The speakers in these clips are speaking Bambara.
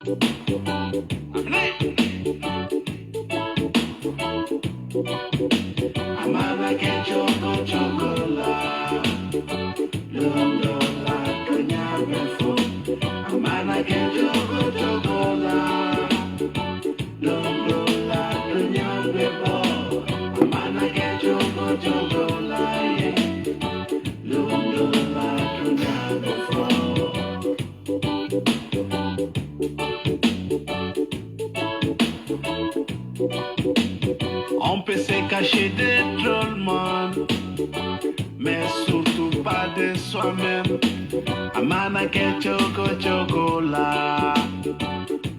A mana kɛ cogo cogo la, lon dɔ la dunya bɛ fɔ. A mana kɛ cogo cogo la, lon dɔ la dunya bɛ bɔ. A mana kɛ cogo cogo la ye, lon dɔ la dunya bɛ fɔ. On peut se cacher de tout le monde, mais surtout pas de soi-même. A mana kɛ cogo cogo la,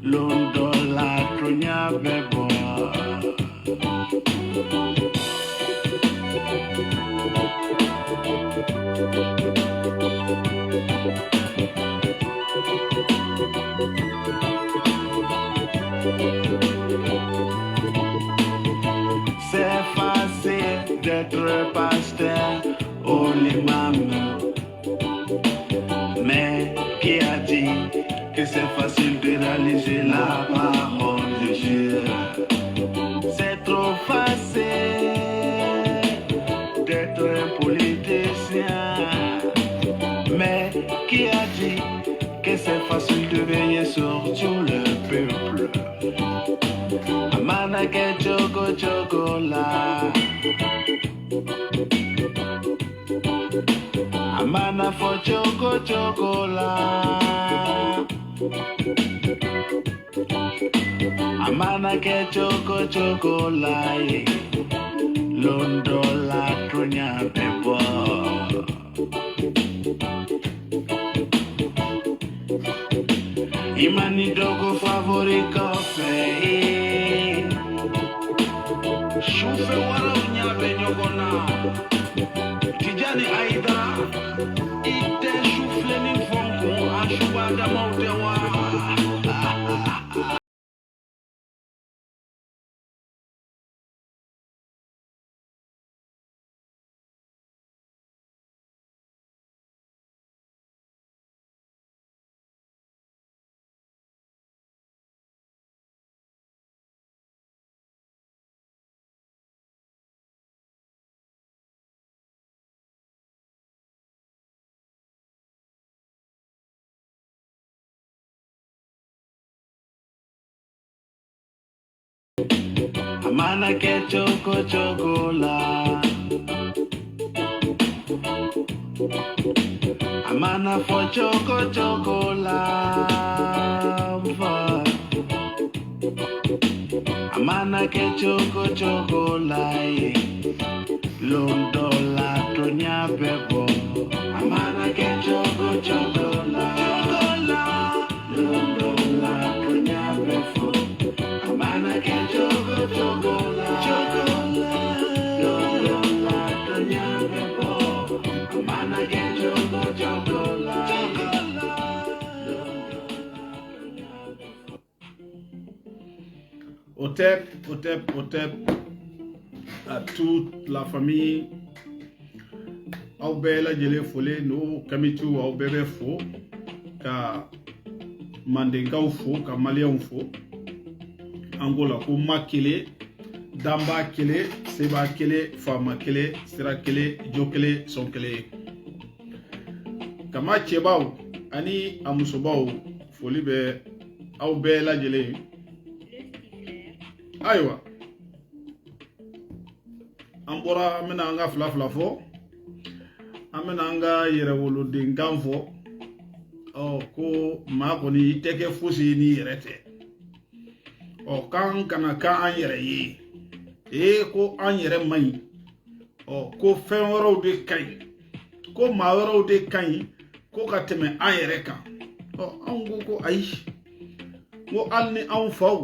lon dɔ la dunya bɛ bɔ. C'est facile d'être pasteur ou l'imam, mais qui a dit que c'est facile de réaliser la parole de Dieu? C'est trop facile d'être un politicien, mais qui a dit que c'est facile de veiller sur tout le peuple? A mana kɛ cogo cogo la, a mana fɔ cogo cogo la, a mana kɛ cogo cogo la ye, lon dɔ la dunya bɛ bɔ. I ma ni dogo favori kɔfɛ ye, sufɛ waraw ɲɛ bɛ ɲɔgɔn na. Tijani Ayidara, i tɛ sufilenni fɔ n kun, a suba damaw tɛ wa? A mana kɛ cogo cogo la, a mana fɔ cogo cogo la, fɔ. A mana kɛ cogo cogo la ye, lon dɔ la dunya bɛ bɔ. A mana kɛ cogo cogo la, cogo la, lon dɔ la dunya bɛ fɔ. A mana kɛ cogo cogo la, cogo la, lon dɔ la dunya bɛ bɔ. A mana kɛ cogo cogo la, cogo la, lon dɔ la dunya bɛ fɔ. Otep, Otep, Otep à toute la famille. Aw bɛɛ lajɛlen folen don Kamitu, aw bɛɛ bɛ fo ka Mandenkaw fo ka Maliyɛnw fo. An ko la ko ma kelen, danba kelen, seba kelen, faama kelen, sira kelen, jo kelen, sɔn kelen. Kama cɛbaw ani a musobaw, foli bɛ aw bɛɛ lajɛlen. Ayiwa, an bɔra, an bɛna an ka fila fila fɔ, an bɛna an ka yɛrɛwolodenkan fɔ. Ɔ ko maa kɔni i tɛ kɛ fosi ye n'i yɛrɛ tɛ. Ɔ k'an kana k'an yɛrɛ ye, ee ko an yɛrɛ man ɲi. Ɔ ko fɛn wɛrɛw de ka ɲi, ko maa wɛrɛw de ka ɲi ko ka tɛmɛ an yɛrɛ kan. Ɔ anw ko ko ayi, ko hali ni anw faw,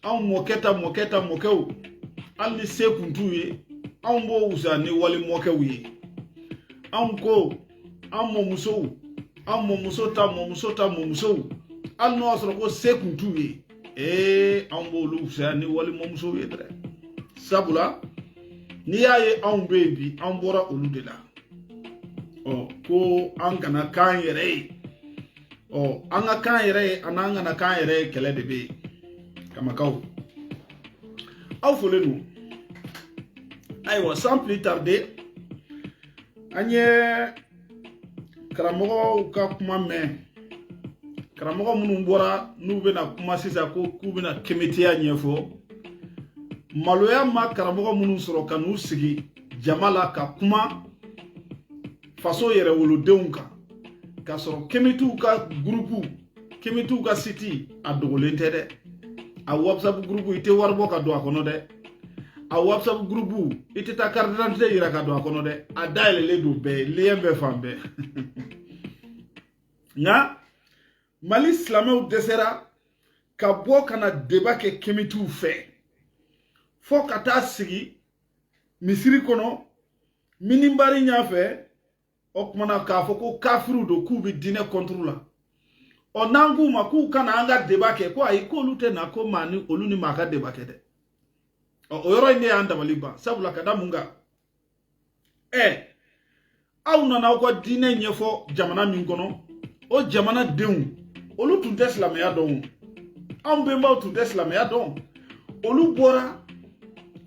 anw mɔkɛ ta mɔkɛ ta mɔkɛw, hali ni se kun t'u ye, anw b'o wusa ni wali mɔkɛw ye. Anw ko an mɔmusow, an mɔmuso ta mɔmuso ta mɔmusow, hali n'o y'a sɔrɔ ko se kun t'u ye, ee anw b'olu wusaya ni wali mɔmusow ye dɛ. Sabula n'i y'a ye anw bɛ yen bi, an bɔra olu de la. Ɔ ko an kana k'an yɛrɛ ye. Ɔ, an ka kan yɛrɛ ye, a n'an kana kan yɛrɛ ye, kɛlɛ de bɛ yen. Kamakaw, aw folen don. Ayiwa, sans plus tarder, an ye karamɔgɔw ka kuma mɛn. Karamɔgɔ minnu bɔra n'u bɛna kuma sisan ko k'u bɛna kemitiya ɲɛfɔ, maloya ma karamɔgɔ minnu sɔrɔ ka n'u sigi jama la ka kuma faso yɛrɛwolodenw kan, k'a sɔrɔ kemitiw ka groupe, kemitiw ka site, a dogolen tɛ dɛ. A WhatsApp groupe, i tɛ wari bɔ ka don a kɔnɔ dɛ. A WhatsApp groupe, i tɛ taa carte d'identité yira ka don a kɔnɔ dɛ. A dayɛlɛlen don bɛɛ ye, lien bɛ fan bɛɛ. Nka Mali silamɛw dɛsɛra ka bɔ ka na débat kɛ kemitiw fɛ, fo ka taa sigi misiri kɔnɔ, minibari ɲɛfɛ. O kumana k'a fɔ ko kafiriw don, k'u bɛ diinɛ contre la. Ɔ, n'an k'u ma k'u kana an ka débat kɛ, ko ayi, k'olu tɛ na, ko maa ni olu ni maa ka débat kɛ dɛ. Ɔ, o yɔrɔ in de y'an dabali ban. Sabula ka da mun kan? Ɛ, aw nana aw ka diinɛ ɲɛfɔ jamana min kɔnɔ, o jamana denw, olu tun tɛ silamɛya dɔn. Anw bɛnbaw tun tɛ silamɛya dɔn. Olu bɔra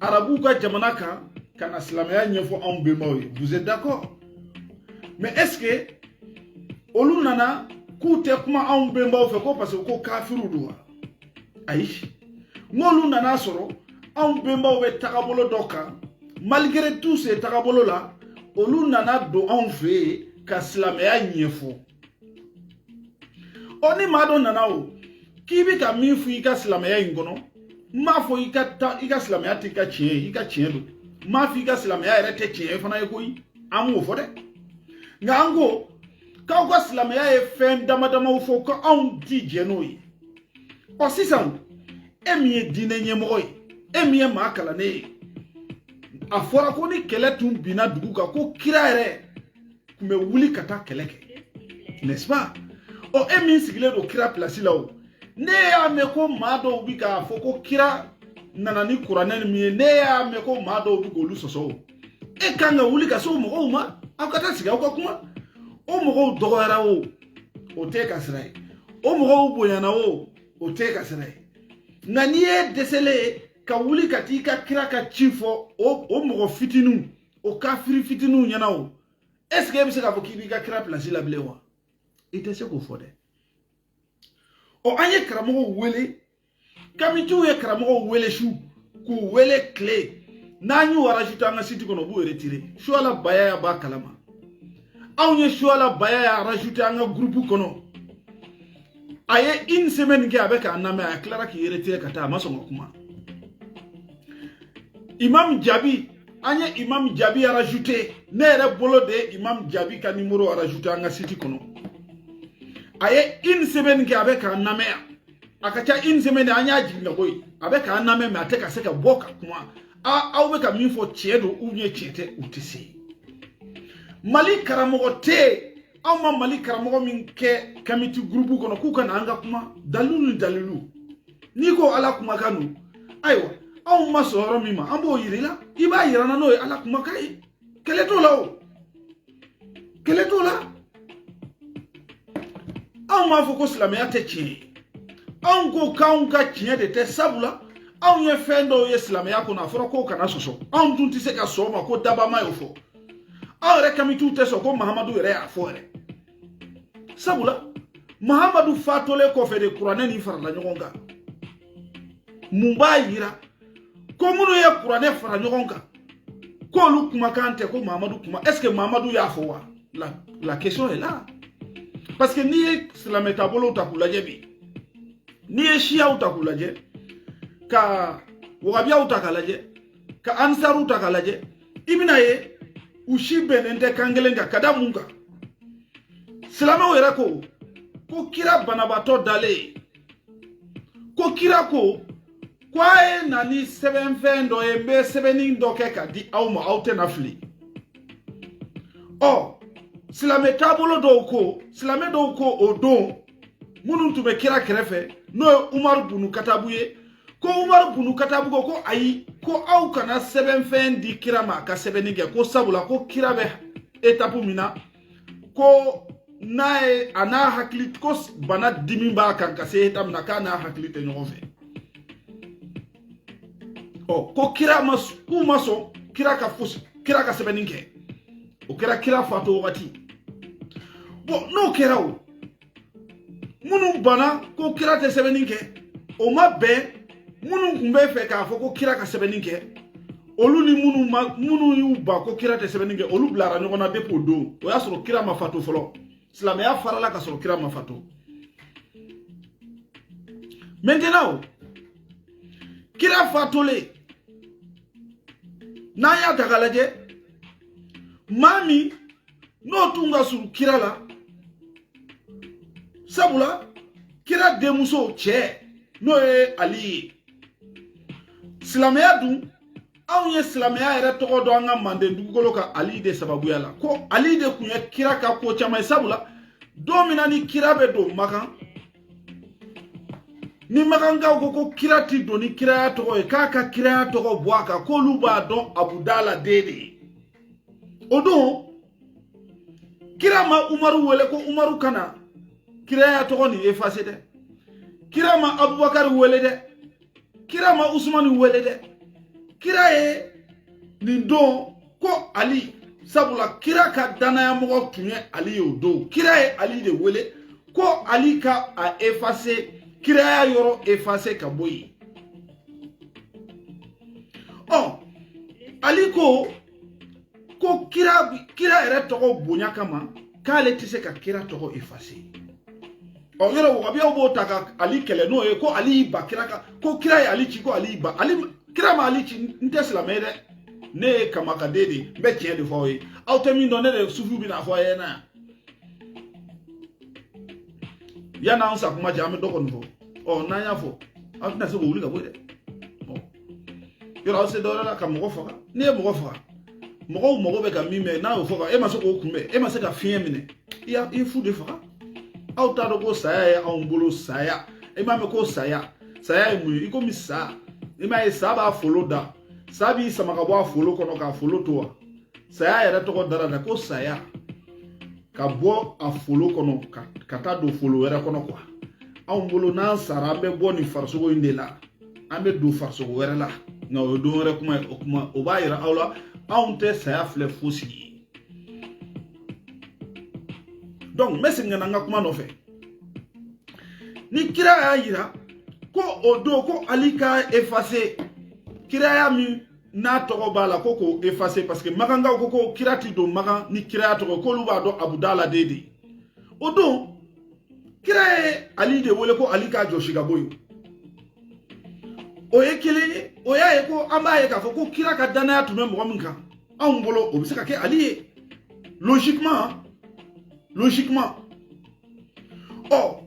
arabuw ka jamana kan ka na silamɛya ɲɛfɔ anw bɛnbaw ye. Vous êtes d'accord? Mais est ce que olu nana k'u tɛ kuma anw bɛnbaw fɛ ko parce que ko kafiriw don wa? Ayi, n'olu nana sɔrɔ anw bɛnbaw bɛ tagabolo dɔ kan, malgré tout ce tagabolo la, olu nana don anw fɛ yen ka silamɛya ɲɛfɔ. Ɔ, ni maa dɔ nana o k'i bɛ ka min fɔ i ka silamɛya in kɔnɔ, n m'a fɔ i ka taa i ka silamɛya t'i ka tiɲɛ ye, i ka tiɲɛ don. N m'a fɔ i ka silamɛya yɛrɛ tɛ tiɲɛ ye fana ye koyi, an m'o fɔ dɛ. Nka an ko k'aw ka silamɛya ye fɛn dama damaw fɔ ko anw ti jɛ n'o ye. Ɔ, sisan e min ye diinɛ ɲɛmɔgɔ ye, e min ye maa kalannen ye, a fɔra ko ni kɛlɛ tun binna dugu kan, ko kira yɛrɛ tun bɛ wuli ka taa kɛlɛ kɛ, n'est-ce pas? Ɔ, e min sigilen don kira place la, o ne y'a mɛn ko maa dɔw bi k'a fɔ ko kira nana ni kuranɛ min ye, ne y'a mɛn ko maa dɔw bi k'olu sɔsɔ, o e kan ka wuli ka se o mɔgɔw ma, aw ka taa sigi, aw ka kuma. O mɔgɔw dɔgɔyara o, o t'e ka sira ye. O mɔgɔw bonyana o, o t'e ka sira ye. Nka n'i ye dɛsɛlen ye ka wuli ka t'i ka kira ka ci fɔ o mɔgɔ fitininw, o kafiri fitininw ɲɛna, o est ce que e bɛ se k'a fɔ k'i b'i ka kira place la bilen wa? I tɛ se k'o fɔ dɛ. Ɔ, an ye karamɔgɔw wele, kamitiw ye karamɔgɔw wele su, k'u wele tile. N'an y'u rajouter an ka site kɔnɔ, u b'u retirer. Suala Bayaya b'a kalama. Anw ye Suala Bayaya rajouter an ka groupe kɔnɔ, a ye une semaine kɛ a bɛ k'an lamɛn, a tilara k'i retirer ka taa, a ma sɔn ka kuma. Imam Jabi, an ye Imam Jabi rajouter. Ne yɛrɛ bolo de ye Imam Jabi ka numéro rajouter an ka site kɔnɔ. A ye une semaine kɛ a bɛ k'an lamɛn yan, a ka ca une semaine, an y'a jigin ka bɔ yen. A bɛ k'an lamɛn, mais a tɛ ka se ka bɔ ka kuma. A, aw bɛ ka min fɔ, tiɲɛ don ou bien tiɲɛ tɛ, u tɛ se. Mali karamɔgɔ tɛ yen, anw ma Mali karamɔgɔ min kɛ kamiti groupe kɔnɔ k'u ka na an ka kuma dalilu ni dalilu. N'i ko Ala kumakan don, ayiwa, anw ma sɔn yɔrɔ min ma, an b'o yir'i la, i b'a yira n na n'o ye Ala kumakan ye. Kɛlɛ t'o la, o kɛlɛ t'o la. Anw m'a fɔ ko silamɛya tɛ tiɲɛ ye. Anw ko k'anw ka tiɲɛ de tɛ, sabula anw ye fɛn dɔw ye silamɛya kɔnɔ, a fɔra k'o kana sɔsɔ. Anw dun tɛ se ka sɔn o ma ko dabama y'o fɔ. Aw yɛrɛ kamitiw tɛ sɔn ko Mahamadu yɛrɛ y'a fɔ yɛrɛ, sabula Mahamadu fatolen kɔfɛ de kuranɛ ni farala ɲɔgɔn kan. Mun b'a yira ko minnu ye kuranɛ fara ɲɔgɔn kan, k'olu kumakan tɛ ko Mahamadu kuma? Est ce que Mahamadu y'a fɔ wa? La question est là, parce que n'i ye silamɛ taabolow ta k'u lajɛ bi, n'i ye siyaw ta k'u lajɛ, ka wagabiyaw ta k'a lajɛ, ka ansaruw ta k'a lajɛ, i bɛna ye u si bɛnnen tɛ kan kelen kan. Ka da mun kan? Silamɛw yɛrɛ ko ko kira banabaatɔ dalen, ko kira ko ko a ye na ni sɛbɛnfɛn dɔ ye, n bɛ sɛbɛnni dɔ kɛ ka di aw ma, aw tɛna fili. Ɔ, silamɛ taabolo dɔw ko, silamɛ dɔw ko o don, minnu tun bɛ kira kɛrɛfɛ, n'o ye Umaru bunu Katabu ye, ko Umaru bunu Katabu ko ko ayi, ko aw kana sɛbɛnfɛn di kira ma a ka sɛbɛnni kɛ, ko sabula ko kira bɛ étape min na, ko n'a ye a n'a hakili ko bana dimi b'a kan ka se état min na, k'a n'a hakili tɛ ɲɔgɔn fɛ. Ɔ, ko kira ma, k'u ma sɔn kira ka fosi, kira ka sɛbɛnni kɛ. O kɛra kira fato wagati. Bon, n'o kɛra, o minnu banna ko kira tɛ sɛbɛnni kɛ, o ma bɛn minnu tun bɛ fɛ k'a fɔ ko kira ka sɛbɛnni kɛ, olu ni minnu ma, minnu y'u ban ko kira tɛ sɛbɛnni kɛ, olu bilara ɲɔgɔn na depuis o don. O y'a sɔrɔ kira ma fatu fɔlɔ. Silamɛya farala ka sɔrɔ kira ma fatu. Maintenant, kira fatulen, n'an y'a ta k'a lajɛ, maa min n'o tun ka surun kira la, sabula kira denmuso cɛ n'o ye Ali ye, silamɛya dun, anw ye silamɛya yɛrɛ tɔgɔ dɔn an ka manden dugukolo kan Ali de sababuya la, ko Ali de tun ye kira ka ko caman ye. Sabula don min na ni kira bɛ don Makan, ni makankaw ko ko kira ti don ni kiraya tɔgɔ ye, k'a ka kiraya tɔgɔ bɔ a kan, k'olu b'a dɔn Abudala den de ye. O don kira ma Umaru wele ko Umaru kana kiraya tɔgɔ nin efase dɛ. Kira ma Abubakari wele dɛ. Kira ma Usumani wele dɛ. Kira ye nin don ko Ali, sabula kira ka danayamɔgɔ tun ye Ali ye o don. Kira ye Ali de wele ko Ali ka a efase, kiraya yɔrɔ efase ka bɔ yen. Ɔ, Ali ko ko kira yɛrɛ tɔgɔ bonya kama, k'ale tɛ se ka kira tɔgɔ efase. Ɔ, yɔrɔ wahabiyaw b'o ta ka Ali kɛlɛ n'o ye, ko Ali y'i ba kira kan, ko kira ye Ali ci, ko Ali y'i ba. Ali, kira ma Ali ci. N tɛ silamɛ ye dɛ, ne ye kamakaden de ye, n bɛ tiɲɛ de fɔ aw ye. Aw tɛ min dɔn, ne de sufiw bɛna fɔ aw ye na yan. Yan'an sa kuma cɛ, an bɛ dɔ kɔni fɔ. Ɔ, n'an y'a fɔ, aw tɛna se k'o wuli ka bɔ yen dɛ. Ɔ, yɔrɔ aw se dɔwɛrɛ la ka mɔgɔ faga. N'i ye mɔgɔ faga, mɔgɔw mago bɛ ka min mɛn, n'a y'o fɔ ka e ma se k'o kunbɛn, e ma se ka fiɲɛ minɛ, i y'a i fu de faga. Aw t'a dɔn ko saya ye anw bolo saya. E m'a mɛn ko saya, saya ye mun ye? I komi sa, i m'a ye sa b'a folo da, sa b'i sama ka bɔ a folo kɔnɔ k'a folo to wa? Saya yɛrɛ tɔgɔ dara da ko saya ka bɔ a folo kɔnɔ ka taa don folo wɛrɛ kɔnɔ kuwa. Anw bolo, n'an sara, an bɛ bɔ nin farisogo in de la, an bɛ don farisogo wɛrɛ la, nka o ye don wɛrɛ kuma ye. O kuma o b'a yira aw la, anw tɛ saya filɛ fosi ye. Donc n bɛ segin ka na n ka kuma nɔfɛ. Ni kira y'a yira ko o don ko Ali ka efase kiraya min n'a tɔgɔ b'a la, ko k'o efase, parce que makankaw ko ko kira ti don Makan ni kiraya tɔgɔ, k'olu b'a dɔn Abudala den de ye. O don kira ye Ali de wele ko Ali k'a jɔsi ka bɔ yen. O ye kelen ye. O y'a ye ko an b'a ye k'a fɔ ko kira ka danaya tun bɛ mɔgɔ min kan, anw bolo o bɛ se ka kɛ Ali ye, logiquement, logiquement. Ɔ,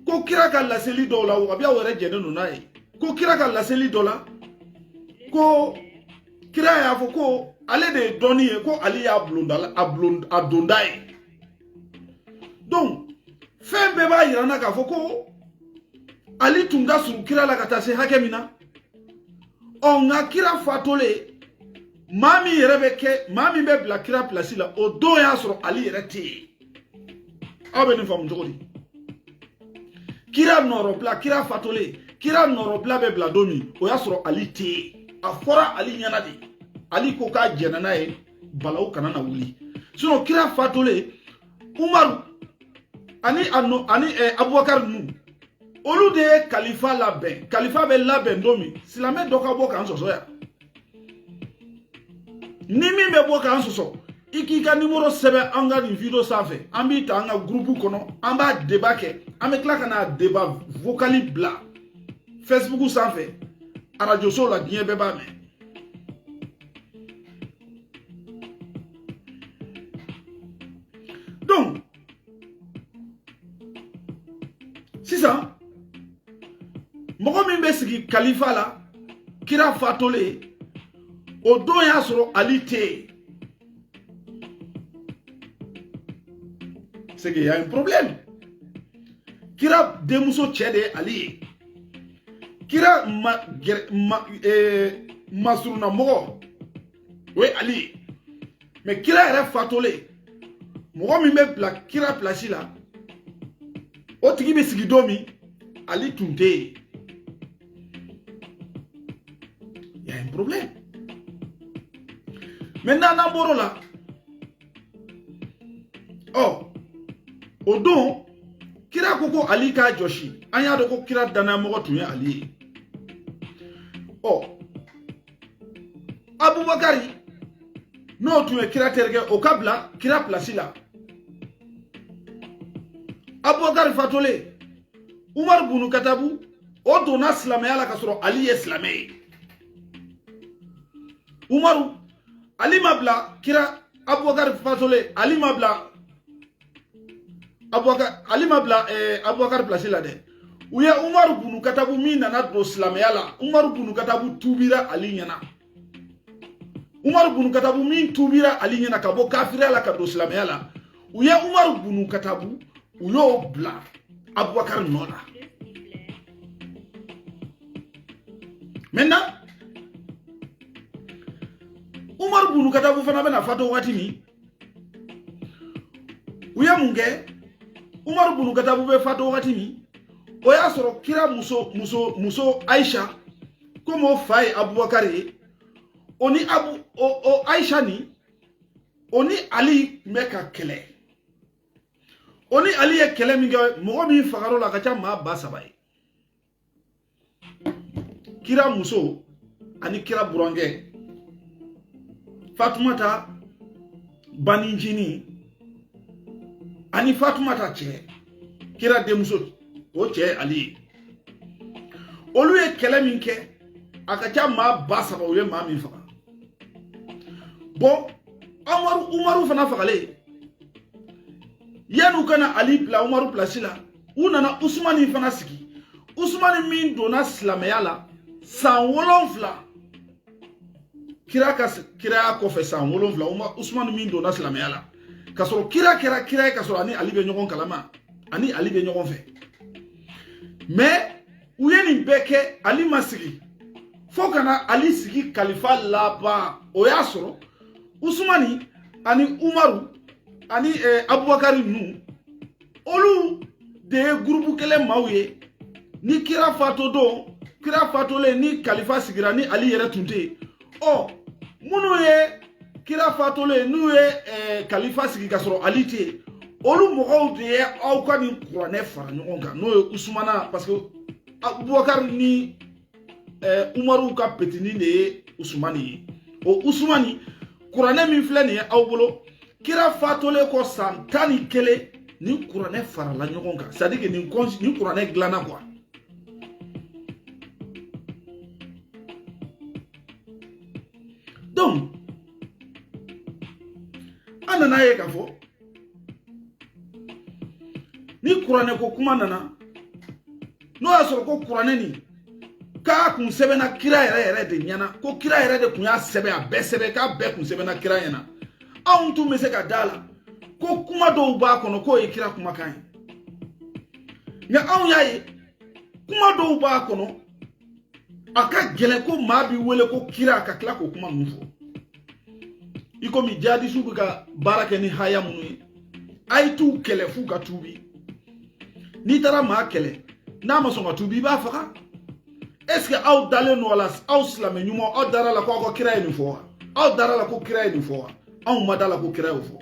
ko kira ka laseli dɔw la, wahabiyaw yɛrɛ jɛnnen don n'a ye, ko kira ka laseli dɔ la, ko kira y'a fɔ ko ale de ye dɔnni ye, ko ale y'a bulonda, a bulon, a donda ye. Donc fɛn bɛɛ b'a yira n na k'a fɔ ko Ali tun ka surun kira la ka taa se hakɛ min na. Ɔ, nka kira fatolen, maa min yɛrɛ bɛ kɛ, maa min bɛ bila kira pilasi la, o don y'a sɔrɔ Ali yɛrɛ tɛ yen. Aw bɛ nin faamu cogo di? Kira nɔrɔbila, kira fatolen, kira nɔrɔbila bɛ bila don min, o y'a sɔrɔ Ali tɛ yen. A fɔra Ali ɲɛna de, Ali ko k'a jɛnna n'a ye, balawu kana na wuli. Sinon kira fatolen, Umaru ani ani Abubakar ninnu, olu de ye kalifa labɛn. Kalifa bɛ labɛn don min, silamɛ dɔ ka bɔ k'an sɔsɔ yan. Ni min bɛ bɔ k'an sɔsɔ, i k'i ka nimoro sɛbɛn an ka nin video sanfɛ, an b'i ta an ka groupe kɔnɔ, an b'a débat kɛ, an bɛ tila ka n'a débat vocal bila Facebook sanfɛ, arajo so la, diɲɛ bɛɛ b'a mɛn. Donc sisan mɔgɔ min bɛ sigi kalifa la kira fatolen, o don y'a sɔrɔ Ali tɛ yen. C'est qu'il y a un problème. Kira denmuso cɛ de ye Ali ye. Kira ma ma masurunna mɔgɔ o ye Ali ye. Mais kira yɛrɛ fatolen, Mɔgɔ min bɛ bila kira pilasi la, o tigi bɛ sigi don min, Ali tun tɛ yen. Y a un problème. Maintenant, n'an bɔr'o la, ɔ o don kira ko ko Ali k'a jɔsi. An y'a dɔn ko kira dannayamɔgɔ tun ye Ali ye. Ɔ Abubakari, n'o tun ye kira terikɛ, o ka bila kira pilasi la. Abubakari fatolen, Umaru bunu Katabu, o donna silamɛya la ka sɔrɔ Ali ye silamɛ ye. Umaru, Ali ma bila kira, Abubakari fatolen, Ali ma bila Abubakar, Ali ma bila Abubakari pilasi la dɛ. U ye Umaru bunu Katabu min nana don silamɛya la, Umaru bunu Katabu tuubira Ali ɲɛna. Umaru bunu Katabu min tuubira Ali ɲɛna ka bɔ kafiriya la ka don silamɛya la, u ye Umaru bunu Katabu, u y'o bila Abubakar nɔ la. Maintenant, Umaru bunu Katabu fana bɛna fato waati min, u ye mun kɛ? Umaru bunu Katabu bɛ fato waati min, o y'a sɔrɔ kira muso muso muso Aisha, komi o fa ye Abubakar ye, o ni Abu o Aisha ni o ni Ali tun bɛ ka kɛlɛ. O ni Ali ye kɛlɛ min kɛ, mɔgɔ min fagar'o la a ka ca maa 3000 ye. Kira muso ani kira burankɛ Fatumata banicinin ani Fatumata cɛ, kira denmuso, o cɛ ye Ali ye. Olu ye kɛlɛ min kɛ, a ka ca maa 3000, u ye maa min faga. Bon, Umaru fana fagalen, yan'u ka na Ali bila Umaru pilasi la, u nana Usumani fana sigi. Usumani min donna silamɛya la san 7 kira ka kiraya kɔfɛ, san 7, Usumani min donna silamɛya la ka sɔrɔ kira kɛra kira ye, ka sɔrɔ ani Ali bɛ ɲɔgɔn kalama, ani Ali bɛ ɲɔgɔn fɛ. Mais u ye nin bɛɛ kɛ, Ali ma sigi fo ka na Ali sigi kalifa laban. O y'a sɔrɔ Usumani ani Umaru ani Abubakari ninnu, olu de ye gurupu kelen maaw ye. Ni kira fato don, kira fatolen ni kalifa sigira, ni Ali yɛrɛ tun tɛ yen, ɔ minnu ye kira fatolen n'u ye kalifa sigi ka sɔrɔ Ali tɛ yen, olu mɔgɔw de ye aw ka nin kuranɛ fara ɲɔgɔn kan, n'o ye Usumana, parce que Abubakar ni Umaru ka petini de ye Usumani ye. O Usumani, kuranɛ min filɛ nin ye aw bolo, kira fatolen kɔ san 11, nin kuranɛ farala ɲɔgɔn kan, c'est à dire que nin kuranɛ dilanna quoi. Donc an nana ye k'a fɔ ni kuranɛ ko kuma nana, n'o y'a sɔrɔ ko kuranɛ nin k'a kun sɛbɛnna kira yɛrɛ yɛrɛ de ɲɛna, ko kira yɛrɛ de kun y'a sɛbɛn, a bɛɛ sɛbɛn, k'a bɛɛ kun sɛbɛnna kira ɲɛna, anw tun bɛ se ka da la ko kuma dɔw b'a kɔnɔ k'o ye kira kumakan ye. Nka anw y'a ye kuma dɔw b'a kɔnɔ, a ka gɛlɛn ko maa b'i wele ko kira ka tila k'o kuma ninnu fɔ. I komi jihadisiw bɛ ka baara kɛ ni haya minnu ye, a ye t'u kɛlɛ f'u ka tuubi. N'i taara maa kɛlɛ n'a ma sɔn ka tuubi, i b'a faga. Est ce que aw dalen don a la, aw silamɛ ɲuman, aw dara la ko aw ka kira ye nin fɔ wa? Aw dara la ko kira ye nin fɔ wa? Anw ma da la ko kira y'o fɔ.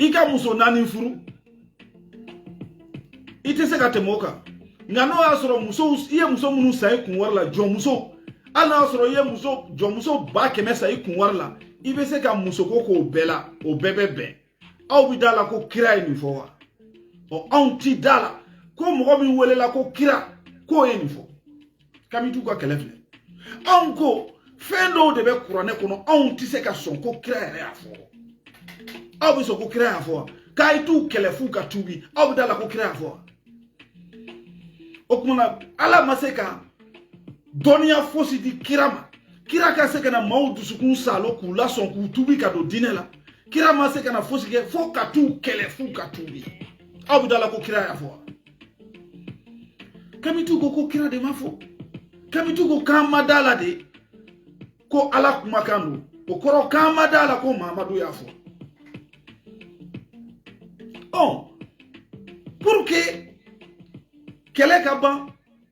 I ka muso 4 furu, i tɛ se ka tɛmɛ o kan. Nka n'o y'a sɔrɔ musow, i ye muso minnu san i kun wari la, jɔnmuso, hali n'a y'a sɔrɔ i ye muso jɔnmuso 100 000 san i kun wari la, i bɛ se ka musoko k'o bɛɛ la, o bɛɛ bɛ bɛn. Aw bɛ da la ko kira ye nin fɔ wa? Ɔ anw ti da la ko mɔgɔ min welela ko kira k'o ye nin fɔ. Kami t'u ka kɛlɛ filɛ. Anw ko fɛn dɔw de bɛ kuranɛ kɔnɔ, anw tɛ se ka sɔn ko kira yɛrɛ y'a fɔ. Aw bɛ sɔn ko kira y'a fɔ wa? K'a ye t'u kɛlɛ f'u ka tuubi, aw bɛ da la ko kira y'a fɔ wa? O tuma na Ala ma se ka dɔnniya fosi di kira ma, kira ka se ka na maaw dusukun salo k'u lasɔn k'u tuubi ka don diinɛ la. Kira ma se ka na fosi kɛ fo ka t'u kɛlɛ f'u ka tuubi. Aw bɛ da la ko kira y'a fɔ wa? Kamitu ko ko kira de ma fɔ. Kamitu ko k'an ma da la de ko Ala kumakan don. O kɔrɔ k'an ma da la ko Mahamadu y'a fɔ. Ɔ, pour que kɛlɛ ka ban,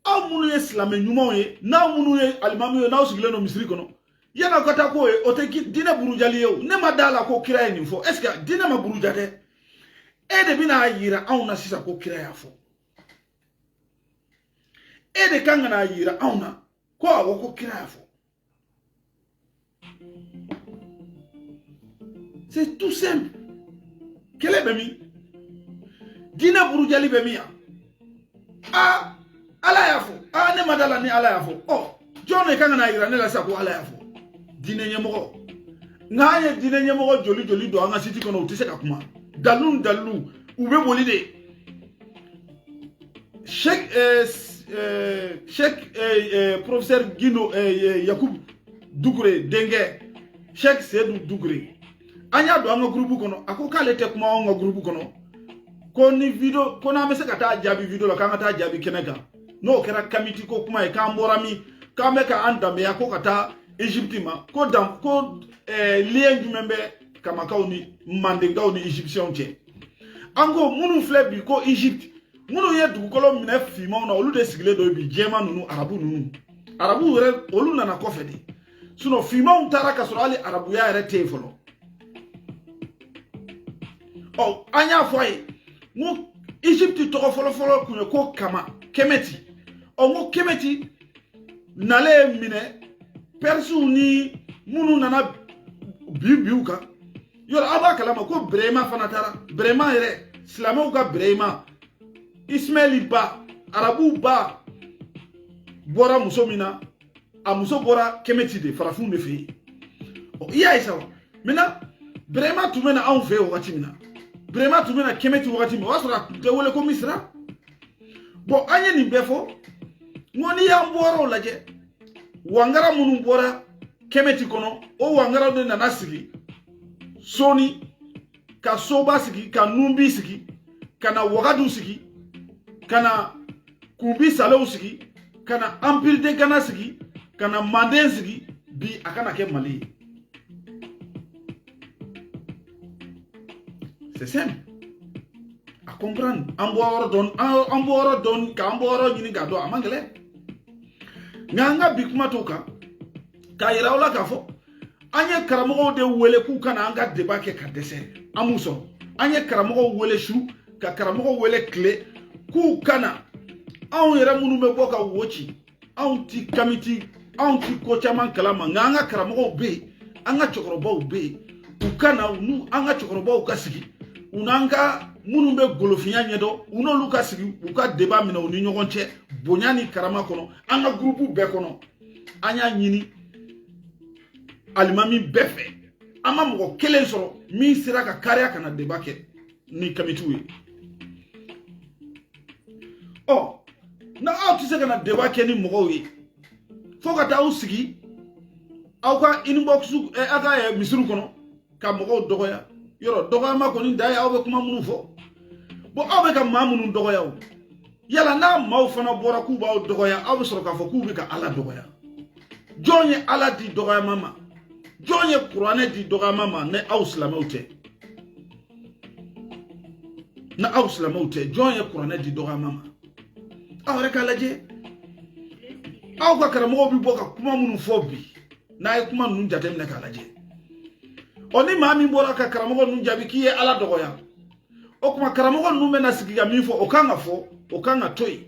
aw minnu ye silamɛ ɲumanw ye, n'aw minnu ye alimamiw ye, n'aw sigilen don misiri kɔnɔ, yan'aw ka taa k'o ye, o tɛ diinɛ burujali ye o. Ne ma da la ko kira ye nin fɔ. Est ce que diinɛ ma buruja dɛ? E de bɛna yira anw na sisan ko kira y'a fɔ. E de kan ka n'a yira anw na ko awɔ, ko kira y'a fɔ. C'est tout simple. Kɛlɛ bɛ min? Diinɛ burujali bɛ min yan? Aa, Ala y'a fɔ. Aa, ne ma da la ni Ala y'a fɔ. Ɔ, jɔn de kan ka n'a yira ne la sisan ko Ala y'a fɔ? Diinɛ ɲɛmɔgɔ. Nka an ye diinɛ ɲɛmɔgɔ joli joli don an ka siti kɔnɔ, u tɛ se ka kuma. Dalilu ni dalilu, u bɛ boli de. Cheikh Cheikh professeur Gindo Yakubu Dukure denkɛ, Cheikh Seydou Dukure, an y'a don an ka groupe kɔnɔ. A ko k'ale tɛ kuma anw ka groupe kɔnɔ, ko ni vidéo, ko n'an bɛ se ka taa jaabi vidéo la, k'an ka taa jaabi kɛnɛ kan. N'o kɛra kamiti ko kuma ye, k'an bɔra min, k'an bɛ ka an danbeya ko ka taa Égypte ma, ko dan ko lien jumɛn bɛ kamakaw ni mandenkaw ni égyptiens cɛ? An ko minnu filɛ bi ko Égypte, minnu ye dugukolo minɛ finmanw na, olu de sigilen don bi, jɛman ninnu, arabu ninnu. Arabu yɛrɛ, olu nana kɔfɛ de, sinon finmanw taara ka sɔrɔ hali arabuya yɛrɛ tɛ yen fɔlɔ. Ɔ, an y'a fɔ a ye n ko Égypte tɔgɔ fɔlɔfɔlɔ tun ye ko Kama, Kɛmɛti. Ɔ, n ko Kɛmɛti nalen minɛ Pɛrisiw ni minnu nana bi biw kan. Yɔrɔ aw b'a kalama ko Berema fana taara. Berema yɛrɛ, silamɛw ka Berema, Ismaɛli ba, arabuw ba bɔra muso min na, a muso bɔra Kɛmɛti de, farafinw de fɛ yen. I y'a ye sa wa? Maintenant, Berema tun bɛ na anw fɛ yen wagati min na, Berema tun bɛ na Kɛmɛti wagati min, o y'a sɔrɔ a tun tɛ wele ko Misira. Bon, an ye nin bɛɛ fɔ. N ko n'i y'an bɔyɔrɔw lajɛ, wangara minnu bɔra Kɛmɛti kɔnɔ, o wangaraw de nana sigi Soni, ka soba sigi, ka Numbi sigi, ka na Wagadu sigi, ka na Kunbi Salew sigi, ka na Empire de Ghana sigi, ka na Manden sigi. Bi a kana kɛ Mali ye. C'est simple à comprendre. An bɔyɔrɔ dɔn, an bɔyɔrɔ dɔn, k'an bɔyɔrɔ ɲini k'a dɔn, a man gɛlɛn. Nka an ka bi kuma t'o kan, k'a yira aw la k'a fɔ an ye karamɔgɔw de wele k'u ka na an ka débat kɛ ka dɛsɛ, an m'u sɔrɔ. An ye karamɔgɔw wele su, ka karamɔgɔw wele tile, k'u ka na. Anw yɛrɛ minnu bɛ bɔ ka wo ci, anw ti kamiti, anw ti ko caman kalama, nka an ka karamɔgɔw bɛ yen, an ka cɛkɔrɔbaw bɛ yen, u ka na. U n'u an ka cɛkɔrɔbaw ka sigi, u n'an ka minnu bɛ golofinya ɲɛdɔn, u n'olu ka sigi, u ka débat minɛ u ni ɲɔgɔn cɛ bonya ni karama kɔnɔ, an ka groupe bɛɛ kɔnɔ. An y'a ɲini alimami bɛɛ fɛ, an ma mɔgɔ kelen sɔrɔ min sera ka kariya ka na débat kɛ ni kamitiw ye. Ɔ, na aw tɛ se ka na débat kɛ ni mɔgɔw ye fo ka taa aw sigi aw ka inbox, aw ka misiriw kɔnɔ ka mɔgɔw dɔgɔya. Yɔrɔ dɔgɔyama kɔni da ye aw bɛ kuma minnu fɔ. Bon, aw bɛ ka maa minnu dɔgɔya, o yala n'a maaw fana bɔra k'u b'aw dɔgɔya, aw bɛ sɔrɔ k'a fɔ k'u bɛ ka Ala dɔgɔya. Jɔn ye Ala di dɔgɔyama ma? Jɔn ye kuranɛ di dɔgɔyama ma? Ni aw silamɛw tɛ, ni aw silamɛw tɛ, jɔn ye kuranɛ di dɔgɔyama ma? Aw yɛrɛ k'a lajɛ, aw ka karamɔgɔw bɛ bɔ ka kuma minnu fɔ bi, n'a ye kuma ninnu jateminɛ k'a lajɛ. Ɔ, ni maa min bɔra ka karamɔgɔ ninnu jaabi k'i ye Ala dɔgɔya, o tuma karamɔgɔ ninnu bɛna sigi ka min fɔ, o kan ka fɔ, o kan ka to yen.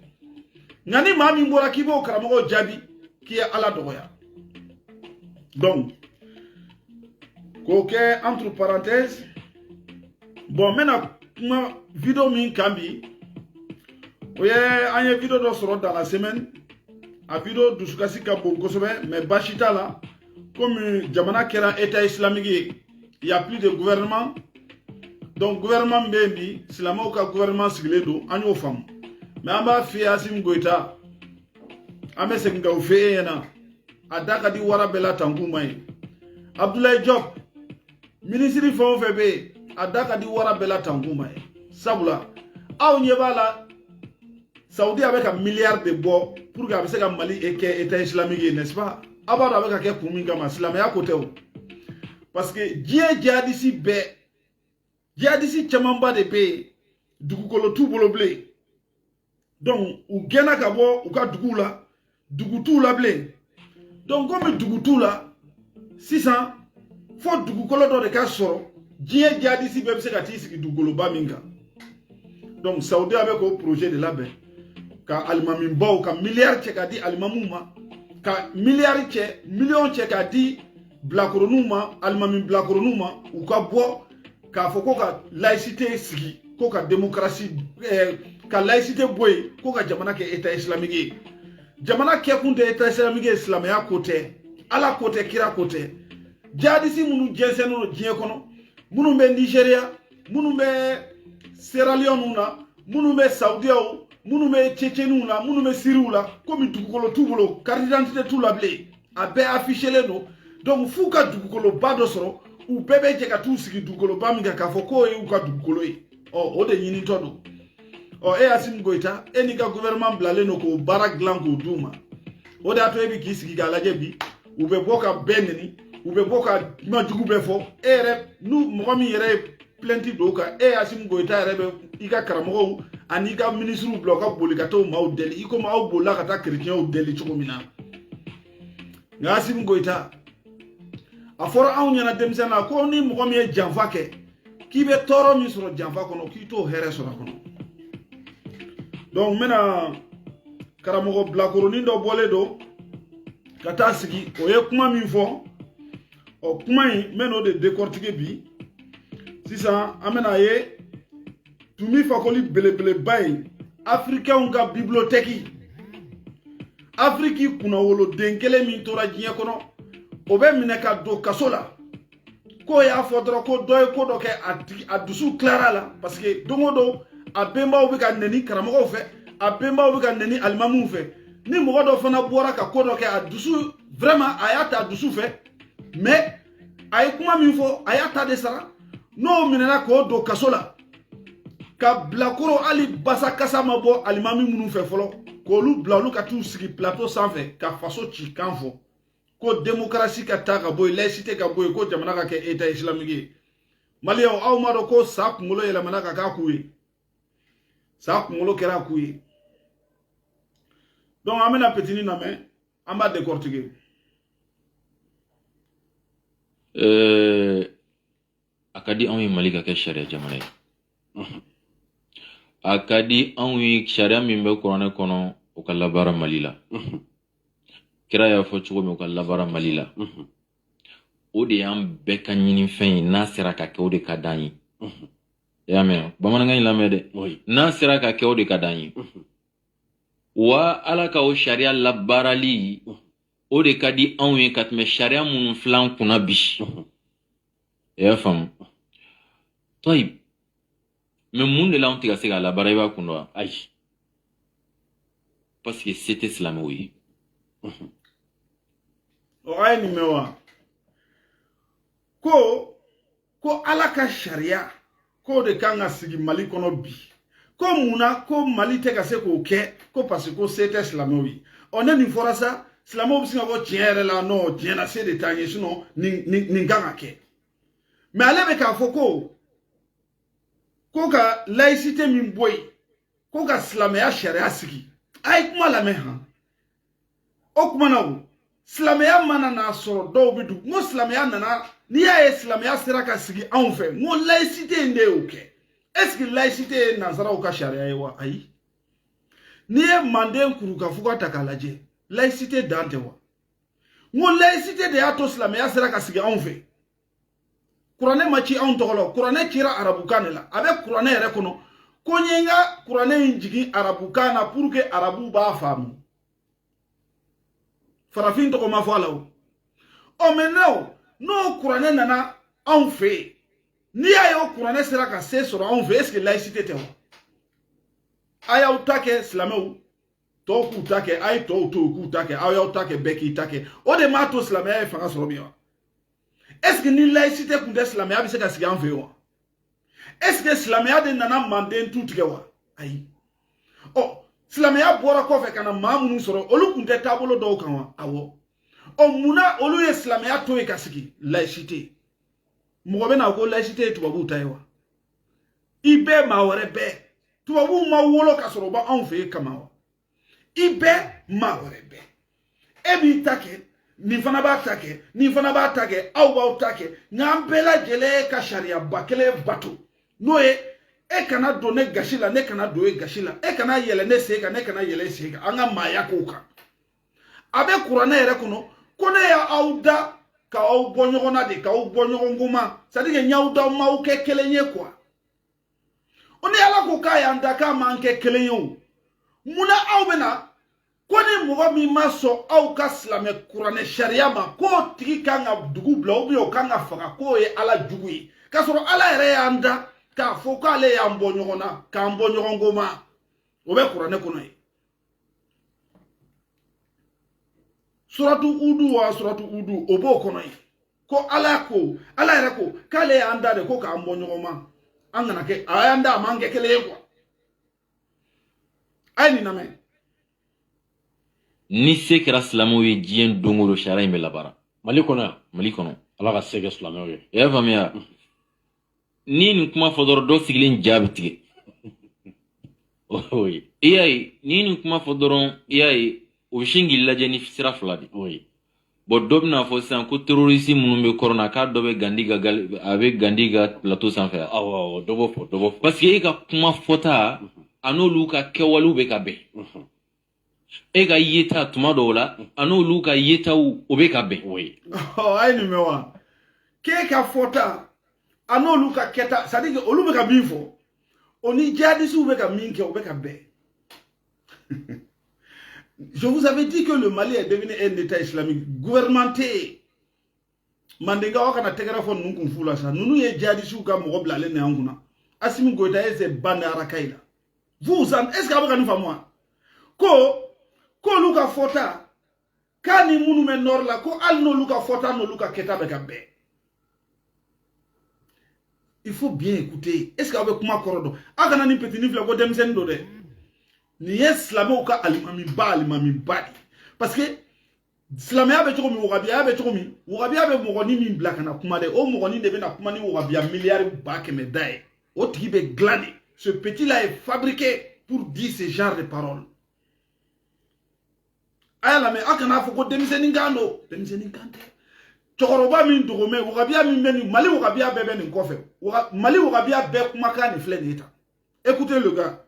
Nka ni maa min bɔra k'i b'o karamɔgɔw jaabi k'i ye Ala dɔgɔya, donc k'o kɛ entre parenthèses. Bon, n bɛna kuma vidéo min kan bi, o ye an ye vidéo dɔ sɔrɔ dans la semaine. A vidéo dusukasi ka bon kosɛbɛ, mais baasi t'a la. Komi jamana kɛra état islamique ye, il y a plus de gouvernement. Donc gouvernement bɛ yen bi, silamɛw ka gouvernement sigilen don, an y'o faamu. Mais an b'a f'i ye, Assimi Goïta, an bɛ segin k'o f'e ɲɛna, a da ka di wara bɛɛ la tankun ma ye. Abdoulaye Diop, minisiri fɛn o fɛn bɛ yen, a da ka di wara bɛɛ la tankun ma ye. Sabula aw ɲɛ b'a la, Saudi a bɛ ka miliyari de bɔ pour que a bɛ se ka Mali kɛ état islamique ye, n'est-ce pas? Aw b'a dɔn a bɛ ka kɛ kun min kama, silamɛya ko tɛ o. Parce que diɲɛ jihadisi bɛɛ, jihadisi camanba de bɛ yen, dugukolo t'u bolo bilen. Donc u gɛnna ka bɔ u ka duguw la, dugu t'u la bilen. Donc komi dugu t'u la sisan, fo dugukolo dɔ de ka sɔrɔ diɲɛ jihadisi bɛɛ bɛ se ka t'i sigi dugukoloba min kan. Donc Saudiya bɛ k'o projet de labɛn, ka alimamibaw ka miliyari cɛ ka di alimamuw ma, ka miliyari cɛ, miliyɔn cɛ ka di bilakoroninw ma, alimami bilakoroninw ma, u ka bɔ k'a fɔ ko ka laïcité sigi, ko ka démocratie ka laïcité bɔ yen, ko ka jamana kɛ état islamique ye. Jamana kɛkun tɛ état islamique ye, silamɛya ko tɛ, Ala ko tɛ, kira ko tɛ. Jihadisi minnu jɛnsɛnnen don diɲɛ kɔnɔ, minnu bɛ Nigéria, minnu bɛ Sierra Leone na, minnu bɛ Saudiyaw, minnu bɛ Tchétchéniw na, minnu bɛ Siriw la, komi dugukolo t'u bolo, carte d'identité t'u la bilen, a bɛɛ affichelen don. Donc f'u ka dugukoloba dɔ sɔrɔ, u bɛɛ bɛ jɛ ka t'u sigi dugukoloba min kan k'a fɔ k'o ye u ka dugukolo ye. Ɔ o de ɲinitɔ don. Ɔ e Assimi Goïta, e n'i ka gouvernement bilalen don k'o baara dilan k'o d'u ma. O de y'a to e bɛ k'i sigi k'a lajɛ bi, u bɛ bɔ ka bɛɛ neni, u bɛ bɔ ka kuma jugu bɛɛ fɔ. E yɛrɛ, n'u mɔgɔ min yɛrɛ ye plainte don o kan, e Assimi Goïta yɛrɛ bɛ i ka karamɔgɔw ani i ka minisiriw bila u ka boli ka taa maaw deli, i komi aw bolila ka taa kerecɛnw deli cogo min na. Nka Assimi Goïta, a fɔra anw ɲɛna denmisɛnnin na ko ni mɔgɔ min ye janfa kɛ, k'i bɛ tɔɔrɔ min sɔrɔ janfa kɔnɔ, k'i t'o hɛrɛ sɔrɔ a kɔnɔ. Donc n bɛna karamɔgɔ bilakoronin dɔ bɔlen don ka taa sigi, o ye kuma min fɔ, ɔ kuma in, n bɛ n'o de décortiquer bi. Sisan an bɛna ye Tumi Fakoli belebeleba ye, Africainw ka bibliothèque, Afiriki kunnawoloden kelen min tora diɲɛ kɔnɔ, o bɛ minɛ ka don kaso la k'o y'a fɔ dɔrɔn ko dɔ ye ko dɔ kɛ, a tigi a dusu tilara la, parce que don o don a bɛnbaw bɛ ka nɛni karamɔgɔw fɛ, a bɛnbaw bɛ ka nɛni alimamuw fɛ. Ni mɔgɔ dɔ fana bɔra ka ko dɔ kɛ, a dusu vraiment, a y'a ta a dusu fɛ, mais a ye kuma min fɔ, a y'a ta de sara. N'o minɛna k'o don kaso la, ka bilakoro, hali basa kasa ma bɔ alimami minnu fɛ fɔlɔ, k'olu bila olu ka t'u sigi plateau sanfɛ ka faso ci kan fɔ ko démocratie ka taa ka bɔ yen, laïcité ka bɔ yen, ko jamana ka kɛ état islamique ye. Maliyɛnw, aw m'a dɔn ko sa kunkolo yɛlɛmana ka k'a k'u ye, sa kunkolo kɛra k'u ye. Donc an bɛna petini lamɛn, an b'a décortiquer. A ka di anw ye Mali ka kɛ sariya jamana ye. A ka di anw ye sariya min bɛ kuranɛ kɔnɔ, o ka labaara Mali la. Kira y'a fɔ cogo min, o ka labaara Mali la. O de y'an bɛɛ ka ɲinifɛn ye. N'a sera ka kɛ, o de ka d'an ye. I y'a mɛn bamanankan in lamɛn dɛ. N'a sera ka kɛ, o de ka d'an ye. Wa Ala ka o sariya labaarali, o de ka di anw ye ka tɛmɛ sariya minnu filan kunna bi. I y'a faamu? Tayib, mais mun de la anw tɛ ka se k'a labaara? I b'a kun dɔn wa? Ayi. Parce que se tɛ silamɛw ye. Ɔ, a ye nin mɛn wa? Ko Ala ka sariya k'o de kan ka sigi Mali kɔnɔ bi, ko munna ko Mali tɛ ka se k'o kɛ? Ko parce que ko se tɛ silamɛw ye. Ɔ, ne nin fɔra sa, silamɛw bɛ se ka fɔ tiɲɛ yɛrɛ la, non, tiɲɛ na, se de t'an ye, sinon nin kan ka kɛ. Mais ale bɛ k'a fɔ ko ka laïcité min bɔ yen, ko ka silamɛya sariya sigi. A ye kuma lamɛn han. O kuma na, o silamɛya mana n'a sɔrɔ dɔw bɛ dugu, n ko silamɛya nana, n'i y'a ye silamɛya sera ka sigi anw fɛ, n ko laïcité in de y'o kɛ. Est ce que laïcité ye nansaraw ka sariya ye wa? Ayi. N'i ye manden kurukafuga ta k'a lajɛ, laïcité dan tɛ wa? N ko laïcité de y'a to silamɛya sera ka sigi anw fɛ. Kuranɛ ma ci anw tɔgɔ la, kuranɛ cira arabukan de la. A bɛ kuranɛ yɛrɛ kɔnɔ ko n ye n ka kuranɛ in jigin arabukan na pour que arabuw b'a faamu, farafin tɔgɔ ma fɔ a la. O ɔ, maintenant n'o kuranɛ nana anw fɛ yen, n'i y'a ye o kuranɛ sera ka se sɔrɔ anw fɛ, est ce que laïcité tɛ wa? A y'aw ta kɛ, silamɛw tɔw k'u ta kɛ, a ye tɔw to yen k'u ta kɛ, aw y'aw ta kɛ, bɛɛ k'i ta kɛ. O de m'a to silamɛya ye fanga sɔrɔ bi wa? Est ce que ni laïcité tun tɛ, silamɛya bɛ se ka sigi an fɛ yen wa? Est ce que silamɛya de nana manden tu tigɛ wa? Ayi. Ɔ, silamɛya bɔra kɔfɛ ka na maa minnu sɔrɔ, olu tun tɛ taabolo dɔw kan wa? Awɔ. Ɔ, munna olu ye silamɛya to yen ka sigi laïcité? Mɔgɔ bɛ na ko laïcité ye tubabuw ta ye wa? I bɛɛ maa wɛrɛ bɛɛ. Tubabuw ma wolo ka sɔrɔ u b'anw fɛ yen kama wa? I bɛɛ maa wɛrɛ bɛɛ. E b'i ta kɛ, nin fana b'a ta kɛ, nin fana b'a ta kɛ, aw b'aw ta kɛ. Nka an bɛɛ lajɛlen ka sariyaba kelen bato. N'o ye e kana don ne gasi la, ne kana don e gasi la. E kana yɛlɛ ne sen kan, ne kana yɛlɛ e sen kan. An ka maaya kow kan. A bɛ kuranɛ yɛrɛ kɔnɔ ko ne y'aw da k'aw bɔ ɲɔgɔn na de, k'aw bɔ ɲɔgɔn kuma. C'est à dire que n y'aw da m'aw kɛ kelen ye quoi. O ni Ala ko k'a y'an da k'a m'an kɛ kelen ye o. Munna aw bɛ na ko ni mɔgɔ min ma sɔn aw ka silamɛ kuranɛ sariya ma k'o tigi kan ka dugu bila ou bien o kan ka faga k'o ye Ala jugu ye, k'a sɔrɔ Ala yɛrɛ y'an da k'a fɔ k'ale y'an bɔ ɲɔgɔn na, k'an bɔ ɲɔgɔn ko ma. O bɛ kuranɛ kɔnɔ yen. Suratu Udu wa suratu Udu o b'o kɔnɔ yen. Ko Ala ko, Ala yɛrɛ ko k'ale y'an da de ko k'an bɔ ɲɔgɔn ma. An kana kɛ, a y'an da a m'an kɛ kelen ye quoi. A ye nin lamɛn. Ni se kɛra silamɛw ye diɲɛ don o don, sariya in bɛ labaara. Mali kɔnɔ yan. Mali kɔnɔ. Ala ka se kɛ silamɛw ye. I y'a faamuya? Ni nin kuma fɔ dɔrɔn, dɔ sigilen ja bɛ tigɛ. Oui. I y'a ye, ni nin kuma fɔ dɔrɔn, i y'a ye, o bɛ sin k'i lajɛ ni sira fila de. Oui. Bon, dɔ bɛna fɔ sisan ko terroriste minnu bɛ kɔrɔn na, k'a dɔ bɛ Gandhi ka a bɛ Gandhi ka plateau sanfɛ yan. Awɔ, awɔ, dɔ b'o fɔ, dɔ b'o fɔ. Parce que e ka kuma fɔta, a n'olu ka kɛwalew bɛ ka bɛn. E ka yeta tuma dɔw la, a n'olu ka yetaw o bɛ ka bɛn. Oui. Ɔ, a ye nin mɛn wa? K'e ka fɔta, a n'olu ka kɛta, c'est à dire que olu bɛ ka min fɔ, o ni djihadistes bɛ ka min kɛ, o bɛ ka bɛn. Je vous avais dit que le Mali est devenu un État islamique gouvernementé. Mandenka aw kana tɛgɛrɛ fɔ ninnu kun fu la sa. Ninnu ye djihadistes ka mɔgɔ bilalen de y'an kunna. Assimi Goïta ye ses bandes arakayi la. Vous, est-ce que aw bɛ ka nin faamu wa? Ko k'olu ka fɔta, k'a ni minnu bɛ nord la, ko hali n'olu ka fɔta n'olu ka kɛta bɛ ka bɛn. Il faut bien écouter. Est-ce que aw bɛ kuma kɔrɔ dɔn? Aw kana nin petini filɛ ko denmisɛnnin don dɛ. Nin ye silamɛw ka alimamiba alimamiba de. Parce que silamɛya bɛ cogo min, wagabiya bɛ cogo min, wagabiya bɛ mɔgɔnin min bila ka na kuma dɛ, o mɔgɔnin de bɛna kuma ni wagabiya miliyari 100 000 da ye. O tigi bɛ dilan de. Ce petit là est fabriqué pour dire ce genre de paroles. A y'a lamɛn, aw kana fɔ ko denmisɛnnin kan don. Denmisɛnnin kan tɛ. Cɛkɔrɔba min dogomɛ, wagabiya min bɛ nin Mali, wagabiya bɛɛ bɛ nin kɔfɛ. Mali wagabiya bɛɛ kumakan nin filɛ nin ye tan. Écoutez le gars.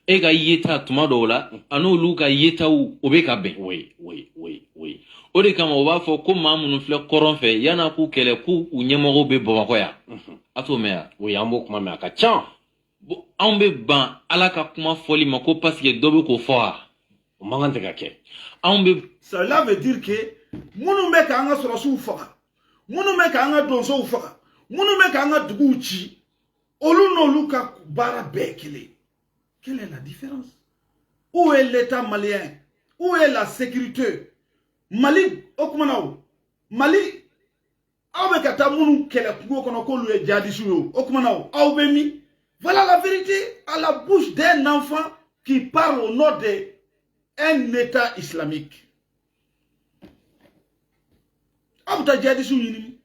E ka yeta tuma dɔw la, a n'olu ka yetaw o bɛ ka bɛn. Oui, oui, oui, oui. O de kama u b'a fɔ ko maa minnu filɛ kɔrɔn fɛ, yan'a k'u kɛlɛ, k'u u ɲɛmɔgɔw bɛ Bamakɔ yan. A t'o mɛn yan. Oui, an b'o kuma mɛn, a ka ca. Bon, anw bɛ ban Ala ka kuma fɔli ma ko parce que dɔ bɛ k'o fɔ wa? O man kan tɛ ka kɛ. Anw bɛ. Cela veut dire que minnu bɛ k'an ka sɔrɔsiw faga, minnu bɛ k'an ka donsow faga, minnu bɛ k'an ka duguw ci, olu n'olu ka baara bɛɛ ye kelen. Quelle est la différence? Où est l'État malien? Où est la sécurité? Mali, o kuma na o. Mali, aw bɛ ka taa minnu kɛlɛ kungo kɔnɔ k'olu ye djihadistes ye o. O kuma na o, aw bɛ min? Voilà la vérité à la bouche d'un enfant qui parle au nom d'un État islamique. Aw bɛ taa djihadistes ɲini.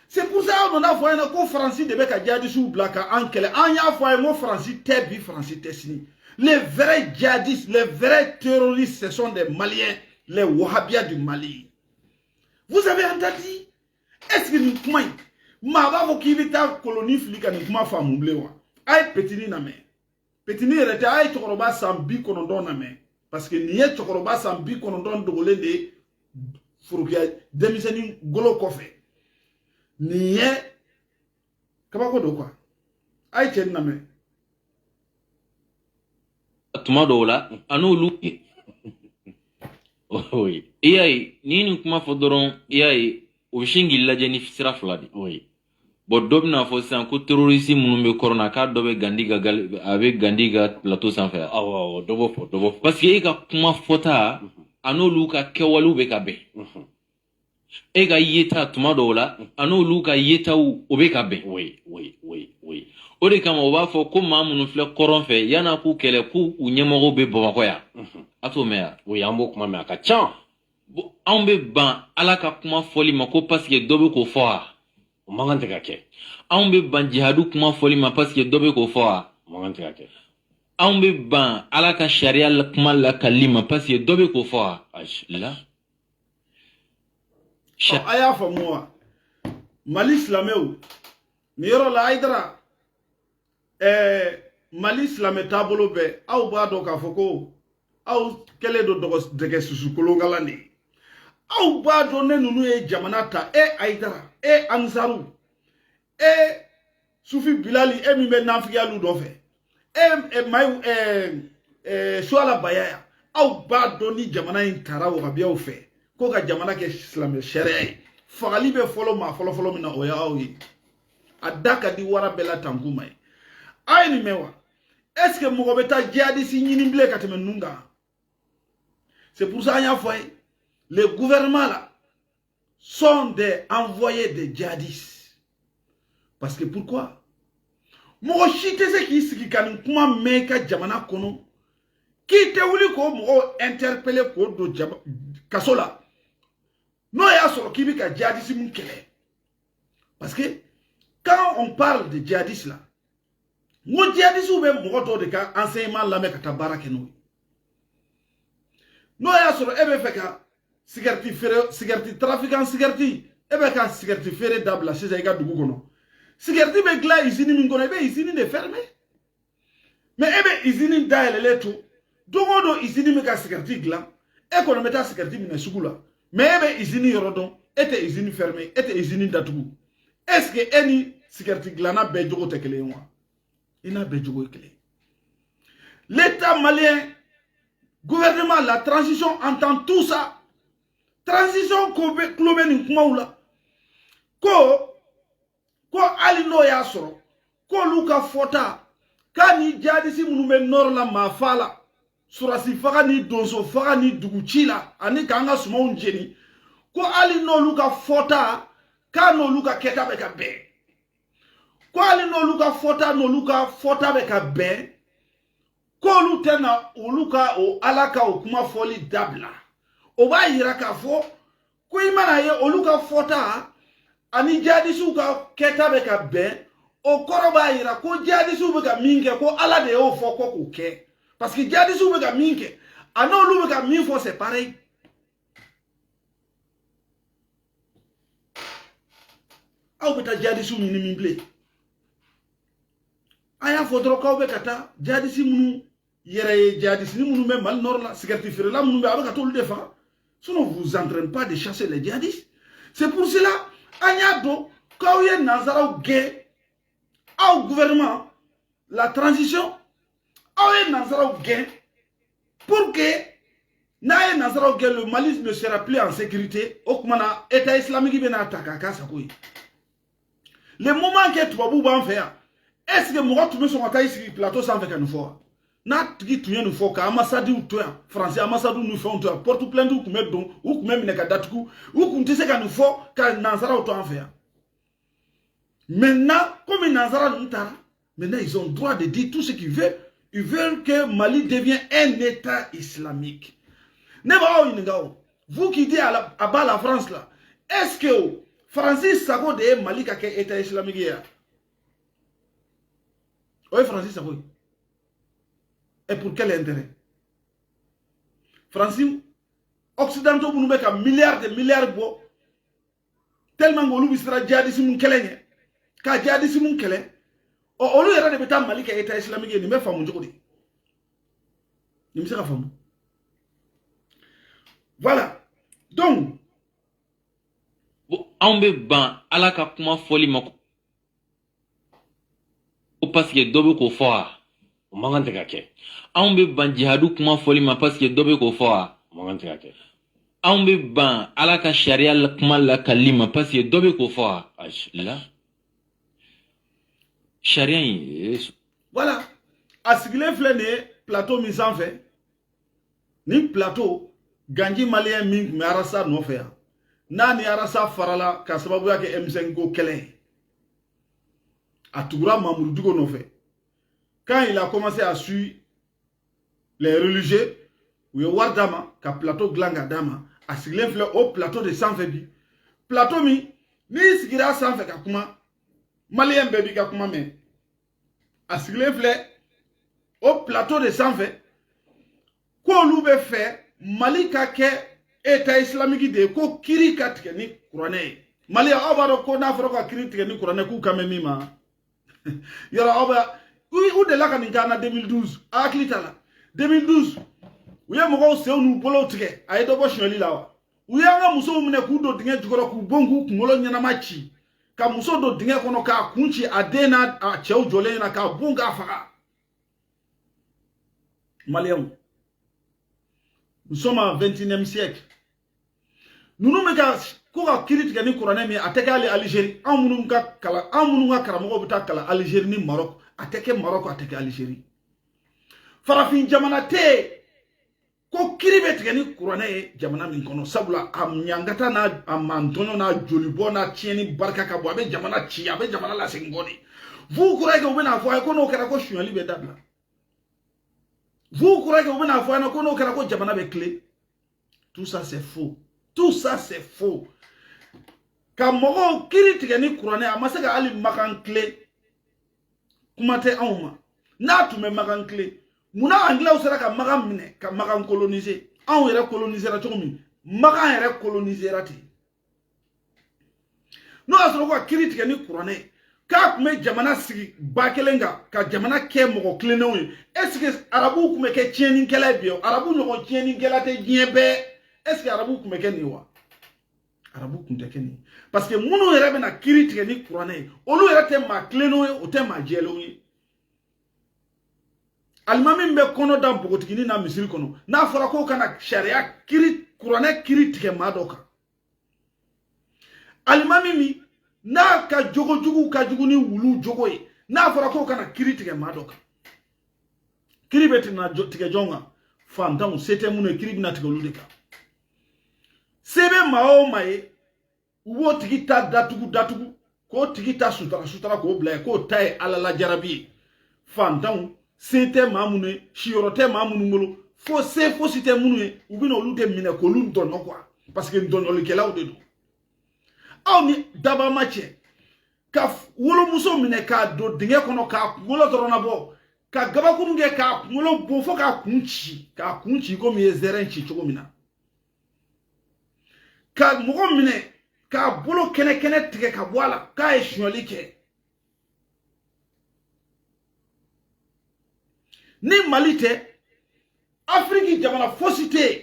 C'est pour ça aw nana fɔ an ɲɛna ko Faransi de bɛ ka djihadistes bila ka an kɛlɛ. An y'a fɔ a ye ko Faransi tɛ bi, Faransi tɛ sini. Les vrais djihadistes, les vrais terroristes, ce sont des Maliens, les Wahhabias du Mali. Vous avez entendu? Est-ce que nin kuma in, maa b'a fɔ k'i bɛ taa koloni fili ka nin kuma faamu bilen wa? A ye petini lamɛn. Petini yɛrɛ tɛ, a ye cɛkɔrɔba san 90 lamɛn. Parce que nin ye cɛkɔrɔba san 90 dogolen de ye forokiya denmisɛnnin golo kɔfɛ. Nin ye kabako don quoi. A ye cɛ nin lamɛn. Tuma dɔw la, a n'olu. Oui. I y'a ye, ni nin kuma fɔ dɔrɔn, i y'a ye, o bɛ sin k'i lajɛ ni sira fila de. Oui. Bon, dɔ bɛna fɔ sisan ko terroriste minnu bɛ kɔrɔn na, k'a dɔ bɛ Gandhi ka a bɛ Gandhi ka plateau sanfɛ yan. Awɔ, awɔ, dɔ b'o fɔ, dɔ b'o fɔ. Parce que e ka kuma fɔta, a n'olu ka kɛwalew bɛ ka bɛn. E ka yeta tuma dɔw la, a n'olu ka yetaw o bɛ ka bɛn. Oui, oui, oui, oui. O de kama u b'a fɔ ko maa minnu filɛ kɔrɔn fɛ, yan'a k'u kɛlɛ, k'u u ɲɛmɔgɔw bɛ Bamakɔ yan. A t'o mɛn yan. Oui, an b'o kuma mɛn, a ka ca. Bon, anw bɛ ban Ala ka kuma fɔli ma ko parce que dɔ bɛ k'o fɔ wa? O man kan tɛ ka kɛ. Anw bɛ ban jihadu kuma fɔli ma parce que dɔ bɛ k'o fɔ wa? O man kan tɛ ka kɛ. Anw bɛ ban Ala ka sariya la kuma lakali ma parce que dɔ bɛ k'o fɔ wa? Ayi. La. Ɔ, a y'a faamu wa? Mali silamɛw, nin yɔrɔ la, Hayidara, Mali silamɛ taabolo bɛɛ, aw b'a dɔn k'a fɔ ko aw kɛlen don dɛgɛ susu kolonkalan de ye. Aw b'a dɔn ne ninnu ye jamana ta. E Hayidara, e Ansaru, e Sufi Bilali, e min bɛ nafigiyalu nɔfɛ, e Mayi, Suwala Bayaya, aw b'a dɔn ni jamana in tara wagabiyaw fɛ ko ka jamana kɛ silamɛ sariya ye, fagali bɛ fɔlɔ maa fɔlɔ fɔlɔ min na, o ye aw ye. A da ka di wara bɛɛ la tanku ma ye. A ye nin mɛn wa? Est ce que mɔgɔ bɛ taa jihadisi ɲini bilen ka tɛmɛ ninnu kan? C'est pour ça an y'a fɔ a ye, les gouvernements là sont des envoyés des djihadistes. Parce que pourquoi? Mɔgɔ si tɛ se k'i sigi ka nin kuma mɛn i ka jamana kɔnɔ k'i tɛ wuli k'o mɔgɔw interpeller, k'o don kaso la, n'o y'a sɔrɔ k'i bɛ ka djihadisme mun kɛlɛ. Parce que quand on parle de djihadistes là, n ko djihadistes bɛ mɔgɔ dɔw de ka enseignement lamɛn ka taa baara kɛ n'o ye. N'o y'a sɔrɔ e bɛ fɛ ka sigɛriti feere, sigɛriti trafiquant, sigɛriti, e bɛ ka sigɛriti feere dabila sisan i ka dugu kɔnɔ, sigɛriti bɛ dilan usine min kɔnɔ, i bɛ usine de fermer. Mais e bɛ usine dayɛlɛlen to, don o don usine bɛ ka sigɛriti dilan, e kɔni bɛ taa sigɛriti minɛ sugu la, mais e bɛ usine yɔrɔ dɔn, e tɛ usine fermer, e tɛ usine datugu. Est ce que e ni sigɛriti dilanna bɛɛ jogo tɛ kelen ye wa? I n'a bɛɛ jogo ye kelen. L'État malien, gouvernement, la transition entend tout ça. Transition ko bɛ tulo bɛ nin kumaw la ko hali n'o y'a sɔrɔ k'olu ka fɔta k'a ni jihadisi minnu bɛ nord la, maa fa la, surasi faga ni donso faga ni dugu ci la ani k'an ka sumanw jeni, ko hali n'olu ka fɔta k'a n'olu ka kɛta bɛ ka bɛn, ko hali n'olu ka fɔta n'olu ka fɔta bɛ ka bɛn, k'olu tɛna olu ka o Ala ka o kuma fɔli dabila. O b'a yira k'a fɔ ko i mana ye olu ka fɔta ani jihadisiw ka kɛta bɛ ka bɛn, o kɔrɔ b'a yira ko jihadisiw bɛ ka min kɛ, ko Ala de y'o fɔ ko k'o kɛ, parce que jihadisiw bɛ ka min kɛ a n'olu bɛ ka min fɔ, c'est pareil. Aw bɛ taa jihadisiw ɲini min bilen? A y'a fɔ dɔrɔn k'aw bɛ ka taa jihadisi minnu yɛrɛ ye, jihadisini minnu bɛ Mali nord la, sigɛriti feerela minnu bɛ, a bɛ ka t'olu de faga. Sinon vous entraînez pas de chasser les djihadistes. C'est pour cela an y'a dɔn k'aw ye nanzaraw gɛn. Aw gouvernement, la transition, aw ye nanzaraw gɛn pour que n'a ye nanzaraw gɛn, le Mali ne sera plus en sécurité. O tuma na, État islamique bɛna ta k'a k'a sago ye. Le moment que tubabuw b'an fɛ yan, est ce que mɔgɔ tun bɛ sɔn ka taa i sigi plateau sanfɛ ka nin fɔ wa? N'a tigi tun ye nin fɔ ka ambassadew to yan, Faransi ambassade ni fɛnw to yan, porte plainte tun bɛ don, u tun bɛ minɛ ka datugu, u tun tɛ se ka nin fɔ ka nanzaraw to an fɛ yan. Maintenant, comme nanzara ninnu taara, maintenant ils ont droit de dire tout ce qu'ils veulent. Ils veulent que Mali devienne un État islamique. Ne b'aw ɲininka o, vous qui dites à bas la France là, est ce que Faransi sago de ye Mali ka kɛ État islamique ye wa? O ye Faransi sago ye. Et pour quel intérêt? Faransi, occidentaux minnu bɛ ka milliards de milliards bɔ, tellement que olu bɛ siran djihadisme kɛlɛ ɲɛ, ka djihadisme kɛlɛ, ɔ, olu yɛrɛ de bɛ taa Mali kɛ État islamique ye. Nin bɛ faamu cogo di? Nin bɛ se ka faamu? Voilà, donc. Bon, anw bɛ ban Ala ka kuma fɔli ma ko parce que dɔ bɛ k'o fɔ wa? O man kan tɛ ka kɛ. Anw bɛ ban jihadu kuma fɔli ma parce que dɔ bɛ k'o fɔ wa? O man kan tɛ ka kɛ. Anw bɛ ban Ala ka sariya la kuma lakali ma parce que dɔ bɛ k'o fɔ wa? Ayi. La sariya in Voilà, a sigilen filɛ nin ye plateau min sanfɛ, nin plateau, ganji malien min tun bɛ Arasa nɔfɛ yan, n'a ni Arasa farala ka sababuya kɛ M5 ko kɛlɛ ye, a tugura Mamoudou Dicko nɔfɛ. Quand il a commencé à suivre les religieux, u ye wari d'a ma ka plateau dilan ka d'a ma. A sigilen filɛ o plateau de sanfɛ bi, plateau min n'i sigira a sanfɛ ka kuma, maliyɛn bɛɛ b'i ka kuma mɛn. A sigilen filɛ o plateau de sanfɛ k'olu bɛ fɛ Mali ka kɛ état islamique de ye, ko kiri ka tigɛ ni kuranɛ ye. Mali, aw b'a dɔn ko n'a fɔra ka kiri tigɛ ni kuranɛ, k'u kan bɛ min ma yɔrɔ, aw bɛ u delila ka nin k'an na 2012. A hakili t'a la, 2012, u ye mɔgɔw senw n'u bolow tigɛ, a ye dɔ bɔ sonyɛli la wa? U y'an ka musow minɛ k'u don dingɛ jukɔrɔ, k'u bon, k'u kunkolo ɲɛnama ci, ka muso don dingɛ kɔnɔ k'a kun ci a den n'a a cɛw jɔlen ɲɛna, k'a bon, k'a faga. Maliyɛnw, nous sommes en 21e siècle. Ninnu bɛ ka ko ka kiiri tigɛ ni kuranɛ min, a tɛ kɛ hali Alizeri. Anw minnu ka kalan, anw minnu ka karamɔgɔw bɛ taa kalan Alizeri ni Marɔku, a tɛ kɛ Marɔku, a tɛ kɛ Alizeri. Farafin jamana tɛ yen ko kiiri bɛ tigɛ ni kuranɛ ye jamana min kɔnɔ, sabula a ɲangata n'a a mantɔɲɔ n'a jolibɔ n'a tiɲɛni barika ka bon, a bɛ jamana ci, a bɛ jamana lasegin kɔ de. Vous croyez que u bɛna fɔ a ye ko n'o kɛra ko sonyali bɛ dabila? Vous croyez que u bɛna fɔ a ɲɛna ko n'o kɛra ko jamana bɛ tilen? Tout ça, c'est faux. Tout ça, c'est faux. Ka mɔgɔw kiiri tigɛ ni kuranɛ, a ma se ka hali Makan tilen, kuma tɛ anw ma. N'a tun bɛ Makan tilen, munna Anglais sera ka Makan minɛ, ka Makan coloniser? Anw yɛrɛ colonisera cogo min, Makan yɛrɛ colonisera ten. N'o y'a sɔrɔ ko ka kiiri tigɛ ni kuranɛ ye, k'a tun bɛ jamana sigi ba kelen kan, ka jamana kɛ mɔgɔ tilennenw ye, est ce que arabuw tun bɛ kɛ tiɲɛnikɛla ye bi? Arabu ɲɔgɔn tiɲɛnikɛla tɛ diɲɛ bɛɛ. Est ce que arabuw tun bɛ kɛ nin ye wa? Arabu tun tɛ kɛ nin ye, parce que minnu yɛrɛ bɛna kiiri tigɛ ni kuranɛ ye, olu yɛrɛ tɛ maa tilennenw ye, o tɛ maa jɛlenw ye. Alimami min bɛ kɔnɔ da npogotiginin na misiri kɔnɔ, n'a fɔra k'o kana sariya kiiri, kuranɛ kiiri tigɛ maa dɔ kan, alimami min n'a ka jogo jugu ka jugu ni wulu jogo ye, n'a fɔra k'o kana kiiri tigɛ maa dɔ kan, kiiri bɛ tigɛ jɔn kan? Fantanw, se tɛ minnu ye, kiiri bɛna tigɛ olu de kan. Se bɛ maa o maa ye, u b'o tigi ta datugu datugu, k'o tigi ta sutara sutara, k'o bila yen, k'o ta ye Ala lajarabi ye. Fantanw, se tɛ maa minnu ye, siyɔrɔ tɛ maa minnu bolo, fo se fosi tɛ minnu ye, u bɛna olu de minɛ k'olu dɔɲɔ quoi, parce que dɔɲɔlikɛlaw de don. Aw ni dabama cɛ ka wolomuso minɛ k'a don dingɛ kɔnɔ, k'a kunkolo dɔrɔn nabɔ, ka gabakuru kɛ k'a kunkolo bon fo k'a kun ci, k'a kun ci komi i ye zɛrɛn ci cogo min na, ka mɔgɔ minɛ k'a bolo kɛnɛ kɛnɛ tigɛ ka bɔ a la k'a ye sonyali kɛ. Ni Mali tɛ, Afiriki jamana fosi tɛ yen,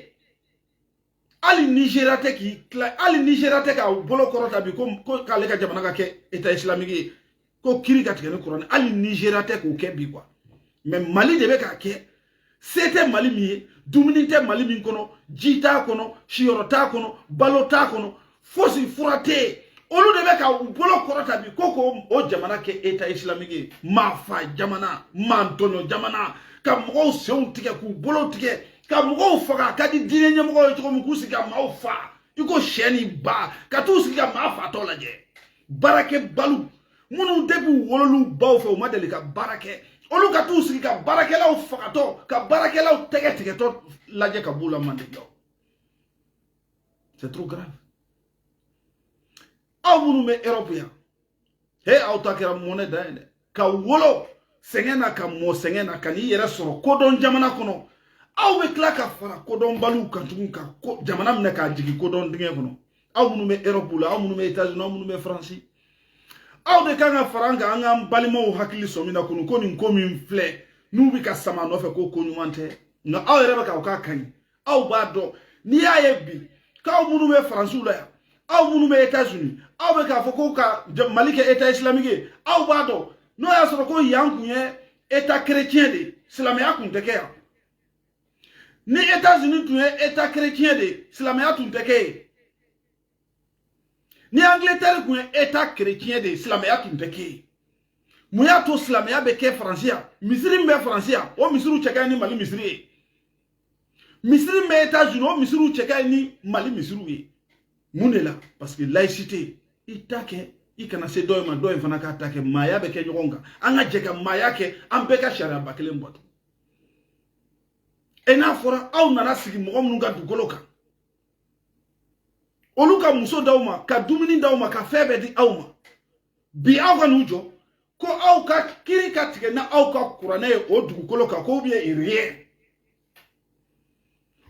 hali Nizeriya tɛ k'i tila, hali Nizeriya tɛ k'a bolo kɔrɔta bi ko k'ale ka jamana ka kɛ état islamique ye, ko kiiri ka tigɛ ni kuranɛ, hali Nizeriya tɛ k'o kɛ bi quoi. Mais Mali de bɛ k'a kɛ. Se tɛ Mali min ye, dumuni tɛ Mali min kɔnɔ, ji t'a kɔnɔ, siyɔrɔ t'a kɔnɔ, balo t'a kɔnɔ, fosi fura tɛ yen, olu de bɛ ka u bolo kɔrɔta bi ko k'o jamana kɛ état islamique ye. Maafa jamana, maantɔɲɔ jamana, ka mɔgɔw senw tigɛ, k'u bolo tigɛ, ka mɔgɔw faga. A ka di diinɛ ɲɛmɔgɔw ye cogo min k'u sigi ka maaw fa i ko sɛ ni ba, ka t'u sigi ka maa fatɔ lajɛ. Baarakɛbaliw minnu depuis u wolol'u baw fɛ, u ma deli ka baara kɛ, olu ka t'u sigi ka baarakɛlaw fagatɔ, ka baarakɛlaw tɛgɛ tigɛtɔ lajɛ ka b'u la mandenkaw. C'est trop grave. Aw minnu bɛ Europe yan, he, aw ta kɛra mɔnɛ dan ye dɛ. Ka wolo sɛgɛn na, ka mɔ sɛgɛn na, ka n'i yɛrɛ sɔrɔ kodɔn jamana kɔnɔ, aw bɛ tila ka fara kodɔnbaliw kan tugun, ka jamana minɛ k'a jigin kodɔn dingɛ kɔnɔ. Aw minnu bɛ Europe la, aw minnu bɛ États-Unis, aw minnu bɛ France, aw de kan ka fara an kan, an k'an balimaw hakili sɔmi na kunu ko nin ko min filɛ n'u bɛ ka sama nɔfɛ, ko ɲuman tɛ. Nka aw yɛrɛ bɛ k'aw k'a ka ɲi. Aw b'a dɔn, n'i y'a ye bi k'aw minnu bɛ Faransiw la yan, aw minnu bɛ États-Unis, aw bɛ k'a fɔ ko ka Mali kɛ état islamique ye, aw b'a dɔn n'o y'a sɔrɔ ko yan kun ye état chrétien de ye, silamɛya kun tɛ kɛ yan. Ni États-Unis tun ye état chrétien de ye, silamɛya tun tɛ kɛ yen. Ni Angleterre tun ye état chrétien de ye, silamɛya tun tɛ kɛ yen. Mun y'a to silamɛya bɛ kɛ Faransi yan? Misiri min bɛ Faransi yan, o misiriw cɛ ka ɲi ni Mali misiri ye. Misiri min bɛ États-Unis, o misiriw cɛ ka ɲi ni Mali misiriw ye. Mun de la? Parce que laïcité, i ta kɛ, i kana se dɔ in ma, dɔ in fana k'a ta kɛ, maaya bɛ kɛ ɲɔgɔn kan. An ka jɛ ka maaya kɛ, an bɛɛ ka sariyaba kelen bato. E n'a fɔra aw nana sigi mɔgɔ minnu ka dugukolo kan, Olu ka muso d'aw ma, ka dumuni d'aw ma, ka fɛn bɛɛ di aw ma. Bi aw ka n'u jɔ ko aw ka kiri ka tigɛ na aw ka kuranɛ ye o dugukolo kan, ko ou bien rien.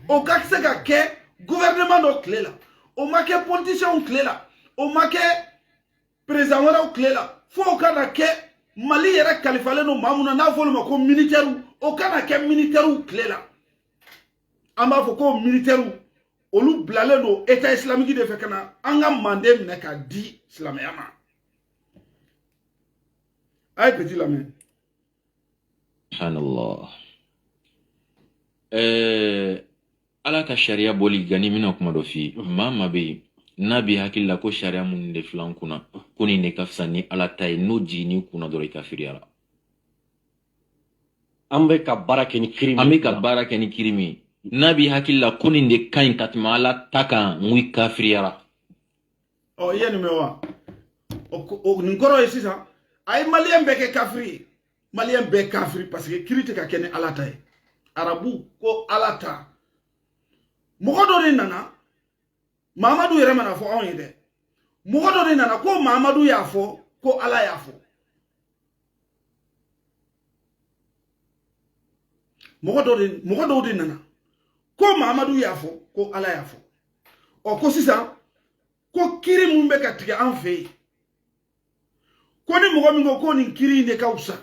O ka se ka kɛ gouvernement dɔ tile la, o ma kɛ politiciens tile la, o ma kɛ président wɛrɛw tile la, fo o ka na kɛ Mali yɛrɛ kalifalen don maa mun na, n'a fɔ olu ma ko militaires, o ka na kɛ militaires tile la. An b'a fɔ ko militaires olu bilalen don État islamique de fɛ ka na an ka manden minɛ k'a di silamɛya ma. A ye petit lamɛn. Subhanallah. Ala ka sariya bɔli gani, n bɛna kuma dɔ f'i ye. Maa bɛ yen n'a b'i hakili la ko sariya minnu de filɛ an kunna, ko nin de ka fisa ni Ala ta ye, n'o jiginn'i kunna dɔrɔn, i kafiriyara. An bɛ ka baara kɛ ni kiri. An bɛ ka baara kɛ ni kiri min ye, n'a b'i hakili la ko nin de ka ɲi ka tɛmɛ Ala ta kan, n ko i kafiriyara. Ɔ, i ye nin mɛn wa? O nin kɔrɔ ye sisan a ye maliyɛn bɛɛ kɛ kafiri ye, maliyɛn bɛɛ kafiri, parce que kiri tɛ ka kɛ ni Ala ta ye. Arabu ko Ala ta. Mɔgɔ dɔ de nana, Mamadu yɛrɛ mana fɔ anw ye dɛ, mɔgɔ dɔ de nana ko Mamadu y'a fɔ ko Ala y'a fɔ. Mɔgɔ dɔw de nana ko Mamadu y'a fɔ ko Ala y'a fɔ. Ɔ, ko sisan ko kiri mun bɛ ka tigɛ an fɛ yen, ko ni mɔgɔ min ko ko nin kiri in de ka fisa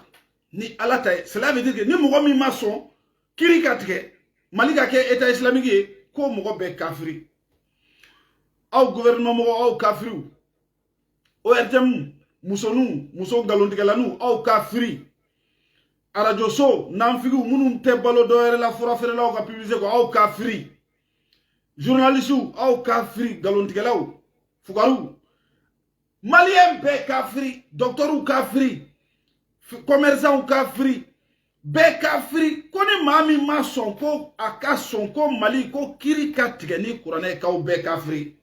ni Ala ta ye, cela veut dire que ni mɔgɔ min ma sɔn kiri ka tigɛ Mali ka kɛ État islamique ye, ko mɔgɔ bɛɛ kafiri. Aw gouvernement mɔgɔw, aw kafiriw, ORTM musoninw, muso nkalontigɛlaniw, aw kafiri. Arajo so nanfigiw minnu tɛ balo dɔwɛrɛ la, fura feerelaw ka publicité kɔ, aw kafiri. Journalisiw, aw kafiri, nkalontigɛlaw, fugariw, maliyɛn bɛɛ kafiri, docteurw kafiri, commerçantw kafiri, bɛɛ kafiri. Ko ni maa min ma sɔn ko a ka sɔn ko Mali ko kiri ka tigɛ ni kuranɛ, k'aw bɛɛ kafiri,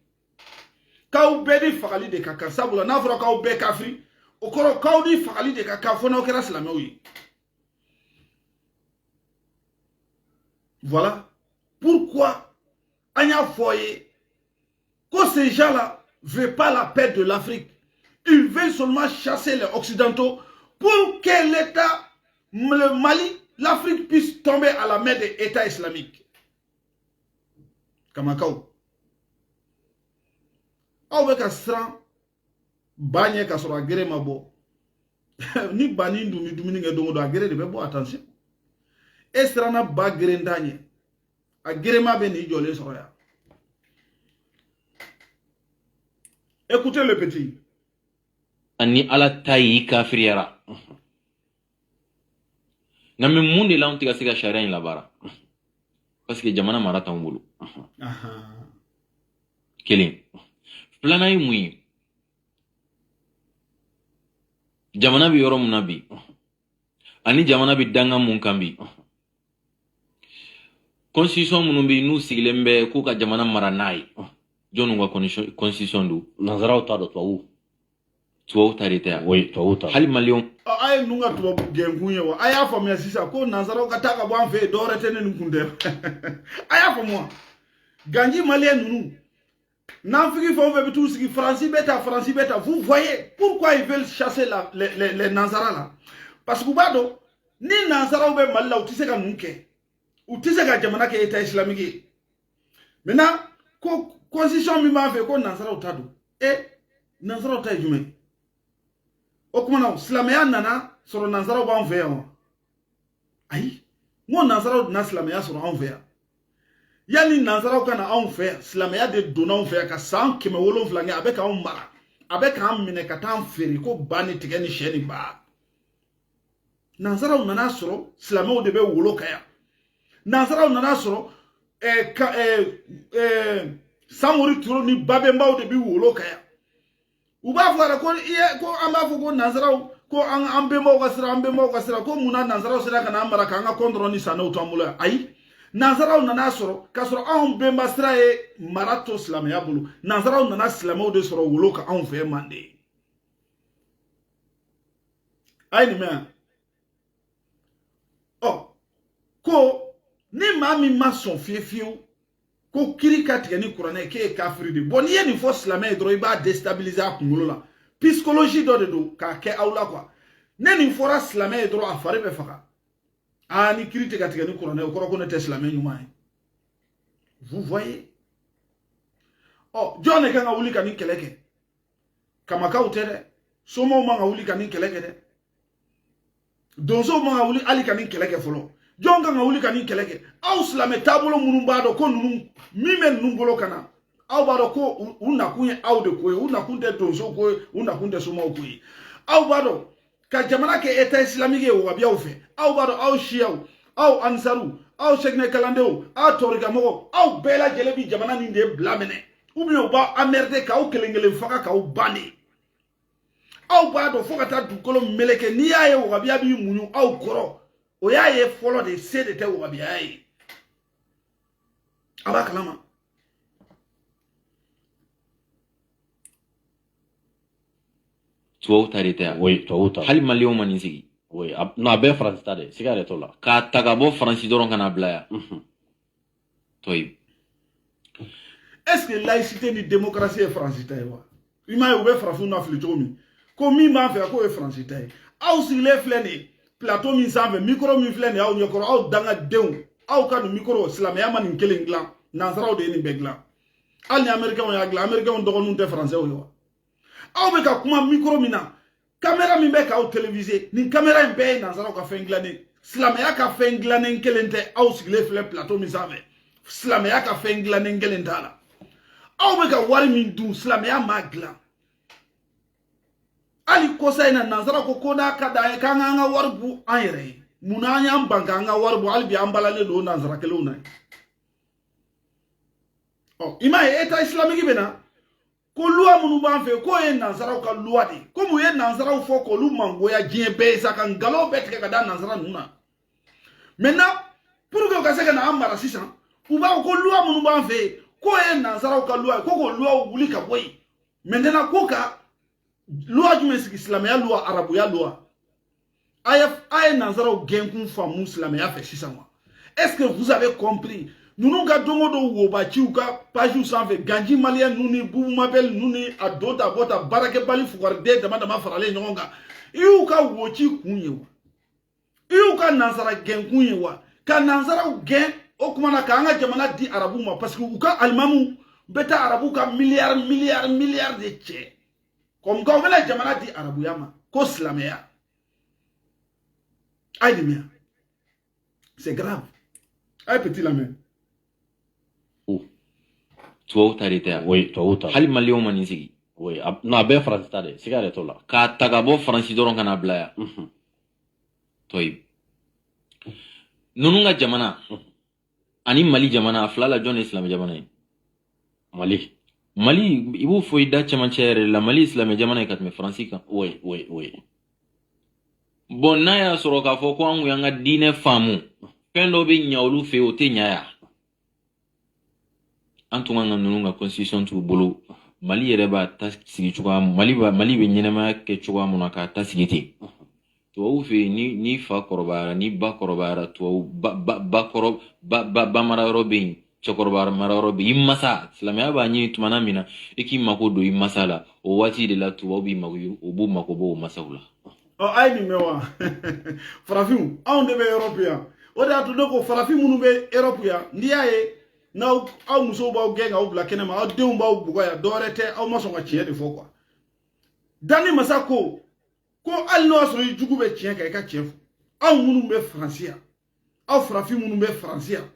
k'aw bɛɛ ni fagali de ka kan. Sabula n'a fɔra k'aw bɛɛ kafiri, o kɔrɔ k'aw ni fagali de ka kan, fo n'aw kɛra silamɛw ye. Voilà pourquoi an y'a fɔ ye ko ces gens-là veulent pas la paix de l'Afrique. Ils veulent seulement chasser les Occidentaux pour que l'État, le Mali, l'Afrique puisse tomber à la main de l'État islamique. Kamakaw. Aw bɛ ka siran ba ɲɛ ka sɔrɔ a gere ma bɔ. Ni ba ni dun bɛ dumuni kɛ don o don, a gere de bɛ bɔ, attention. E siranna ba gere t'a ɲɛ, a gerema bɛ n'i jɔlen sɔrɔ yan. Écoutez le petit. Ani Ala ta y'i kafiriyara. Nka mɛ mun de la anw tɛ ka se ka sariya in labaara? Parce que jamana mara t'anw bolo. Kelen. Filanan ye mun ye? Jamana bɛ yɔrɔ mun na bi, ani jamana bɛ danga mun kan bi, constitution minnu bɛ yen n'u sigilen bɛ k'u ka jamana mara n'a ye, jɔnniw ka constitution don? Nanzaraw ta don, tubabuw. Tubabuw ta de tɛ yan. Oui, tubabuw ta. Hali maliyɛnw. A ye ninnu ka tubabu gɛnkun ye wa? A y'a faamuya sisan ko nanzaraw ka taa ka bɔ an fɛ yen, dɔwɛrɛ tɛ ne ni kun tɛ. A y'a faamu wa? Ganji maliyɛn ninnu, nanfigi fɛn o fɛn bɛ t'u sigi, Faransi bɛ ta, Faransi bɛ ta. Vous voyez pourquoi ils veulent chasser les nanzara là? Parce que u b'a dɔn ni nanzaraw bɛ Mali la, u tɛ se ka ninnu kɛ, u tɛ se ka jamana kɛ État islamique ye. Maintenant ko constitution min b'an fɛ, ko nanzaraw ta don. E nanzaraw ta ye jumɛn? O tuma na silamɛya nana sɔrɔ nanzaraw b'an fɛ yan wa? Ayi, n ko nanzaraw tɛna silamɛya sɔrɔ anw fɛ yan. Yanni nanzaraw ka na anw fɛ yan, silamɛya de donna anw fɛ yan ka san 700 kɛ. A bɛ k'anw mara, a bɛ k'an minɛ ka taa an feere ko ba ni tigɛ ni sɛ ni ba. Nanzaraw nana sɔrɔ silamɛw de bɛ wolo ka yan. Nanzaraw nana sɔrɔ Samori Ture ni Babɛnbaw de bɛ wolo ka yan. U b'a fɔ yɛrɛ ko i ye ko an b'a fɔ ko nanzaraw ko an bɛnbaw ka sira, an bɛnbaw ka sira, ko munna nanzaraw sera ka n'an mara k'an ka kɔntɔrɔn ni sanɛw to an bolo yan? Ayi, nanzaraw nana sɔrɔ k'a sɔrɔ anw bɛnba sira ye mara to silamɛya bolo. Nanzaraw nana silamɛw de sɔrɔ wolo ka anw fɛ Manden. A ye nin mɛn yan? Ɔ, ko ni maa min ma sɔn fiyewu fiyewu Ko kiri ka tigɛ ni kuranɛ ye, k'e ye kafiri de. Bon, n'i ye nin fɔ silamɛ ye dɔrɔn, i b'a déstabiliser a kunkolo la. Psychologie dɔ de don k'a kɛ aw la quoi. Ne nin fɔra silamɛ ye dɔrɔn, a fari bɛ faga. Aa, ni kiri tɛ ka tigɛ ni kuranɛ ye, o kɔrɔ ko ne tɛ silamɛ ɲuman ye. Vous voyez? Ɔ, jɔn de kan ka wuli ka nin kɛlɛ kɛ? Kamakaw tɛ dɛ, somaw man ka wuli ka nin kɛlɛ kɛ dɛ, donsow man ka wuli hali ka nin kɛlɛ kɛ fɔlɔ. Jɔn kan ka wuli ka nin kɛlɛ kɛ? Aw silamɛ taabolo minnu b'a dɔn ko ninnu min bɛ ninnu bolo ka na, aw b'a dɔn ko u nakun ye aw de ko ye, u nakun tɛ donsow ko ye, u nakun tɛ somaw ko ye. Aw b'a dɔn ka jamana kɛ état islamique ye wahabiyaw fɛ. Aw b'a dɔn, aw siyaw, aw ansaru, aw sɛginɛ kalandenw, aw tɔrikamɔgɔw, aw bɛɛ lajɛlen bi jamana nin de bila minɛ, ou bien u b'aw emmerder k'aw kelen kelen faga k'aw ban de. Aw b'a dɔn fo ka taa dugukolo meleke. N'i y'a ye wahabiya b'i muɲu aw kɔrɔ, o y'a ye fɔlɔ de se de tɛ wahabiya ye. A b'a kalama. Tubabu ta de tɛ yan. Oui, tubabu ta. Hali maliyɛnw ma nin sigi. Oui, non, a bɛɛ Faransi ta de, siga yɛrɛ t'o la. K'a ta ka bɔ Faransi dɔrɔn ka n'a bila yan. Toyi. Est ce que laïcité ni démocratie ye Faransi ta ye wa? I m'a ye u bɛ farafinw lafili cogo min, ko min b'an fɛ k'o ye Faransi ta ye. Aw sigilen filɛ nin ye plateau min sanfɛ, micro min filɛ nin ye aw ɲɛkɔrɔ, aw dangadenw, aw ka nin micro, silamɛya ma nin kelen dilan, nansaraw de ye nin bɛɛ dilan. Hali ni américains y'a dilan, américains dɔgɔninw tɛ faransɛw ye wa? Aw bɛ ka kuma micro min na, caméra min bɛ k'aw téléviser, nin caméra in bɛɛ ye nansaraw ka fɛn dilannen, silamɛya ka fɛn dilannen kelen tɛ. Aw sigilen filɛ plateau min sanfɛ, silamɛya ka fɛn dilannen kelen t'a la. Aw bɛ ka wari min dun, silamɛya m'a dilan. Hali kɔsa in na, nansara ko n'a ka d'an ye k'an k'an ka wari bɔ an yɛrɛ ye. Munna an y'an ban k'an ka wari bɔ? Hali bi an balalen don nansara kelenw na. Ɔ, i m'a ye état islamique bɛ na ko loi minnu b'an fɛ, k'o ye nansaraw ka loi de ye. Komi u ye nansaraw fɔ k'olu mangoya diɲɛ bɛɛ ye sa, ka nkalon bɛɛ tigɛ ka da nansara ninnu na. Maintenant, pour que u ka se ka na an mara sisan, u b'a fɔ ko loi minnu b'an fɛ yen, k'o ye nansaraw ka loi ye, ko k'o loi wuli ka bɔ yen. Maintenant, ko ka loi jumɛn sigi? Silamɛya loi, arabuya loi. A ye nansaraw gɛnkun faamu silamɛya fɛ sisan wa? Est ce que vous avez compris? Ninnu ka don o don wobaciw ka pagew sanfɛ, ganji maliyɛn ninnu ni Bubu Mabel ninnu ni a don ta bɔ ta baarakɛbali fugariden dama dama faralen ɲɔgɔn kan, i y'u ka woci kun ye wa? I y'u ka nansara gɛnkun ye wa? Ka nansaraw gɛn o tuma na k'an ka jamana di arabuw ma, parce que u ka alimamuw bɛ taa arabuw ka miliyari miliyari miliyari de cɛ. Comme quoi u bɛna jamana di arabuya ma ko silamɛya. A ye nin mɛn, c'est grave. A ye petit lamɛn. Tubabu ta de tɛ yan. Oui, tubabu ta. Hali maliyɛnw ma nin sigi. Oui, non, a bɛɛ Faransi ta de, siga yɛrɛ t'o la. K'a ta ka bɔ Faransi dɔrɔn ka n'a bila yan. Toyi. Ninnu ka jamana ani Mali jamana, a fila la jɔn de ye silamɛ jamana ye? Mali. Mali, i b'o fɔ i da cɛmancɛ yɛrɛ la, Mali ye silamɛ jamana ye ka tɛmɛ Faransi kan. Oui, oui, oui. Bon, n'a y'a sɔrɔ k'a fɔ ko an kun y'an ka diinɛ faamu, fɛn dɔ bɛ ɲa olu fɛ yen, o tɛ ɲa yan. An tun kan ka ninnu ka constitution t'u bolo. Mali yɛrɛ b'a ta sigi cogoya, Mali bɛ ɲɛnɛmaya kɛ cogoya mun na k'a ta sigi ten. Tubabuw fɛ yen, ni fa kɔrɔbayara, ni ba kɔrɔbayara, tubabu ba kɔrɔ ba mara yɔrɔ bɛ yen, cɛkɔrɔba mara yɔrɔ bɛ yen, i masa silamɛya b'a ɲini tumana min na i k'i mako don i masa la, o waati de la tubabu b'i mako, o b'u mako bɔ o masaw la. Ɔ, a ye nin mɛn wa? Farafinw, anw de bɛ Europe yan. O de y'a to ne ko farafin minnu bɛ Europe yan, n'i y'a ye n'aw aw musow b'aw gɛn k'aw bila kɛnɛma, aw denw b'aw bugɔ yan, dɔwɛrɛ tɛ, aw ma sɔn ka tiɲɛ de fɔ quoi. Danni masa ko hali n'o y'a sɔrɔ i jugu bɛ tiɲɛ kan, i ka tiɲɛ fɔ. Aw minnu bɛ Faransi yan, aw farafin minnu bɛ Faransi yan,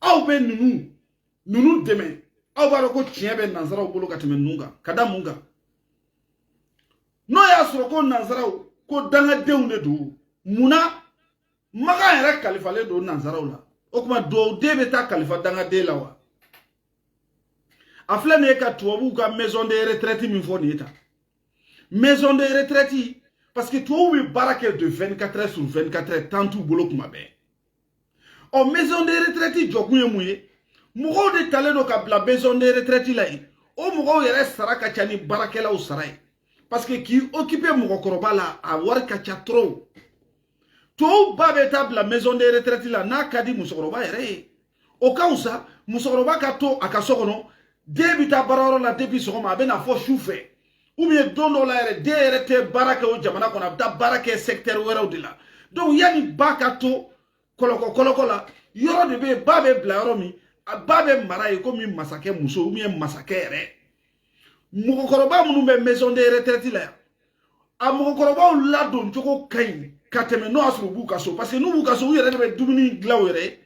aw bɛ ninnu dɛmɛ, aw b'a dɔn ko tiɲɛ bɛ nansaraw bolo ka tɛmɛ ninnu kan. Ka da mun kan? N'o y'a sɔrɔ ko nansaraw ko dangadenw de don, munna Makan yɛrɛ kalifalen don nansaraw la? O tuma dugawuden bɛ taa kalifa dangaden la wa? A filɛ nin ye ka tubabuw ka maison de retraite min fɔ nin ye tan, maison de retraite, parce que tubabuw bɛ baara kɛ de 24 heures sur 24 heures, temps t'u bolo kuma bɛɛ. Ɔ, maison de retraite jɔkun ye mun ye? Mɔgɔw de talen don ka bila maison de retraite la yen. O mɔgɔw yɛrɛ sara ka ca ni baarakɛlaw sara ye, parce que k'i occuper mɔgɔkɔrɔba la, a wari ka ca trop. Tubabuw ba bɛ taa bila maison de retraite la n'a ka di musokɔrɔba yɛrɛ ye. O ka fisa musokɔrɔba ka to a ka so kɔnɔ, den bɛ taa baarayɔrɔ la depuis sɔgɔma, a bɛ na fɔ su fɛ, ou bien don dɔw la yɛrɛ, den yɛrɛ tɛ baara kɛ o jamana kɔnɔ, a bɛ taa baara kɛ secteur wɛrɛw de la. Donc yanni ba ka to kɔlɔkɔ kɔlɔkɔ la, yɔrɔ de bɛ yen, ba bɛ bila yɔrɔ min, a ba bɛ mara yen komi masakɛ muso ou bien masakɛ yɛrɛ. Mɔgɔkɔrɔba minnu bɛ maison de retraite la yan, a mɔgɔkɔrɔbaw ladon cogo ka ɲi ka tɛmɛ n'o y'a sɔrɔ u b'u ka so, parce que n'u b'u ka so, u yɛrɛ de bɛ dumuni dilan u yɛrɛ ye,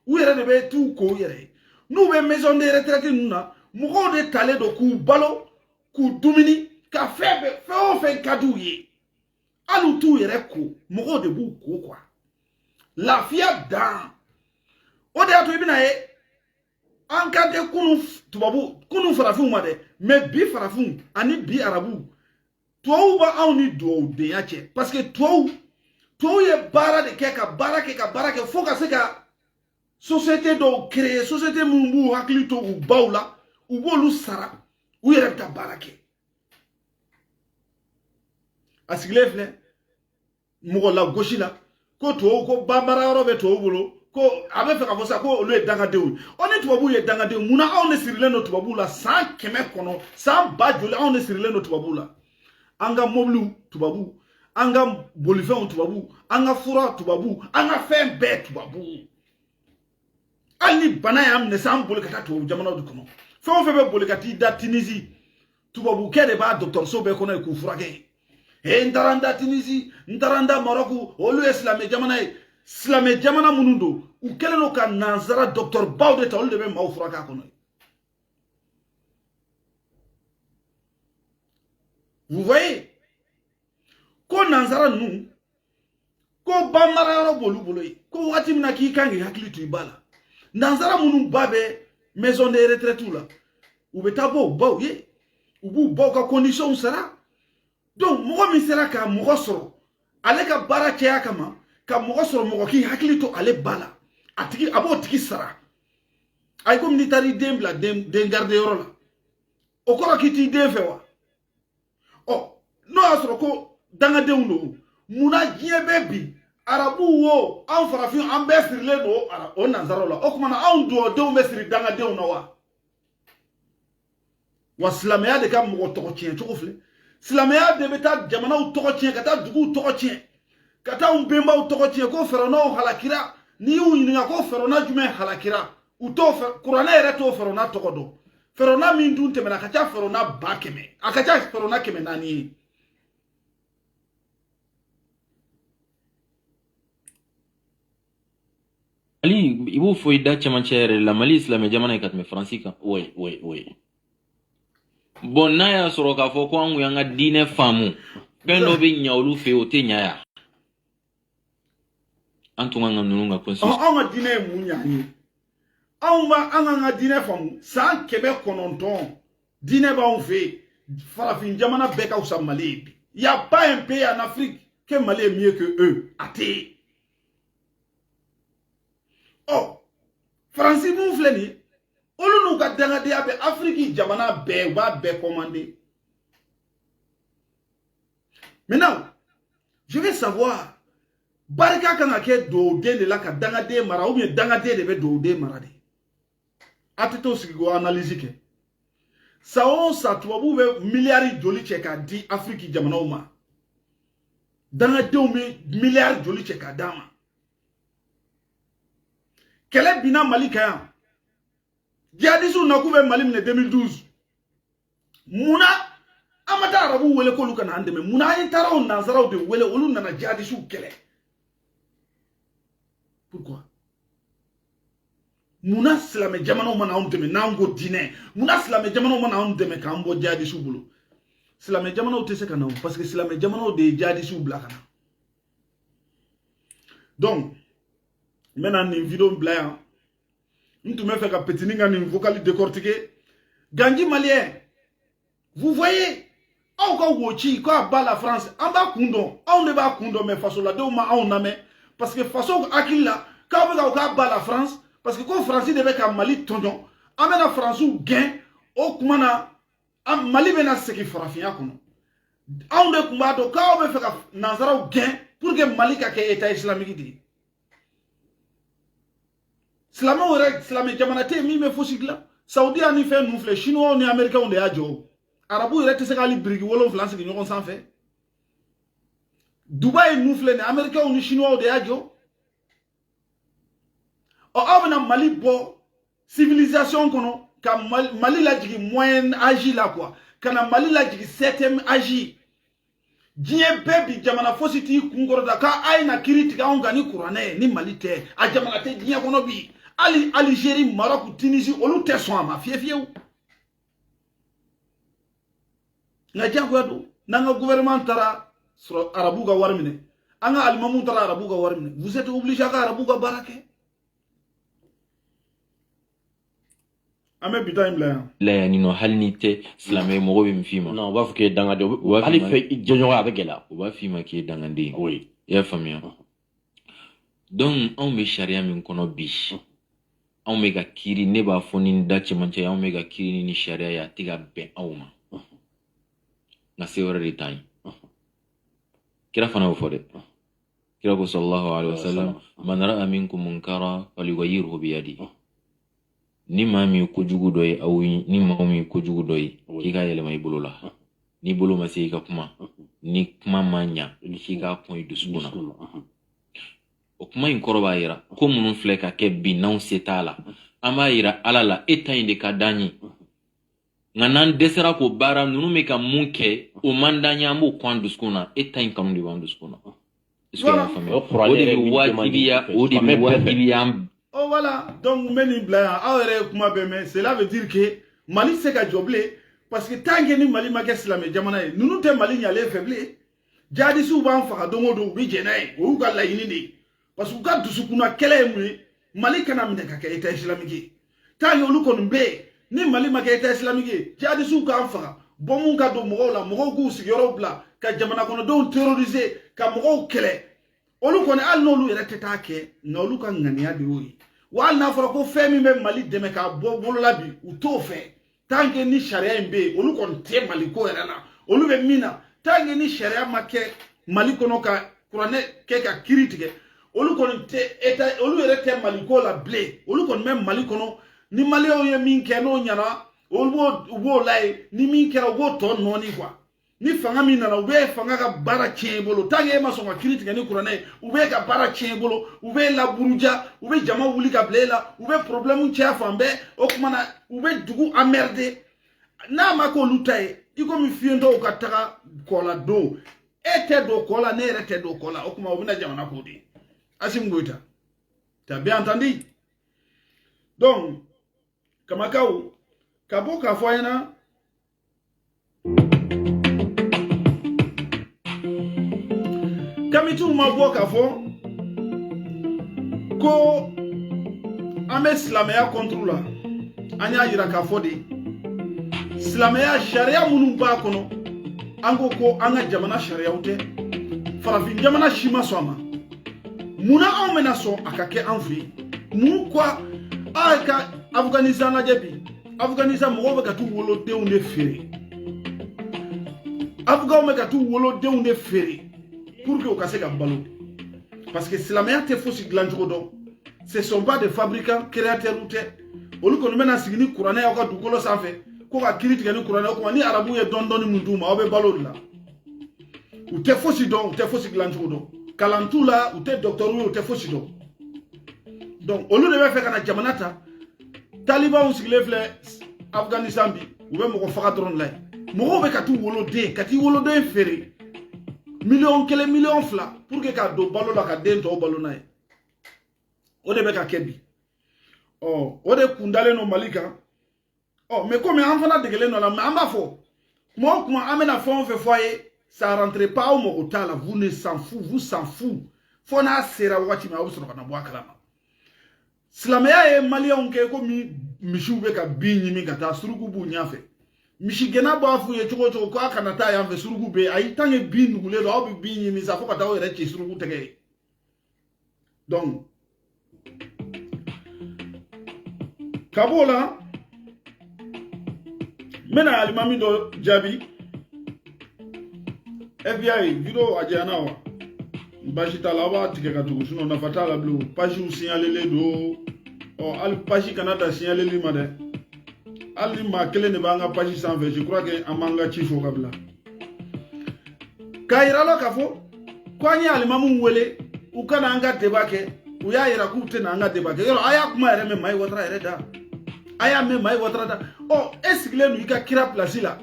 u yɛrɛ de bɛ t'u ko u yɛrɛ ye. N'u bɛ maison de retraite ninnu na, mɔgɔw de talen don k'u balo, k'u dumuni, ka fɛn bɛɛ, fɛn o fɛn ka d'u ye, hali u t'u yɛrɛ ko, mɔgɔw de b'u ko quoi. Lafiya dan. O de y'a to i bɛna ye an kan tɛ kunu tubabu, kunu farafinw ma dɛ, mais bi farafinw ani bi arabuw, tubabuw b'anw ni dugawudenya cɛ, parce que tubabu ye baara de kɛ, ka baara kɛ, ka baara kɛ fo ka se ka société dɔw créer, société minnu b'u hakili to u baw la, u b'olu sara, u yɛrɛ bɛ taa baara kɛ. A sigilen filɛ mɔgɔ lagosi la ko tubabu ko ba mara yɔrɔ bɛ tubabu bolo, ko a bɛ fɛ ka fɔ sa ko olu ye dangadenw ye. Ɔ, ni tubabuw ye dangadenw, munna anw de sirilen don tubabuw la san 100 kɔnɔ, san ba joli anw de sirilen don tubabuw la? An ka mobiliw tubabu, an ka bolifɛnw tubabu, an ka fura tubabu, an ka fɛn bɛɛ tubabu. Hali ni bana y'an minɛ sa, an boli ka taa tubabu jamanaw de kɔnɔ. Fɛn o fɛn bɛ boli ka t'i da Tunisie, tubabukɛ de b'a dɔgɔtɔrɔso bɛɛ kɔnɔ yen k'u furakɛ. He, n taara n da Tunisie, n taara n da Maroc, olu ye silamɛ jamana ye. Silamɛ jamana minnu don, u kɛlen don ka nanzara dɔgɔtɔrɔ baw de ta, olu de bɛ maaw furakɛ a kɔnɔ. Vous voyez ko nanzara ninnu ko ba mara yɔrɔ b'olu bolo yen, ko wagati min na k'i kan k'i hakili to i ba la, nanzara minnu ba bɛ maison de retraite la, u bɛ taa bɔ u baw ye, u b'u baw ka conditions sara. Donc mɔgɔ min sera ka mɔgɔ sɔrɔ ale ka baara cɛya kama, ka mɔgɔ sɔrɔ mɔgɔ k'i hakili to ale ba la, a tigi a b'o tigi sara. A ye komi n'i taara i den bila den garde yɔrɔ la, o kɔrɔ k'i t'i den fɛ wa? Ɔ, n'o y'a sɔrɔ ko dangadenw don, munna diɲɛ bɛɛ bi, arabuw wo, anw farafin, an bɛɛ sirilen don o nanzaraw la? O tuma na anw dugawudenw bɛ siri dangadenw na wa? Wa silamɛya de ka mɔgɔ tɔgɔ tiɲɛ cogo filɛ. Silamɛya de bɛ taa jamanaw tɔgɔ tiɲɛ, ka taa duguw tɔgɔ tiɲɛ, ka taa anw bɛnbaw tɔgɔ tiɲɛ, ko fɛrɛnɛw halakira. N'i y'u ɲininka ko fɛrɛnɛ jumɛn halakira, u t'o fɛ, kuranɛ yɛrɛ t'o fɛrɛnɛ tɔgɔ dɔn. Fɛrɛnɛ min dun tɛmɛna, a ka ca fɛrɛnɛ 100,000, a ka ca fɛrɛnɛ 400 ye. Mali, i b'o fɔ i da cɛmancɛ yɛrɛ la, Mali ye silamɛ jamana ye ka tɛmɛ Faransi kan. Oui, oui, oui. Bon, n'a y'a sɔrɔ k'a fɔ ko an kun y'an ka diinɛ faamu, fɛn dɔ bɛ ɲa olu fɛ yen, o tɛ ɲa yan. An tun kan ka ninnu ka constitution. Anw ka diinɛ ye mun ɲa an ye? Anw b'a an k'an ka diinɛ faamu san 900, diinɛ b'anw fɛ yen. Farafin jamana bɛɛ ka fisa Mali ye bi. Y a pas un pays en Afrique que Mali est mieux que eux. A tɛ yen. Ɔ, Faransi mun filɛ nin ye, olu n'u ka dangadenya bɛ Afiriki jamana bɛɛ, u b'a bɛɛ commander. Maintenant, je vais savoir, barika kan ka kɛ dugawuden de la ka dangaden mara, ou bien dangaden de bɛ dugawuden mara de? A tɛ t'o sigi k'o analyse kɛ. San o san, tubabuw bɛ miliyari joli cɛ k'a di Afiriki jamanaw ma? Dangadenw bɛ miliyari joli cɛ k'a d'a ma? Kɛlɛ binna Mali kan yan, jihadisiw na k'u bɛ Mali minɛ 2012. Munna an ma taa arabuw wele k'olu ka na an dɛmɛ? Munna an taara o nanzaraw de wele, olu nana jihadisiw kɛlɛ? Pourquoi? Munna silamɛ jamanaw ma na anw dɛmɛ n'an ko diinɛ? Munna silamɛ jamanaw ma na anw dɛmɛ k'an bɔ jihadisiw bolo? Silamɛ jamanaw tɛ se ka na o, parce que silamɛ jamanaw de ye jihadisiw bila ka na. Donc n bɛna nin vidéo bila yan. N tun bɛ fɛ ka petini ka nin vocal décortiquer. Ganji malien, vous voyez, aw ka wo ci k'a ba la France, an b'a kun dɔn, anw de b'a kun dɔn, mais fasoladenw ma anw lamɛn, parce que faso hakili la k'aw bɛ ka k'a ba la France, parce que ko Faransi de bɛ ka Mali tɔɲɔ, an bɛna Faransiw gɛn, o kuma na Mali bɛna segin farafinya kɔnɔ. Anw de tun b'a dɔn k'aw bɛ fɛ ka nanzaraw gɛn pour que Mali ka kɛ état islamique de ye. Silamɛw yɛrɛ, silamɛ jamana tɛ yen min bɛ fosi dilan. Saudiya ni fɛn ninnu filɛ, chinois ni américains de y'a jɔ. Arabu yɛrɛ tɛ se k'ali biriki 7 sigi ɲɔgɔn sanfɛ. Dubaï ninnu filɛ nin, américains ni chinois de y'a jɔ. Ɔ, aw bɛna Mali bɔ civilisation kɔnɔ ka Mali lajigin moyen âge la quoi, ka na Mali lajigin 7e âge. Diɲɛ bɛɛ bi, jamana fosi t'i kun kɔrɔta k'a ye na kiiri tigɛ anw kan ni kuranɛ ye, ni Mali tɛ. A jamana tɛ diɲɛ kɔnɔ bi. Hali Algérie, Maroc, Tunisie, olu tɛ sɔn a ma fiye fiyewu. Nka diyagoya don, n'an ka gouvernement taara sɔrɔ arabu ka wari minɛ, an ka alimamuw taara arabu ka wari minɛ, vous êtes obligé a ka arabu ka baara kɛ. An bɛ bi ta in bila yan. La yan nɔ, hali n'i tɛ silamɛ ye, mɔgɔ bɛ min f'i ma? Non, u b'a fɔ k'e ye dangaden. U b'a f'i Hali ma fɛ jɛɲɔgɔnya a bɛ gɛlɛya. U b'a f'i ma k'i ye dangaden ye. Oui. I y'a faamuya? Donc anw bɛ sariya min kɔnɔ bi, anw bɛ ka kiiri, ne b'a fɔ ni n da cɛmancɛ ye, anw bɛ ka kiiri ni sariya ye, a tɛ ka bɛn aw ma. Nka se wɛrɛ de t'an ye. Kira fana y'o fɔ dɛ. Kira ko sallallahu alaihi wasallam, man ra'a minkum munkara falyughayyirhu biyadihi. Ni maa min ye kojugu dɔ ye aw ye, ni maa min ye kojugu dɔ ye, k'i k'a yɛlɛma i bolo la. N'i bolo ma se i ka kuma, ni kuma ma ɲa, k'i k'a kɔn i dusukun na. O kuma in kɔrɔ b'a yira ko minnu filɛ ka kɛ bi, n'anw se t'a la, an b'a yira Ala la, e ta in de ka d'an ye. Nka n'an dɛsɛra k'o baara ninnu bɛ ka mun kɛ, o man d'an ye, an b'o kɔn an dusukun na. E ta in kanu de b'an dusukun na. Est-ce que i y'a faamuya? O de bɛ wajibiya, o de bɛ wajibiya an. Oh voilà, donc n bɛ nin bila yan. Aw yɛrɛ ye kuma bɛɛ mɛn. Cela veut dire que Mali tɛ se ka jɔ bilen, parce que tant que ni Mali ma kɛ silamɛ jamana ye, ninnu tɛ Mali ɲalen fɛ bilen. Jihadisiw b'an faga don o don, u bɛ jɛn n'a ye, o y'u ka laɲini de ye, parce que u ka dusukunna kɛlɛ ye mun ye? Mali kana minɛ ka kɛ état islamique ye. Tant que olu kɔni bɛ yen, ni Mali ma kɛ état islamique ye, jihadisiw k'an faga, bɔnmu ka don mɔgɔw la, mɔgɔw k'u sigiyɔrɔw bila, ka jamana kɔnɔdenw terroriser, ka mɔgɔw kɛlɛ, olu kɔni, hali n'olu yɛrɛ tɛ taa kɛ, nka olu ka ŋaniya de y'o ye. Wa hali n'a fɔra ko fɛn min bɛ Mali dɛmɛ k'a bɔ bolo la bi, u t'o fɛ. Tant que ni sariya in bɛ yen, olu kɔni tɛ Mali ko yɛrɛ la. Olu bɛ min na, tant que ni sariya ma kɛ Mali kɔnɔ ka kuranɛ kɛ ka kiiri tigɛ, olu kɔni tɛ état, olu yɛrɛ tɛ Mali ko la bilen. Olu kɔni bɛ Mali kɔnɔ, ni maliyɛnw ye min kɛ n'o ɲɛna, olu b'o, u b'o layɛ, ni min kɛra, u b'o tɔ nɔɔni quoi. Ni fanga min nana, u bɛ fanga ka baara tiɲɛ i bolo. Tant que e ma sɔn ka kiiri tigɛ ni kuranɛ ye, u bɛ ka baara tiɲɛ i bolo, u bɛ laburuja, u bɛ jama wuli ka bila e la, u bɛ problème caya fan bɛɛ. O tuma na, u bɛ dugu emmerder. N'a ma k'olu ta ye, i komi fiyentɔw ka taga kɔ la don, e tɛ don kɔ la, ne yɛrɛ tɛ don kɔ la, o tuma u bɛna jamana ko de. Assimi Goïta, t'as bien entendu? Donc Kamakaw ka bɔ k'a fɔ a ɲɛna, kamitiw ma bɔ k'a fɔ ko an bɛ silamɛya contre la. An y'a yira k'a fɔ de, silamɛya sariya minnu b'a kɔnɔ, an ko ko an ka jamana sariyaw tɛ, farafin jamana si ma sɔn a ma. Munna anw bɛna sɔn a ka kɛ an fɛ yen? Mun quoi? Aw ka Afganistan lajɛ bi. Afganistan mɔgɔw bɛ ka t'u wolodenw de feere. Afganw bɛ ka t'u wolodenw de feere pour que u ka se ka balo, parce que silamɛya tɛ fosi dilancogo dɔn. Ce sont pas des fabricants créateurs tɛ. Olu kɔni bɛna sigi ni kuranɛ y'aw ka dugukolo sanfɛ ko ka kiiri tigɛ ni kuranɛ. O tuma ni arabu ye dɔɔni dɔɔni mun d'u ma, aw bɛ balo de la. U tɛ fosi dɔn, u tɛ fosi dilancogo dɔn, kalan t'u la, u tɛ docteur ye, u tɛ fosi dɔn. Donc olu de bɛ fɛ ka na jamana ta. Talibanw sigilen filɛ Afganistan bi, u bɛ mɔgɔ faga dɔrɔn de la yen. Mɔgɔw bɛ ka t'u woloden, ka t'i woloden feere miliyɔn 1, miliyɔn 2, pour que k'a don balo la, ka den tɔw balo n'a ye. O de bɛ ka kɛ bi. Ɔ, o de kun dalen don Mali kan. Ɔ, mais komi an fana degelen dɔ la, mais an b'a fɔ kuma o kuma, an bɛna fɛn o fɛn fɔ a ye, ça rentre pas, aw mago t'a la, vous ne s'en fout, vous s'en fout. Fo n'a sera waati min, aw bɛ sɔrɔ ka na bɔ a kalama. Silamɛya ye maliyɛnw kɛ komi misiw bɛ ka bin ɲimi ka taa, suruku b'u ɲɛfɛ. Misigɛnna b'a f'u ye cogo o cogo k'a kana taa yan fɛ, suruku bɛ yen. Ayi, tant que bin nugulen don, aw bɛ bin ɲimi sa fo ka taa aw yɛrɛ ci suruku tɛgɛ ye. Donc ka b'o la, n bɛna alimami dɔ jaabi. FBI vidéo a janyana wa? Baasi t'a la, aw b'a tigɛ ka tugu, sinon nafa t'a la bilen. Pagew signalelen don. Ɔ, hali page kana da signaleli ma dɛ. Hali ni maa kelen de b'an ka page sanfɛ, je crois que an b'an ka ci fɔ ka bila k'a yira la k'a fɔ ko an ye alimamuw wele u ka na an ka débat kɛ. U y'a yira k'u tɛ na an ka débat kɛ. Yɔrɔ a y'a kuma yɛrɛ mɛn Mayi Watara yɛrɛ da, a y'a mɛn Mayi Watara da. Ɔ, e sigilen don i ka kira place la,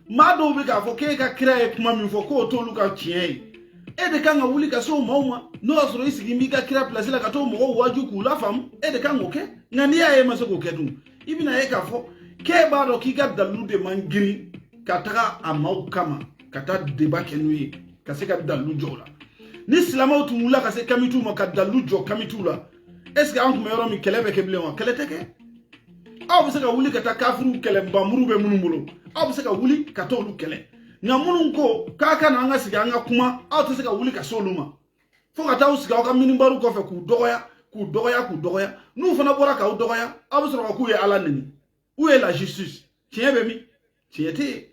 maa dɔw bɛ k'a fɔ k'e ka kira ye kuma min fɔ k'o t'olu ka tiɲɛ ye. E de kan ka wuli ka se o maaw ma. N'o y'a sɔrɔ i sigi b'i ka kira place la ka t'o mɔgɔw waaju k'u lafaamu, e de kan k'o kɛ. Nka n'i y'a ye e ma se k'o kɛ dun, i bɛna ye k'a fɔ k'e b'a dɔn k'i ka dalilu de man girin ka taga a maaw kama ka taa débat kɛ n'u ye, ka se ka dalilu jɔ o la. Ni silamɛw tun wulila ka se kamitiw ma ka dalilu jɔ kamitiw la, est ce que an tun bɛ yɔrɔ min, kɛlɛ bɛ kɛ bilen wa? Kɛlɛ tɛ kɛ. Aw bɛ se ka wuli ka taa kafiriw kɛlɛ, nbamuru bɛ minnu bolo, aw bɛ se ka wuli ka taa olu kɛlɛ. Nka minnu ko k'a ka na an ka sigi an ka kuma, aw tɛ se ka wuli ka se olu ma fo ka taa aw sigi aw ka minibaru kɔfɛ k'u dɔgɔya, k'u dɔgɔya, k'u dɔgɔya. N'u fana bɔra k'aw dɔgɔya, aw bɛ sɔrɔ ka k'u ye Ala neni. Où est la justice? Tiɲɛ bɛ min? Tiɲɛ tɛ yen.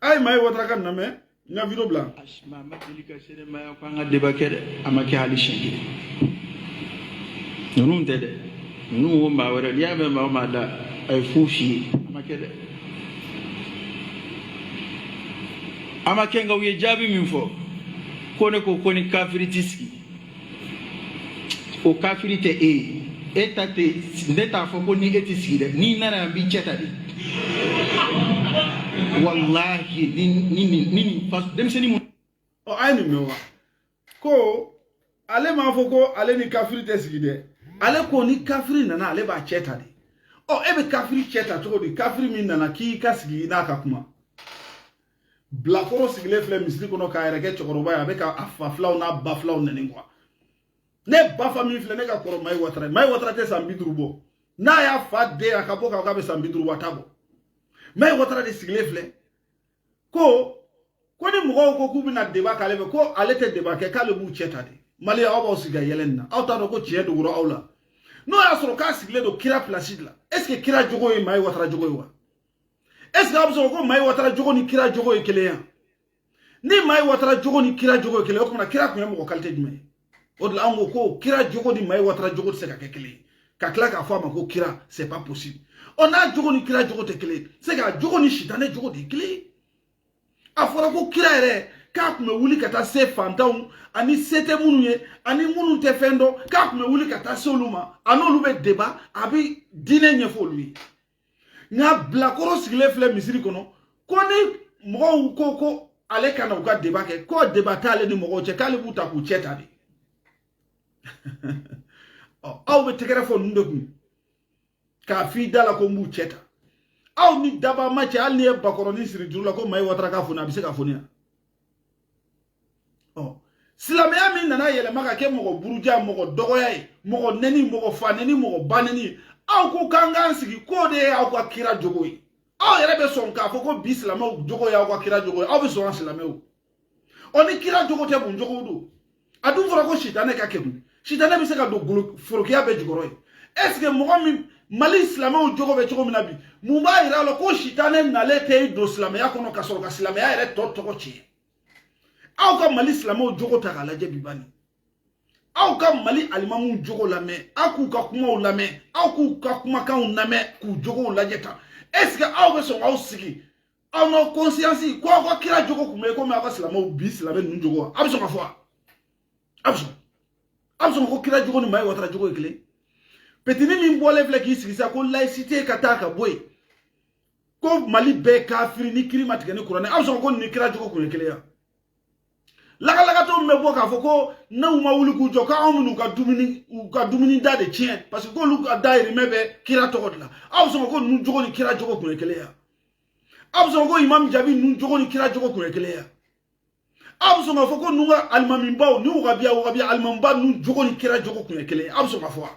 A ye Mayi Watara ka nin lamɛn, n ka vidéo bila. A ma deli ka se ne ma yan ko an ka débat kɛ dɛ. A ma kɛ hali siɲɛ kelen. Ninnu tɛ dɛ, ninnu ko maa wɛrɛ. N'i y'a mɛn maa o maa da, a ye fu f'i ye. A ma kɛ dɛ, a ma kɛ. Nka u ye jaabi min fɔ ko ne ko ko ni kafiri ti sigi, o kafiri tɛ e ye, e ta tɛ. Ne t'a fɔ ko ni e ti sigi dɛ, n'i nana yan n b'i cɛ ta de. Walahi, ni ni ni ni nin denmisɛnnin mun. Ɔ, a ye nin mɛn wa? Ko ale m'a fɔ ko ale ni kafiri tɛ sigi dɛ, ale ko ni kafiri nana, ale b'a cɛ ta de. Ɔ, e bɛ kafiri cɛ ta cogo di? Kafiri min nana k'i ka sigi n'a ka kuma. Bilakoro sigilen filɛ misiri kɔnɔ k'a yɛrɛ kɛ cɛkɔrɔba ye, a bɛ ka a fa filaw n'a ba filaw nɛni kuwa. Ne ba fa min filɛ, ne ka kɔrɔ Mayi Watara ye. Mayi Watara tɛ san 50 bɔ. N'a y'a fa den a ka bɔ k'a bɛ san 50 bɔ, a t'a bɔ. Mayi Watara de sigilen filɛ ko ni mɔgɔw ko k'u bɛna débat k'ale fɛ, ko ale tɛ débat kɛ, k'ale b'u cɛ ta de. Mali, aw b'aw sigi ka yɛlɛ nin na, aw t'a dɔn ko tiɲɛ dogora aw la. N'o y'a sɔrɔ k'a sigilen don kira place de la, est ce que kira jogo ye Mayi Watara jogo ye wa? Est ce que aw bɛ sɔn ko Mayi Watara jogo ni kira jogo ye kelen ye? Ni Mayi Watara jogo ni kira jogo ye kelen ye, o tuma kira tun ye mɔgɔ qualité jumɛn ye? O de la an ko ko kira jogo ni Mayi Watara jogo tɛ se ka kɛ kelen ye, ka tila k'a fɔ a ma ko kira, c'est pas possible. Ɔ, n'a jogo ni kira jogo tɛ kelen ye, c'est que a jogo ni sitanɛ jogo de ye kelen ye. A fɔra ko kira yɛrɛ k'a tun bɛ wuli ka taa se fantanw ani se tɛ minnu ye ani minnu tɛ fɛn dɔn, k'a tun bɛ wuli ka taa se olu ma, a n'olu bɛ débat, a bɛ diinɛ ɲɛfɔ olu ye. Nka bilakoro sigilen filɛ misiri kɔnɔ ko ni mɔgɔw ko ko ale ka na u ka débat kɛ, ko débat t'ale ni mɔgɔw cɛ, k'ale b'u ta k'u cɛ ta de. Ɔ, aw bɛ tɛgɛrɛ fɔ ninnu de kun k'a f'i da la ko n b'u cɛ ta. Aw ni daba ma cɛ, hali n'i ye bakɔrɔnin siri juru la ko Mayi Watara k'a foni, a bɛ se ka foni yan. Ɔ, silamɛya min nana yɛlɛma ka kɛ mɔgɔ buruja, mɔgɔ dɔgɔya ye, mɔgɔ nɛni, mɔgɔ fa nɛni, mɔgɔ ba nɛni, aw ko k'an k'an sigi k'o de ye aw ka kira jogo ye. Aw yɛrɛ bɛ sɔn k'a fɔ ko bi silamɛw jogo y'aw ka kira jogo ye? Aw bɛ sɔn an silamɛw? Ɔ, ni kira jogo tɛ, mun jogo don? A dun fɔra ko sitanɛ ka kekun, sitanɛ bɛ se ka don golo forokiya bɛɛ jukɔrɔ ye. Est ce que mɔgɔ min, Mali silamɛw jogo bɛ cogo min na bi, mun b'a yira la ko sitanɛ nalen tɛ i don silamɛya kɔnɔ ka sɔrɔ ka silamɛya yɛrɛ tɔ tɔgɔ tiɲɛ? Aw ka Mali silamɛw jogo ta k'a lajɛ bi bani, aw ka Mali alimamuw jogo lamɛn, aw k'u ka kumaw lamɛn, aw k'u ka kumakanw lamɛn, k'u jogow lajɛ tan. Est ce que aw bɛ sɔn k'aw sigi aw n'aw conscience ko aw ka kira jogo kun bɛ komi aw ka silamɛw bi silamɛ ninnu jogo wa? Aw bɛ sɔn ka fɔ wa? Aw bɛ sɔn, aw bɛ sɔn ko kira jogo ni Mayi Watara jogo ye kelen? Petini min bɔlen filɛ k'i sigi sa ko laïcité ka taa ka bɔ yen, ko Mali bɛɛ kafiri ni kiri ma tigɛ ni kuranɛ, aw bɛ sɔn ko nin ni kira jogo kun ye kelen ye? Lakalakatɔ min bɛ bɔ k'a fɔ ko n'u ma wuli k'u jɔ, k'anw minnu ka dumuni, u ka dumuni da de tiɲɛ, parce que k'olu ka dahirimɛ bɛ kira tɔgɔ de la, aw bɛ sɔn ko ninnu jogo ni kira jogo kun ye kelen ye? Aw bɛ sɔn ko Imam Jabi ninnu jogo ni kira jogo kun ye kelen ye? Aw bɛ sɔn k'a fɔ ko ninnu ka alimamibaw ni wagabiya alimamiba ninnu jogo ni kira jogo kun ye kelen ye? Aw bɛ sɔn k'a fɔ wa?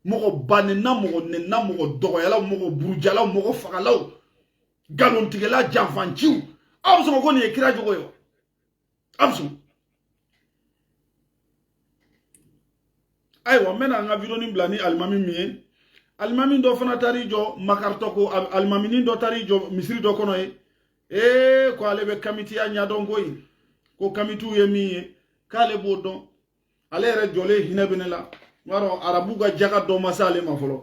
Mɔgɔ banenna, mɔgɔ nɛnna, mɔgɔ dɔgɔyalaw, mɔgɔ burujalaw, mɔgɔ fagalaw, nkalontigɛla, janfanciw, aw bɛ sɔn ko nin ye kira jogo ye wa? Aw bɛ sɔn? Ayiwa, n bɛna n ka vidéo bila ni alimami min ye. Alimami dɔ fana taar'i jɔ makaritɔ ko alimaminin dɔ taar'i jɔ misiri dɔ kɔnɔ ye, ee, ko ale bɛ kamitiya ɲɛdɔn koyi, ko kamitiw ye min ye k'ale b'o dɔn. Ale yɛrɛ jɔlen hinɛ bɛ ne la. N b'a dɔn arabu ka jaga dɔ ma s'ale ma fɔlɔ.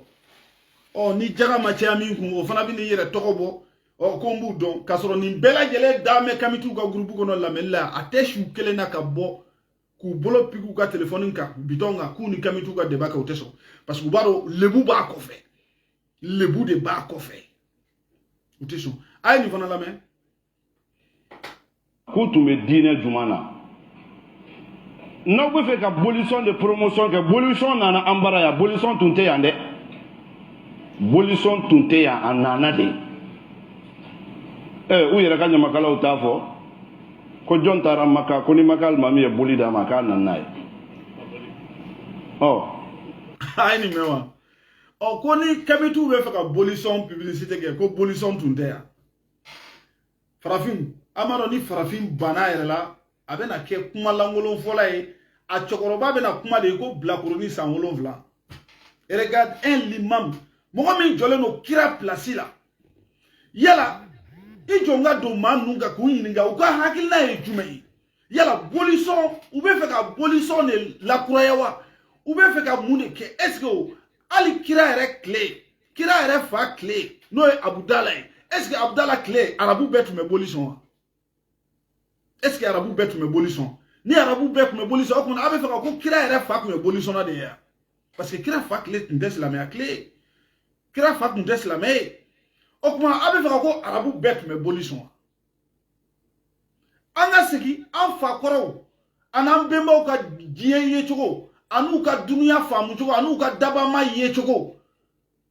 Ɔ ni jaga ma caya min kun, o fana bɛ n'i yɛrɛ tɔgɔ bɔ. Ɔ ko n b'u dɔn, k'a sɔrɔ nin bɛɛ lajɛlen dan bɛ kamitiw ka gurupu kɔnɔ lamɛnni la. A tɛ su kelen na ka bɔ k'u bolo piki u ka telefɔni kan, bitɔn kan, k'u ni kamitiw ka débat kɛ, u tɛ sɔn, parce que u b'a dɔn lebu b'a kɔfɛ, lebu de b'a kɔfɛ, u tɛ sɔn. A ye nin fana lamɛn. K'u tun bɛ diinɛ jumɛn na? N'aw bɛ fɛ ka bolisɔn de promotion kɛ, bolisɔn nana an bara yan. Bolisɔn tun tɛ yan dɛ, bolisɔn tun tɛ yan, a nana de. Ɛ, u yɛrɛ ka ɲamakalaw t'a fɔ ko jɔn taara Maka, ko ni Maka alimami ye boli d'a ma, k'a nana n'a ye. Ɔ A ye nin mɛn wa? Ɔ ko ni kamitiw bɛ fɛ ka bolisɔn publicité kɛ, ko bolisɔn tun tɛ yan. Farafin, an b'a dɔn ni farafin banna a yɛrɛ la, a bɛna kɛ kuma lankolon fɔla ye. A cɛkɔrɔba bɛna kuma de ye ko bilakoronin san 7. Regarde un imam, mɔgɔ min jɔlen don kira place la. Yala i jɔ n ka don maa ninnu kan k'u ɲininka u ka hakilina ye jumɛn ye. Yala bolisɔn, u bɛ fɛ ka bolisɔn de lakuraya wa, u bɛ fɛ ka mun de kɛ? Est ce que hali kira yɛrɛ tile, kira yɛrɛ fa tile, n'o ye Abudala ye, est ce que Abudala tile, arabu bɛɛ tun bɛ boli sɔn wa? Est ce que arabu bɛɛ tun bɛ boli sɔn? Ni arabu bɛɛ tun bɛ boli sɔn, o tuma a bɛ fɛ ka ko kira yɛrɛ fa tun ye boli sɔnna de ye wa? Parce que kira fa tile tun tɛ silamɛya tile ye, kira fa tun tɛ silamɛ ye. O tuma a bɛ fɛ ka ko arabu bɛɛ tun bɛ boli sɔn wa? An ka segin an fakɔrɔw an'an bɛnbaw ka diɲɛ yecogo, an'u ka dunuya faamucogo, an'u ka dabama yecogo,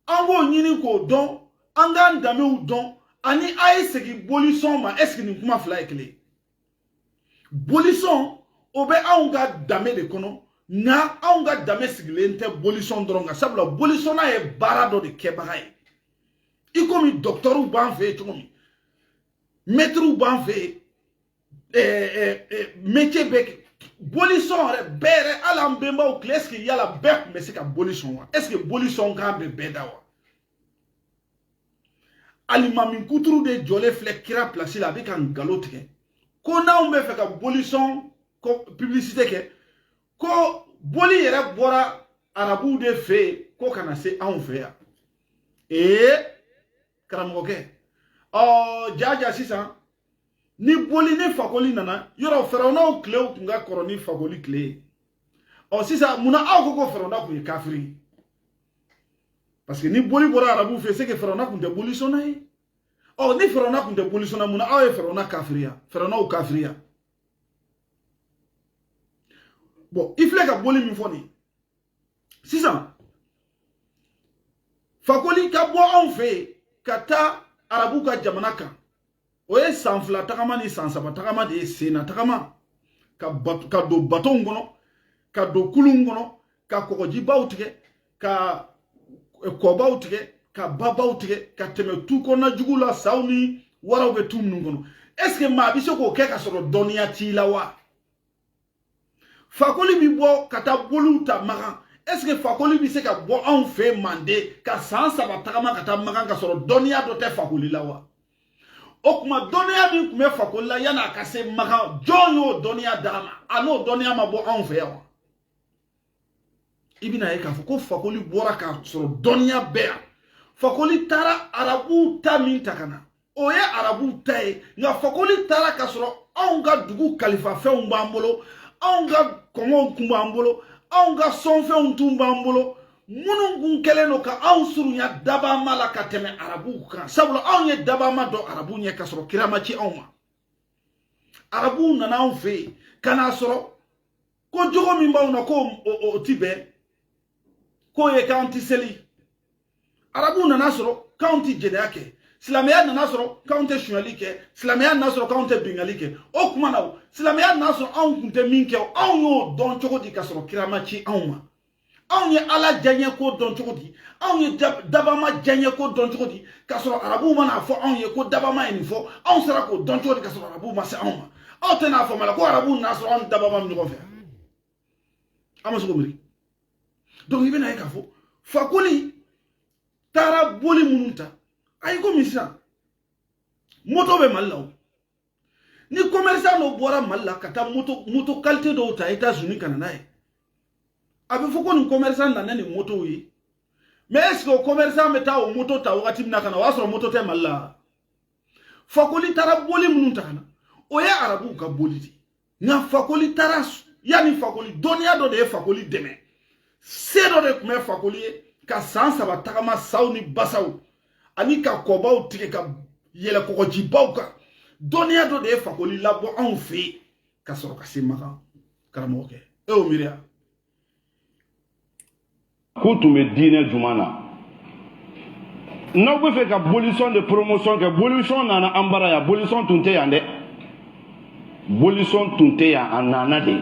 an k'o ɲini k'o dɔn, an k'an danbew dɔn. Ani a ye segin bolisɔn ma, est ce que nin kuma fila ye kelen ye? Bolisɔn, o bɛ anw ka danbe de kɔnɔ, nka anw ka danbe sigilen tɛ bolisɔn dɔrɔn kan, sabula bolisɔnna ye baara dɔ de kɛbaga ye. I komi dɔkitɛriw b'an fɛ yen cogo min, mɛtiriw b'an fɛ yen, métier bɛ kɛ bolisɔn yɛrɛ bɛɛ yɛrɛ. Hali an bɛnbaw tile, est ce que yala bɛɛ tun bɛ se ka boli sɔn wa? Est ce que bolisɔn kan bɛ bɛɛ da wa? Alimami kuturu de jɔlen filɛ kira place la, a bɛ ka nkalon tigɛ ko n'anw bɛ fɛ ka bolisɔn ko publicité kɛ, ko boli yɛrɛ bɔra arabuw de fɛ yen ko ka na se anw fɛ yan. Ee karamɔgɔkɛ, ɔ jaja sisan ni boli ni Fakoli nana yɔrɔ, fɛrɛwnaw tilew tun ka kɔrɔ ni Fakoli tile ye. Ɔ sisan munna aw ko ko fɛrɛwna tun ye kafiri ye? Parce que ni boli bɔra arabuw fɛ, c'est que fɛrɛwna tun tɛ bolisɔnna ye. Ɔ ni fɛrɛwna tun tɛ bolisɔnna, munna aw ye fɛrɛwna kafiriya, fɛrɛwnaw kafiriya? Bon, i filɛ ka boli min fɔ nin sisan, Fakoli ka bɔ anw fɛ yen ka taa arabu ka jamana kan, o ye san 2 tagama ni san 3 tagama de ye, senna tagama, ka don batonw kɔnɔ, ka don kulunw kɔnɔ, ka kɔgɔjibaw tigɛ, ka kɔbaw tigɛ, ka babaw tigɛ, ka tɛmɛ tu kɔnɔna jugu la, saw ni waraw bɛ tu minnu kɔnɔ. Est ce que maa bɛ se k'o kɛ ka sɔrɔ dɔnniya t'i la wa? Fakoli bɛ bɔ ka taa boliw ta Makan, est ce que Fakoli bɛ se ka bɔ anw fɛ Manden ka san 3 tagama ka taa Makan ka sɔrɔ dɔnniya dɔ tɛ Fakoli la wa? O tuma dɔnniya min tun bɛ Fakoli la yanni a ka se Makan, jɔn y'o dɔnniya d'a ma? A n'o dɔnniya ma bɔ anw fɛ yan wa? I bɛna ye k'a fɔ ko Fakoli bɔra k'a sɔrɔ dɔnniya bɛ yan. Fakoli taara arabuw ta min ta ka na, o ye arabuw ta ye, nka Fakoli taara k'a sɔrɔ anw ka dugu kalifafɛnw b'an bolo, anw ka kɔngɔw tun b'an bolo, anw ka sɔnfɛnw tun b'an bolo, minnu kun kɛlen don ka anw surunya dabama la ka tɛmɛ arabuw kan, sabula anw ye dabama dɔn arabuw ɲɛ ka sɔrɔ kira ma ci anw ma. Arabuw nana anw fɛ yen ka n'a sɔrɔ ko jogo min b'anw na, ko o ti bɛn, k'o ye k'an ti seli. Arabuw nana sɔrɔ k'anw ti jɛnɛya kɛ, silamɛya nana sɔrɔ k'anw tɛ sonyali kɛ, silamɛya nana sɔrɔ k'anw tɛ bingali kɛ. O tuma na, silamɛya nana sɔrɔ anw kun tɛ min kɛ, anw y'o dɔn cogo di ka sɔrɔ kira ma ci anw ma? Anw ye Ala diyaɲɛ ko dɔn cogo di? Anw ye dabama diyaɲɛ ko dɔn cogo di ka sɔrɔ arabuw mana fɔ anw ye ko dabama ye nin fɔ? Anw sera k'o dɔn cogo di ka sɔrɔ arabuw ma se anw ma? Aw tɛna faamu la ko arabuw nana sɔrɔ anw dabama bɛ ɲɔgɔn fɛ, an ma se k'o miiri. Donc i bɛna ye k'a fɔ Fakoli taara boli minnu ta, ayi, komi sisan moto bɛ Mali la, o ni commerçant dɔ bɔra Mali la ka taa moto qualité dɔw ta États-Unis ka na n'a ye, A bɛ fɔ ko nin commerçant nana ni motow ye, mais est ce que o commerçant bɛ taa o moto ta wagati min na ka na, o y'a sɔrɔ moto tɛ Mali la? Fakoli taara boli minnu ta ka na, o ye arabuw ka boli de. Nka Fakoli taara yanni Fakoli, dɔnniya dɔ de ye Fakoli dɛmɛ, se dɔ de tun bɛ Fakoli ye ka san 3 tagama saw ni basaw ani ka kɔbaw tigɛ ka yɛlɛ kɔgɔjibaw kan. Dɔnniya dɔ de ye Fakoli labɔ anw fɛ yen ka sɔrɔ ka se Makan. Karamɔgɔkɛ, e y'o miiriya? K'u tun bɛ diinɛ jumɛn na? N'aw bɛ fɛ ka bolisɔn de promotion kɛ, bolisɔn nana an bara yan, bolisɔn tun tɛ yan dɛ, bolisɔn tun tɛ yan, a nana de.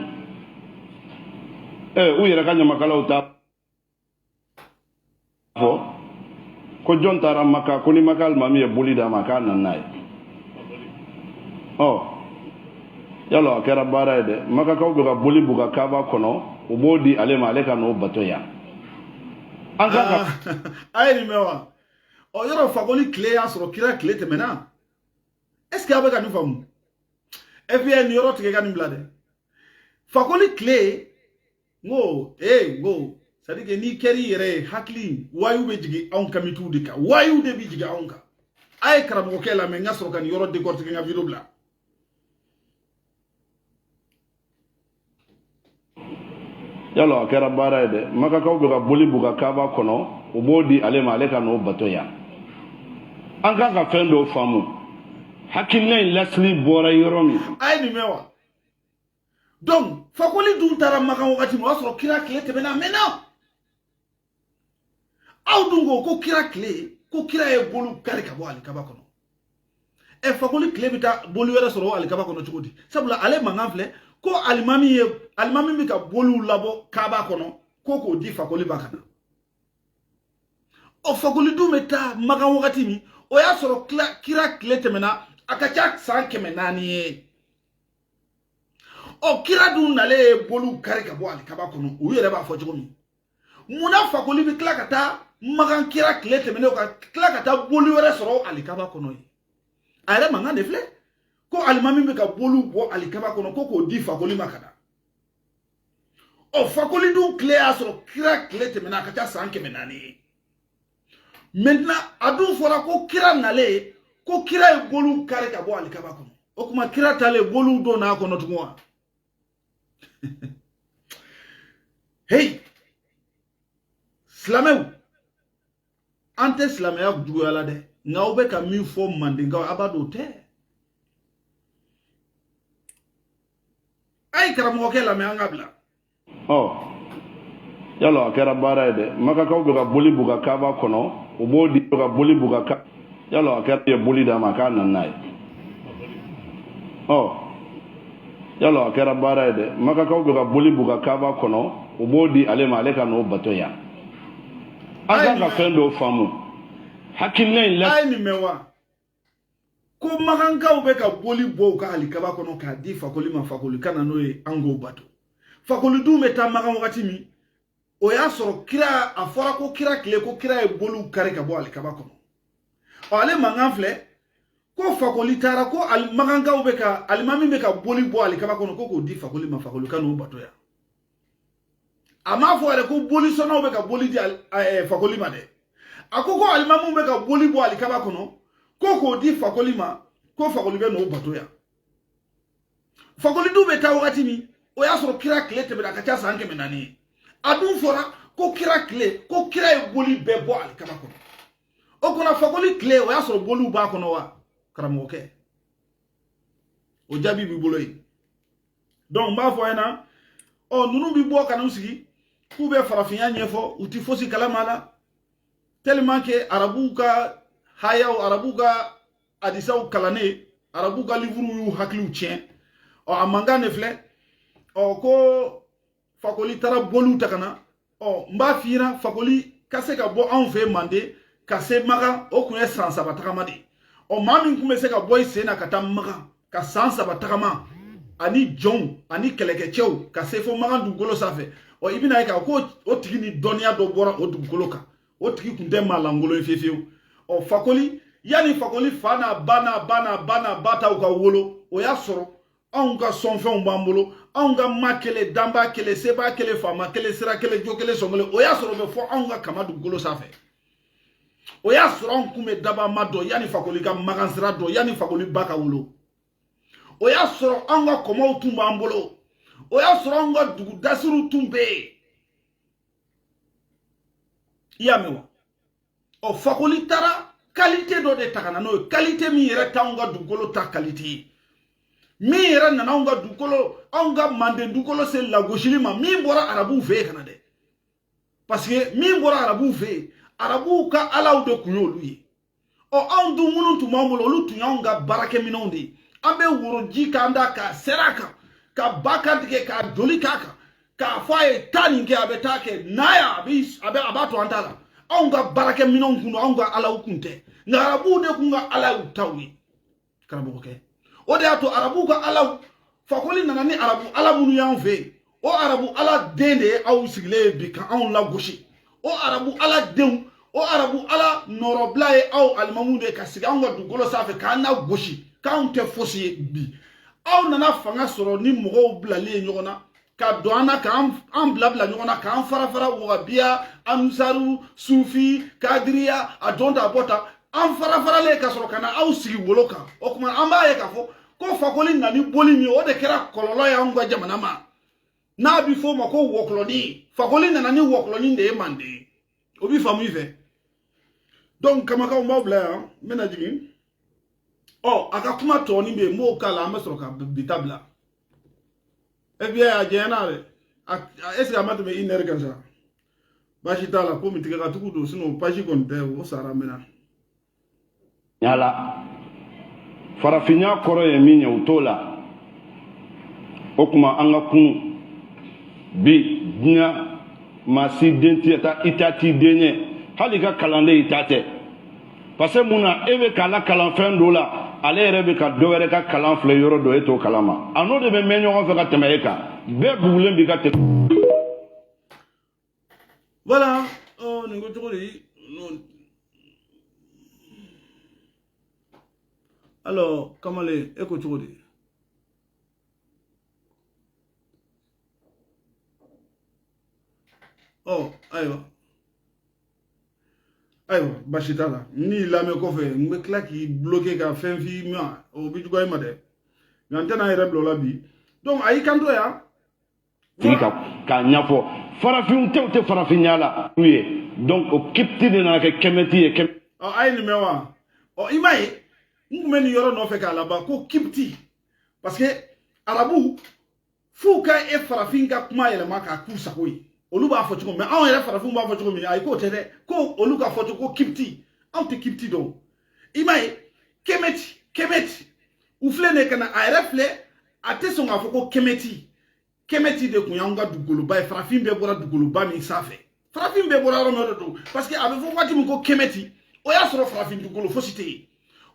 U yɛrɛ ka ɲamakalaw t'a fɔ ko jɔn taara Maka, ko ni Maka alimami ye boli d'a ma, k'a nana n'a ye. Ɔ yala a kɛra baara ye dɛ. Makakaw bɛ ka boli b'u ka kaaba kɔnɔ, u b'o di ale ma, ale ka n'o bato yan. An kan ka a ye nin mɛn wa? Ɔ yɔrɔ Fakoli tile y'a sɔrɔ kira tile tɛmɛna. Est ce que aw bɛ ka nin faamu? FBI, nin yɔrɔ tigɛ ka nin bila dɛ. Fakoli tile, n ko ee, n ko c'est à dire que n'i kɛr'i yɛrɛ ye, hakili wayu bɛ jigin anw kamituw de kan, wayu de bɛ jigin anw kan. A ye karamɔgɔkɛ lamɛn, n ka sɔrɔ ka nin yɔrɔ décortiquer, n ka vidéo bila. Yala a kɛra baara ye dɛ. Makakaw bɛ ka boli b'u ka kaaba kɔnɔ, u b'o di ale ma, ale ka n'o bato yan. An kan ka fɛn dɔw faamu, hakilina in lasili bɔra yɔrɔ min. A ye nin mɛn wa? Donc Fakoli dun taara Makan wagati min, o y'a sɔrɔ kira tile tɛmɛna a mɛnna. Aw dun ko ko kira tile, ko kira ye boliw kari ka bɔ alikaba kɔnɔ. Ɛ Fakoli tile bɛ taa boli wɛrɛ sɔrɔ o alikaba kɔnɔ cogo di? Sabula ale mankan filɛ ko alimami ye, alimami bɛ ka boliw labɔ kaaba kɔnɔ ko k'o di Fakoli ma ka na. Ɔ Fakoli dun bɛ taa Makan wagati min, o y'a sɔrɔ kira tile tɛmɛna, a ka ca san 400 ye. Ɔ kira dun nalen ye boliw kari ka bɔ alikaba kɔnɔ, u yɛrɛ b'a fɔ cogo min. Munna Fakoli bɛ tila ka taa Makan kira tile tɛmɛnen ka tila ka taa boli wɛrɛ sɔrɔ alikaba kɔnɔ ye? A yɛrɛ mankan de filɛ ko alimami bɛ ka boliw bɔ alikaba kɔnɔ ko k'o di Fakoli ma ka na. Ɔ Fakoli dun tile y'a sɔrɔ kira tile tɛmɛna, a ka ca san 400 ye. Maintenant a dun fɔra ko kira nalen, ko kira ye boliw kari ka bɔ alikaba kɔnɔ. O tuma kira taalen boliw don n'a kɔnɔ tugun wa? Hey, silamɛw, an tɛ silamɛya juguya la dɛ, nka aw bɛ ka min fɔ mandenkaw, a b'a dɔn o tɛ. A ye karamɔgɔkɛ lamɛn, an ka bila. Ɔ yala a kɛra baara ye dɛ. Makakaw bɛ ka boli b'u ka kaaba kɔnɔ, u b'o di ka boli b'u ka ka yala a kɛra ye boli d'a ma, k'a nana n'a ye. Ɔ yala a kɛra baara ye dɛ. Makakaw bɛ ka boli b'u ka kaaba kɔnɔ, u b'o di ale ma, ale ka n'o bato yan. An kan ka fɛn dɔw faamu, hakilina in la. A ye nin mɛn wa? Ko makankaw bɛ ka boli bɔ u ka alikaba kɔnɔ k'a di Fakoli ma, Fakoli ka na n'o ye, an k'o bato. Fakoli dun bɛ taa Makan wagati min, o y'a sɔrɔ kira, a fɔra ko kira tile, ko kira ye boliw kari ka bɔ alikaba kɔnɔ. Ɔ ale mankan filɛ ko Fakoli taara ko makankaw bɛ ka alimami bɛ ka boli bɔ alikaba kɔnɔ ko k'o di Fakoli ma, Fakoli ka n'o bato yan. A m'a fɔ yɛrɛ ko bolisɔnnaw bɛ ka boli di Fakoli ma dɛ. A ko ko alimamuw bɛ ka boli bɔ alikaba kɔnɔ ko k'o di Fakoli ma, ko Fakoli bɛ n'o bato yan. Fakoli dun bɛ taa wagati min, o y'a sɔrɔ kira tile tɛmɛna, a ka ca san 400 ye. A dun fɔra ko kira tile, ko kira ye boli bɛɛ bɔ alikaba kɔnɔ. O kɔnɔ Fakoli tile, o y'a sɔrɔ boliw b'a kɔnɔ wa? Karamɔgɔkɛ, o jaabi b'i bolo yen. Donc n b'a fɔ a ɲɛna, ɔ ninnu bɛ bɔ ka n'u sigi k'u bɛ farafinya ɲɛfɔ, u ti fosi kalama la, tellement que arabuw ka hayaw, arabuw ka hadisaw kalannen, arabuw ka livruw y'u hakiliw tiɲɛ. Ɔ a mankan de filɛ. Ɔ ko Fakoli taara boliw ta ka na. Ɔ n b'a f'i ɲɛna, Fakoli ka se ka bɔ anw fɛ Manden ka se Makan, o kun ye san 3 tagama de ye. Ɔ maa min kun bɛ se ka bɔ i sen na ka taa Makan ka san 3 tagama ani jɔnw ani kɛlɛkɛcɛw ka se fo Makan dugukolo sanfɛ, ɔ i bɛna ye k'a ko o tigi ni dɔnniya dɔ bɔra o dugukolo kan, o tigi kun tɛ maa lankolon ye fiyewu fiyewu. Ɔ Fakoli, yanni Fakoli fa n'a ba n'a ba n'a ba n'a ba taw ka wolo, o y'a sɔrɔ anw ka sɔnfɛnw b'an bolo, Anw ka ma kelen, danba kelen, seba kelen, faama kelen, sira kelen, jo kelen, sɔn kelen, o y'a sɔrɔ o bɛ fɔ anw ka kama dugukolo sanfɛ. O y'a sɔrɔ anw kun bɛ dabama dɔn yanni Fakoli ka magan sira dɔn, yanni Fakoli ba ka wolo. O y'a sɔrɔ anw ka kɔmɔw tun b'an bolo. O y'a sɔrɔ anw ka dugu dasiriw tun bɛ yen. I y'a mɛn wa? Ɔ, Fakoli taara qualité dɔ de ta ka na n'o ye, qualité min yɛrɛ t'anw ka dugukolo ta qualité ye, min yɛrɛ nana anw ka dugukolo, anw ka manden dugukolo se lagosili ma, min bɔra arabuw fɛ yen ka na dɛ. Parce que min bɔra arabuw fɛ yen, arabuw ka alaw de kun y'olu ye. Ɔ, anw dun minnu tun b'an bolo, olu tun y'anw ka baarakɛminɛnw de ye. An bɛ woroji k'an da k'a sɛrɛ a kan, ka ba kan tigɛ k'a joli k'a kan, k'a fɔ a ye taa nin kɛ, a bɛ taa kɛ n'a y'a a bɛ a b'a to an ta la. Anw ka baarakɛminɛnw kun don, anw ka alaw kun tɛ. Nka arabuw de kun ka alaw taw ye, karamɔgɔkɛ. O de y'a to arabuw ka alaw, Fakoli nana ni arabu ala minnu y'anw fɛ yen, o arabu ala den de ye aw sigilen ye bi ka anw lagosi. O arabu ala denw, o arabu ala nɔrɔbila ye aw alimamuw de ye ka sigi anw ka dugukolo sanfɛ k'an lagosi, k'anw tɛ fosi ye bi. Aw nana fanga sɔrɔ ni mɔgɔw bilalen ye ɲɔgɔn na, ka don an na, k'an bila bila ɲɔgɔn na, k'an fara fara wagabiya, ansaru, sufi, kadiriya, a don ta a bɔ ta, an fara faralen ka sɔrɔ ka na aw sigi wolo kan. O tuma an b'a ye k'a fɔ ko Fakoli nana ni boli min ye, o de kɛra kɔlɔlɔ ye anw ka jamana ma, n'a bɛ fɔ o ma ko wɔkulɔnin. Fakoli nana ni wɔkulɔnin de ye manden. O bɛ faamu i fɛ. Donc kamakaw, n b'aw bila yan, n bɛna jigin. Ɔ, a ka kuma tɔɔnin bɛ yen, n b'o k'a la, an bɛ sɔrɔ ka bi ta bila. Et puis a jɛɲɛna dɛ, est ce que a ma tɛmɛ une heure kan sa? Baasi t'a la, komi tigɛ ka tugu don, sinon page kɔni tɛ o sara n bɛna. Yala farafinya kɔrɔ ye min ye, u t'o la. O tuma an ka kunu bi diɲɛ maa si den tɛ taa i ta t'i den ye, hali i ka kalanden i ta tɛ, parce que mun na e bɛ k'a la kalan fɛn dɔ la, ale yɛrɛ bɛ ka dɔ wɛrɛ ka kalan filɛ yɔrɔ dɔ, e t'o kalama, a n'o de bɛ mɛn ɲɔgɔn fɛ ka tɛmɛ e kan, bɛɛ bugulen b'i ka tɛmɛ. Voilà, ɔ, nin ko cogo di? Alors kamalen, e ko cogo di? Ɔ, ayiwa ayiwa, baasi t'a la. N'i lamɛn kɔfɛ, n bɛ tila k'i bloquer ka fɛn f'i ma, o bɛ juguya i ma dɛ. Nka n tɛna n yɛrɛ bila o la bi. Donc a y'i kanto yan. Tigi ka k'a ɲɛfɔ farafinw tɛ, u tɛ farafinya la u ye, donc o kipti de nana kɛ kɛmɛti ye. Ɔ, a ye nin mɛn wa? Ɔ, i m'a ye, n tun bɛ nin yɔrɔ nɔfɛ k'a laban ko kipti, parce que arabu f'u ka e farafin ka kuma yɛlɛma k'a k'u sago ye. Olu b'a fɔ cogo min, mais anw yɛrɛ farafinw b'a fɔ cogo min, ayi, k'o tɛ dɛ, ko olu ka fɔ cogo ko kipti, anw tɛ kipti dɔn. I m'a ye, kɛmɛti kɛmɛti, u filɛ nin ye ka na a yɛrɛ filɛ, a tɛ sɔn k'a fɔ ko kɛmɛti. Kɛmɛti de kun y'anw ka dugukoloba ye, farafin bɛɛ bɔra dugukoloba min sanfɛ, farafin bɛɛ bɔra yɔrɔ min, o de don. Parce que a bɛ fɔ waati min ko kɛmɛti, o y'a sɔrɔ farafin dugukolo fosi tɛ yen,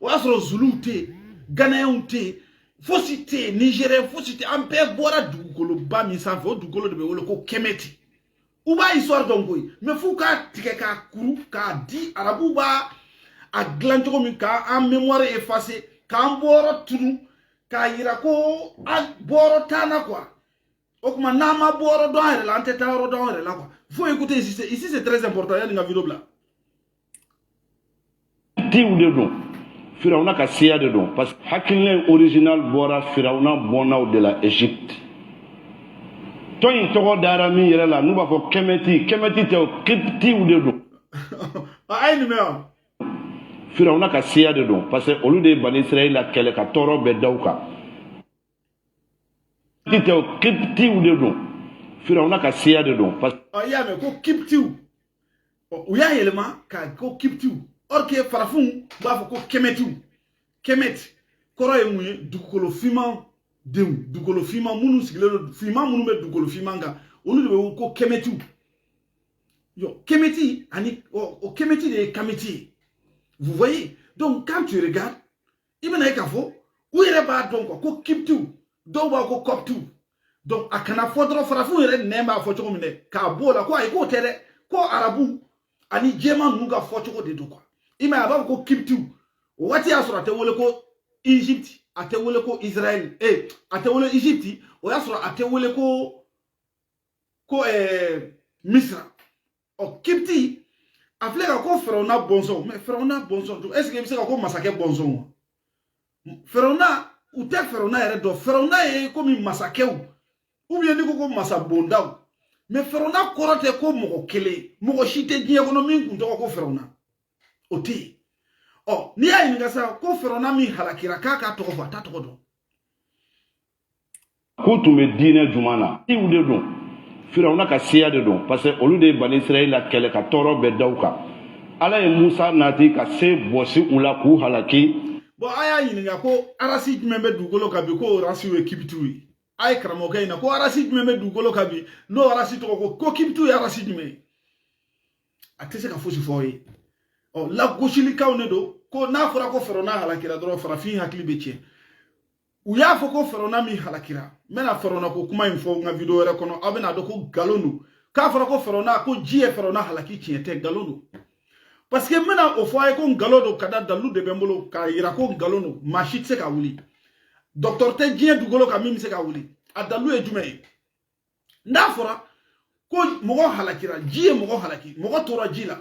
o y'a sɔrɔ zuluw tɛ yen, ganayɛnw tɛ yen, fosi tɛ yen, nigérien fosi tɛ yen. An bɛɛ bɔra dugukoloba min sanfɛ, o dugukolo de bɛ wele ko kɛmɛti. U b'a histoire dɔn koyi, mais f'u k'a tigɛ k'a kuru k'a di arabuw b'a a dilan cogo min, k'an mémoire effacer, k'an bɔyɔrɔ tunu, k'a yira ko an bɔyɔrɔ t'an na quoi. O tuma n'an ma bɔyɔrɔ dɔn an yɛrɛ la, an tɛ taa yɔrɔ dɔn an yɛrɛ la quoi. Faut écouter ici, ici c'est très important. Yanni n ka vidéo bila. Tiw de don, Firawuna ka siya de don, parce que hakilina in original bɔra Firawuna bɔnnaw de la Égypte. Tɔn in tɔgɔ dara min yɛrɛ la, n'u b'a fɔ kɛmɛti, kɛmɛti tɛ o, kiptiw de don. A ye nin mɛn wa? Firawuna ka siya de don, parce que olu de ye Bani Israɛl la kɛlɛ ka tɔɔrɔ bɛɛ da u kan. Ti tɛ o, kiptiw de don, Firawuna ka siya de don, parce Ɔ, i y'a mɛn ko kiptiw, u y'a yɛlɛma ka ko kiptiw, or que farafinw b'a fɔ ko kɛmɛtiw. Kɛmɛti kɔrɔ ye mun ye? Dugukolo finman denw, dugukolo finman minnu sigilen don, finman minnu bɛ dugukolo finman kan, olu de bɛ ko kɛmɛtiw. Yo, kɛmɛti ani o kɛmɛti de ye kamɛti ye. Vous voyez, donc quand tu regardes, i bɛna ye k'a fɔ u yɛrɛ b'a dɔn quoi ko kiptiw, dɔw b'a ko kɔptiw. Donc a kana fɔ dɔrɔn farafinw yɛrɛ nɛn b'a fɔ cogo min dɛ, k'a b'o la ko ayi, k'o tɛ dɛ, ko arabu ani jɛman ninnu ka fɔ cogo de don quoi. I m'a ye, a b'a fɔ ko kiptiw, o waati y'a sɔrɔ a tɛ wele ko Egypte. a tɛ wele ko Israël, a tɛ wele Égypte, o y'a sɔrɔ a tɛ wele ko Misira. Ɔ, Kipti a filɛ ka ko Fɛrɛwuna bɔnsɔn, mais Fɛrɛwuna bɔnsɔn, est ce que i bɛ se ka ko masakɛ bɔnsɔn wa? Fɛrɛwuna, u tɛ Fɛrɛwuna yɛrɛ dɔn. Fɛrɛwuna ye komi masakɛw, ou bien n'i ko masabondaw, mais Fɛrɛwuna kɔrɔ tɛ ko mɔgɔ kelen. Mɔgɔ si tɛ diɲɛ kɔnɔ min kun tɔgɔ ko Fɛrɛwuna, o tɛ yen. Ɔ, n'i y'a ɲininka sisan ko Fɛrɛwuna min halakira, k'a k'a tɔgɔ fɔ, a t'a tɔgɔ dɔn. K'u tun bɛ diinɛ jumɛn na? Siw de don, Firawuna ka siya de don, parce que olu de ye Bani Israɛl kɛlɛ ka tɔɔrɔ bɛɛ da u kan. Ala ye Musa nati ka se bɔsi u la k'u halaki. Bon, a y'a ɲininka ko race jumɛn bɛ dugukolo kan bi, ko race ye Kipitiw ye. A ye karamɔgɔkɛ ɲininka ko race jumɛn bɛ dugukolo kan bi, n'o race tɔgɔ ko Kipitiw ye race jumɛn ye? A tɛ se ka fosi fɔ aw ye. Ɔ, lagosilikanw de don ko n'a fɔra ko Fɛrɛwuna halakira dɔrɔn, farafin hakili bɛ tiɲɛ. U y'a fɔ ko Fɛrɛwuna min halakira, n bɛna Fɛrɛwuna ko kuma in fɔ n ka vidéo wɛrɛ kɔnɔ, aw bɛna dɔn ko nkalon don. K'a fɔra ko Fɛrɛwuna, ko ji ye Fɛrɛwuna halaki, tiɲɛ tɛ, nkalon don. Parce que n bɛna o fɔ a ye ko nkalon don, ka da dalilu de bɛ n bolo k'a yira ko nkalon don. Maa si tɛ se ka wuli, docteur tɛ diɲɛ dugukolo kan min bɛ se ka wuli. A dalilu ye jumɛn ye? N'a fɔra ko mɔgɔ halakira, ji ye mɔgɔ halaki, mɔgɔ tora ji la,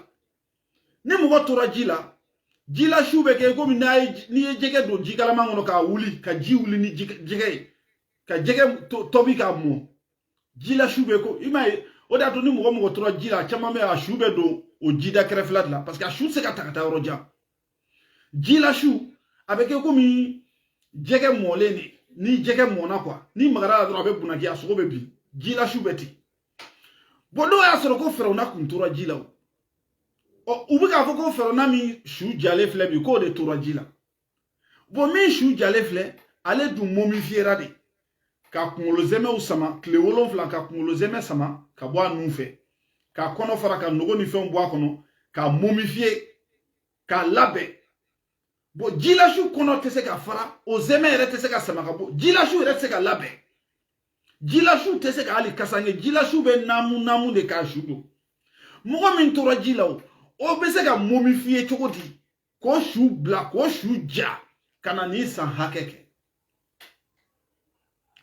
ni mɔgɔ tora ji la, jila su bɛ kɛ komi n'a ye, n'i ye jɛgɛ don ji kalaman kɔnɔ k'a wuli, ka ji wuli ni jɛgɛ ye, ka jɛgɛ tɔbi k'a mɔ, jila su bɛ ko i m'a ye. O de y'a to ni mɔgɔ mɔgɔ tora ji la, a caman bɛ, a su bɛ don o jida kɛrɛfɛla de la, parce que a su tɛ se ka ta ka taa yɔrɔ jan. Jila su a bɛ kɛ komi jɛgɛ mɔlen de. Ni jɛgɛ mɔnna quoi, ni magara la dɔrɔn, a bɛ bunaki, a sogo bɛ bin. Jila su bɛ ten. Bon, n'o y'a sɔrɔ ko Fɛrɛwuna kun tora ji la, o ɔ, u bɛ k'a fɔ ko Fɛrɛwuna min su jalen filɛ bi, k'o de tora ji la. Bon, min su jalen filɛ, ale dun momifiera de, ka kunkolo zɛmɛw sama tile 7, ka kunkolo zɛmɛ sama ka bɔ a nun fɛ, k'a kɔnɔ fara, ka nogo ni fɛnw bɔ a kɔnɔ, k'a momifier, k'a labɛn. Bon, jilasu kɔnɔ tɛ se ka fara, o zɛmɛ yɛrɛ tɛ se ka sama ka bɔ, jilasu yɛrɛ tɛ se ka labɛn, jilasu tɛ se ka hali kasange. Jilasu bɛ naamu naamu de k'a su don. Mɔgɔ min tora ji la, o bɛ se ka momifier cogo di k'o su bila, k'o su ja ka na nin san hakɛ kɛ?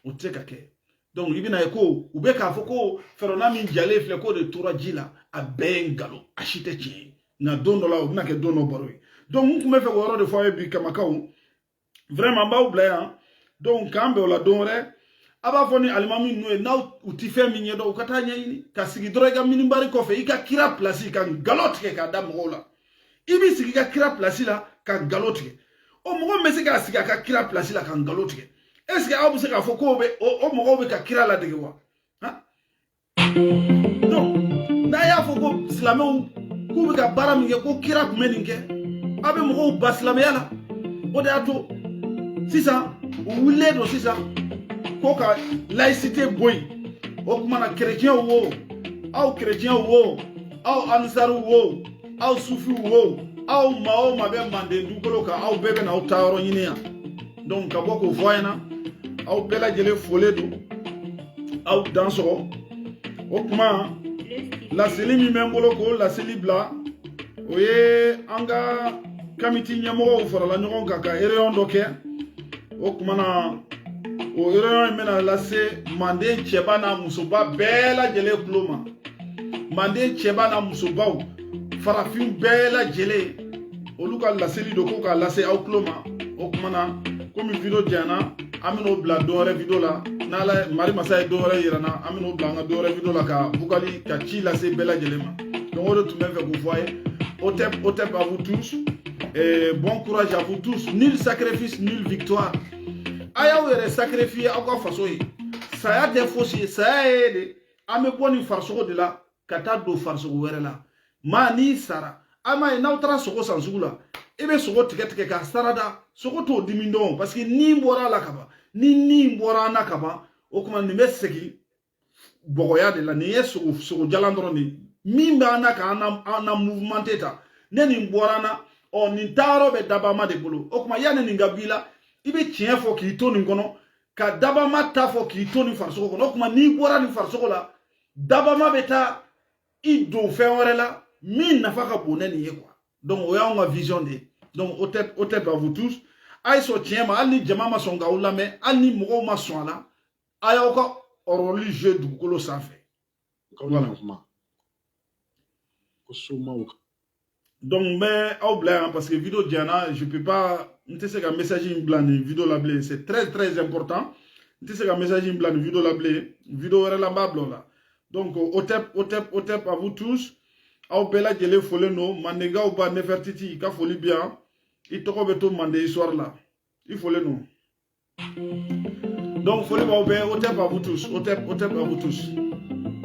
O tɛ se ka kɛ. Donc i bɛna ye ko u bɛ k'a fɔ ko Fɛrɛwuna min jalen filɛ, k'o de tora ji la. A bɛɛ ye nkalon, a si tɛ tiɲɛ ye. Nka don dɔ la, o bɛna kɛ don dɔ baro ye. Donc n tun bɛ fɛ k'o yɔrɔ de fɔ aw ye bi. Kamakaw, vraiment, n b'aw bila yan. Donc k'an bɛn o la don wɛrɛ. A b'a fɔ ni alimami ninnu ye, n'aw u ti fɛn min ɲɛdɔn, u ka taa ɲɛɲini. Ka sigi dɔrɔn i ka minibari kɔfɛ, i ka kira place, ka nkalon tigɛ k'a da mɔgɔw la. I b'i sigi i ka kira place la ka nkalon tigɛ. O mɔgɔ min bɛ se k'a sigi a ka kira place la ka nkalon tigɛ, est ce que aw bɛ se k'a fɔ k'o bɛ o mɔgɔw bɛ ka kira ladege wa? Donc n'a y'a fɔ ko silamɛw k'u bɛ ka baara min kɛ, ko kira tun bɛ nin kɛ, aw bɛ mɔgɔw ba silamɛya la. O de y'a to sisan u wulilen don sisan ko ka laïcité bɔ yen. O tuma na, chrétienw wo, aw chrétienw wo, aw ansariw wo, aw sufiw wo, aw maa o maa bɛ Manden dugukolo kan, aw bɛɛ bɛ na aw ta yɔrɔ ɲini yan. Donc ka bɔ k'o fɔ a ɲɛna, aw bɛɛ lajɛlen folen don, aw dan sɔgɔ. O tuma, laseli min bɛ n bolo k'o laseli bila, o ye an ka kamiti ɲɛmɔgɔw farala ɲɔgɔn kan ka réunion dɔ kɛ. O tuma na, o réunion in bɛna lase Manden cɛba n'a musoba bɛɛ lajɛlen tulo ma. Manden cɛba n'a musobaw, farafin bɛɛ lajɛlen, olu ka laseli don ko k'a lase aw tulo ma. O tuma na, komi vidéo janyana, an bɛn'o bila don wɛrɛ vidéo la. N'Ala mari masa ye don wɛrɛ yira n na, an bɛn'o bila an ka don wɛrɛ vidéo la, ka vocal ka ci lase bɛɛ lajɛlen ma. Donc o de tun bɛ fɛ k'o fɔ a ye. Hotep hotep à vous tous et bon courage à vous tous. Nul sacrifice, nulle victoire. A y'aw yɛrɛ sacrifier aw ka faso ye. Saya tɛ fosi ye, saya ye de an bɛ bɔ nin farisogo de la ka taa don farisogo wɛrɛ la. Maa n'i sara, an m'a ye, n'aw taara sogo san sugu la, i bɛ sogo tigɛ tigɛ k'a sarada, sogo t'o dimi dɔn, parce que ni bɔra a la ka ban. Ni bɔra an na ka ban, o tuma nin bɛ segin bɔgɔya de la. Nin ye sogo jalan dɔrɔn de ye min b'an na k'an na, an na mouvementé ta. Ne nin bɔra an na, ɔ, nin taayɔrɔ bɛ dabama de bolo. O tuma, yanni nin ka b'i la, i bɛ tiɲɛ fɔ k'i to nin kɔnɔ, ka dabama ta fɔ k'i to nin farisogo kɔnɔ. O tuma, n'i bɔra nin farisogo la, dabama bɛ taa i don fɛn wɛrɛ la min nafa ka bon ne nin ye quoi. Donc o y'anw ka vision de ye. Donc hotep hotep à vous tous. A ye sɔn tiɲɛ ma, hali ni jama ma sɔn k'aw lamɛn, hali ni mɔgɔw ma sɔn a la, a y'aw ka rôle jouer dugukolo sanfɛ. Voilà. Kuma ko somaw. Donc n bɛ aw bila yan parce que vidéo janyana, je peux pas, n tɛ se ka message in bila nin vidéo la bilen. C'est très très important, n tɛ se ka message in bila nin vidéo la bilen. Vidéo wɛrɛ la, n b'a bila o la. Donc otep, otep, otep à vous tous, aw bɛɛ lajɛlen folen don. Mandenkaw ba Nefertiti, i ka foli bi yan, i tɔgɔ bɛ to Mande histoire la, i folen don. Donc foli b'aw bɛɛ, otep à vous tous, otep, otep à vous tous.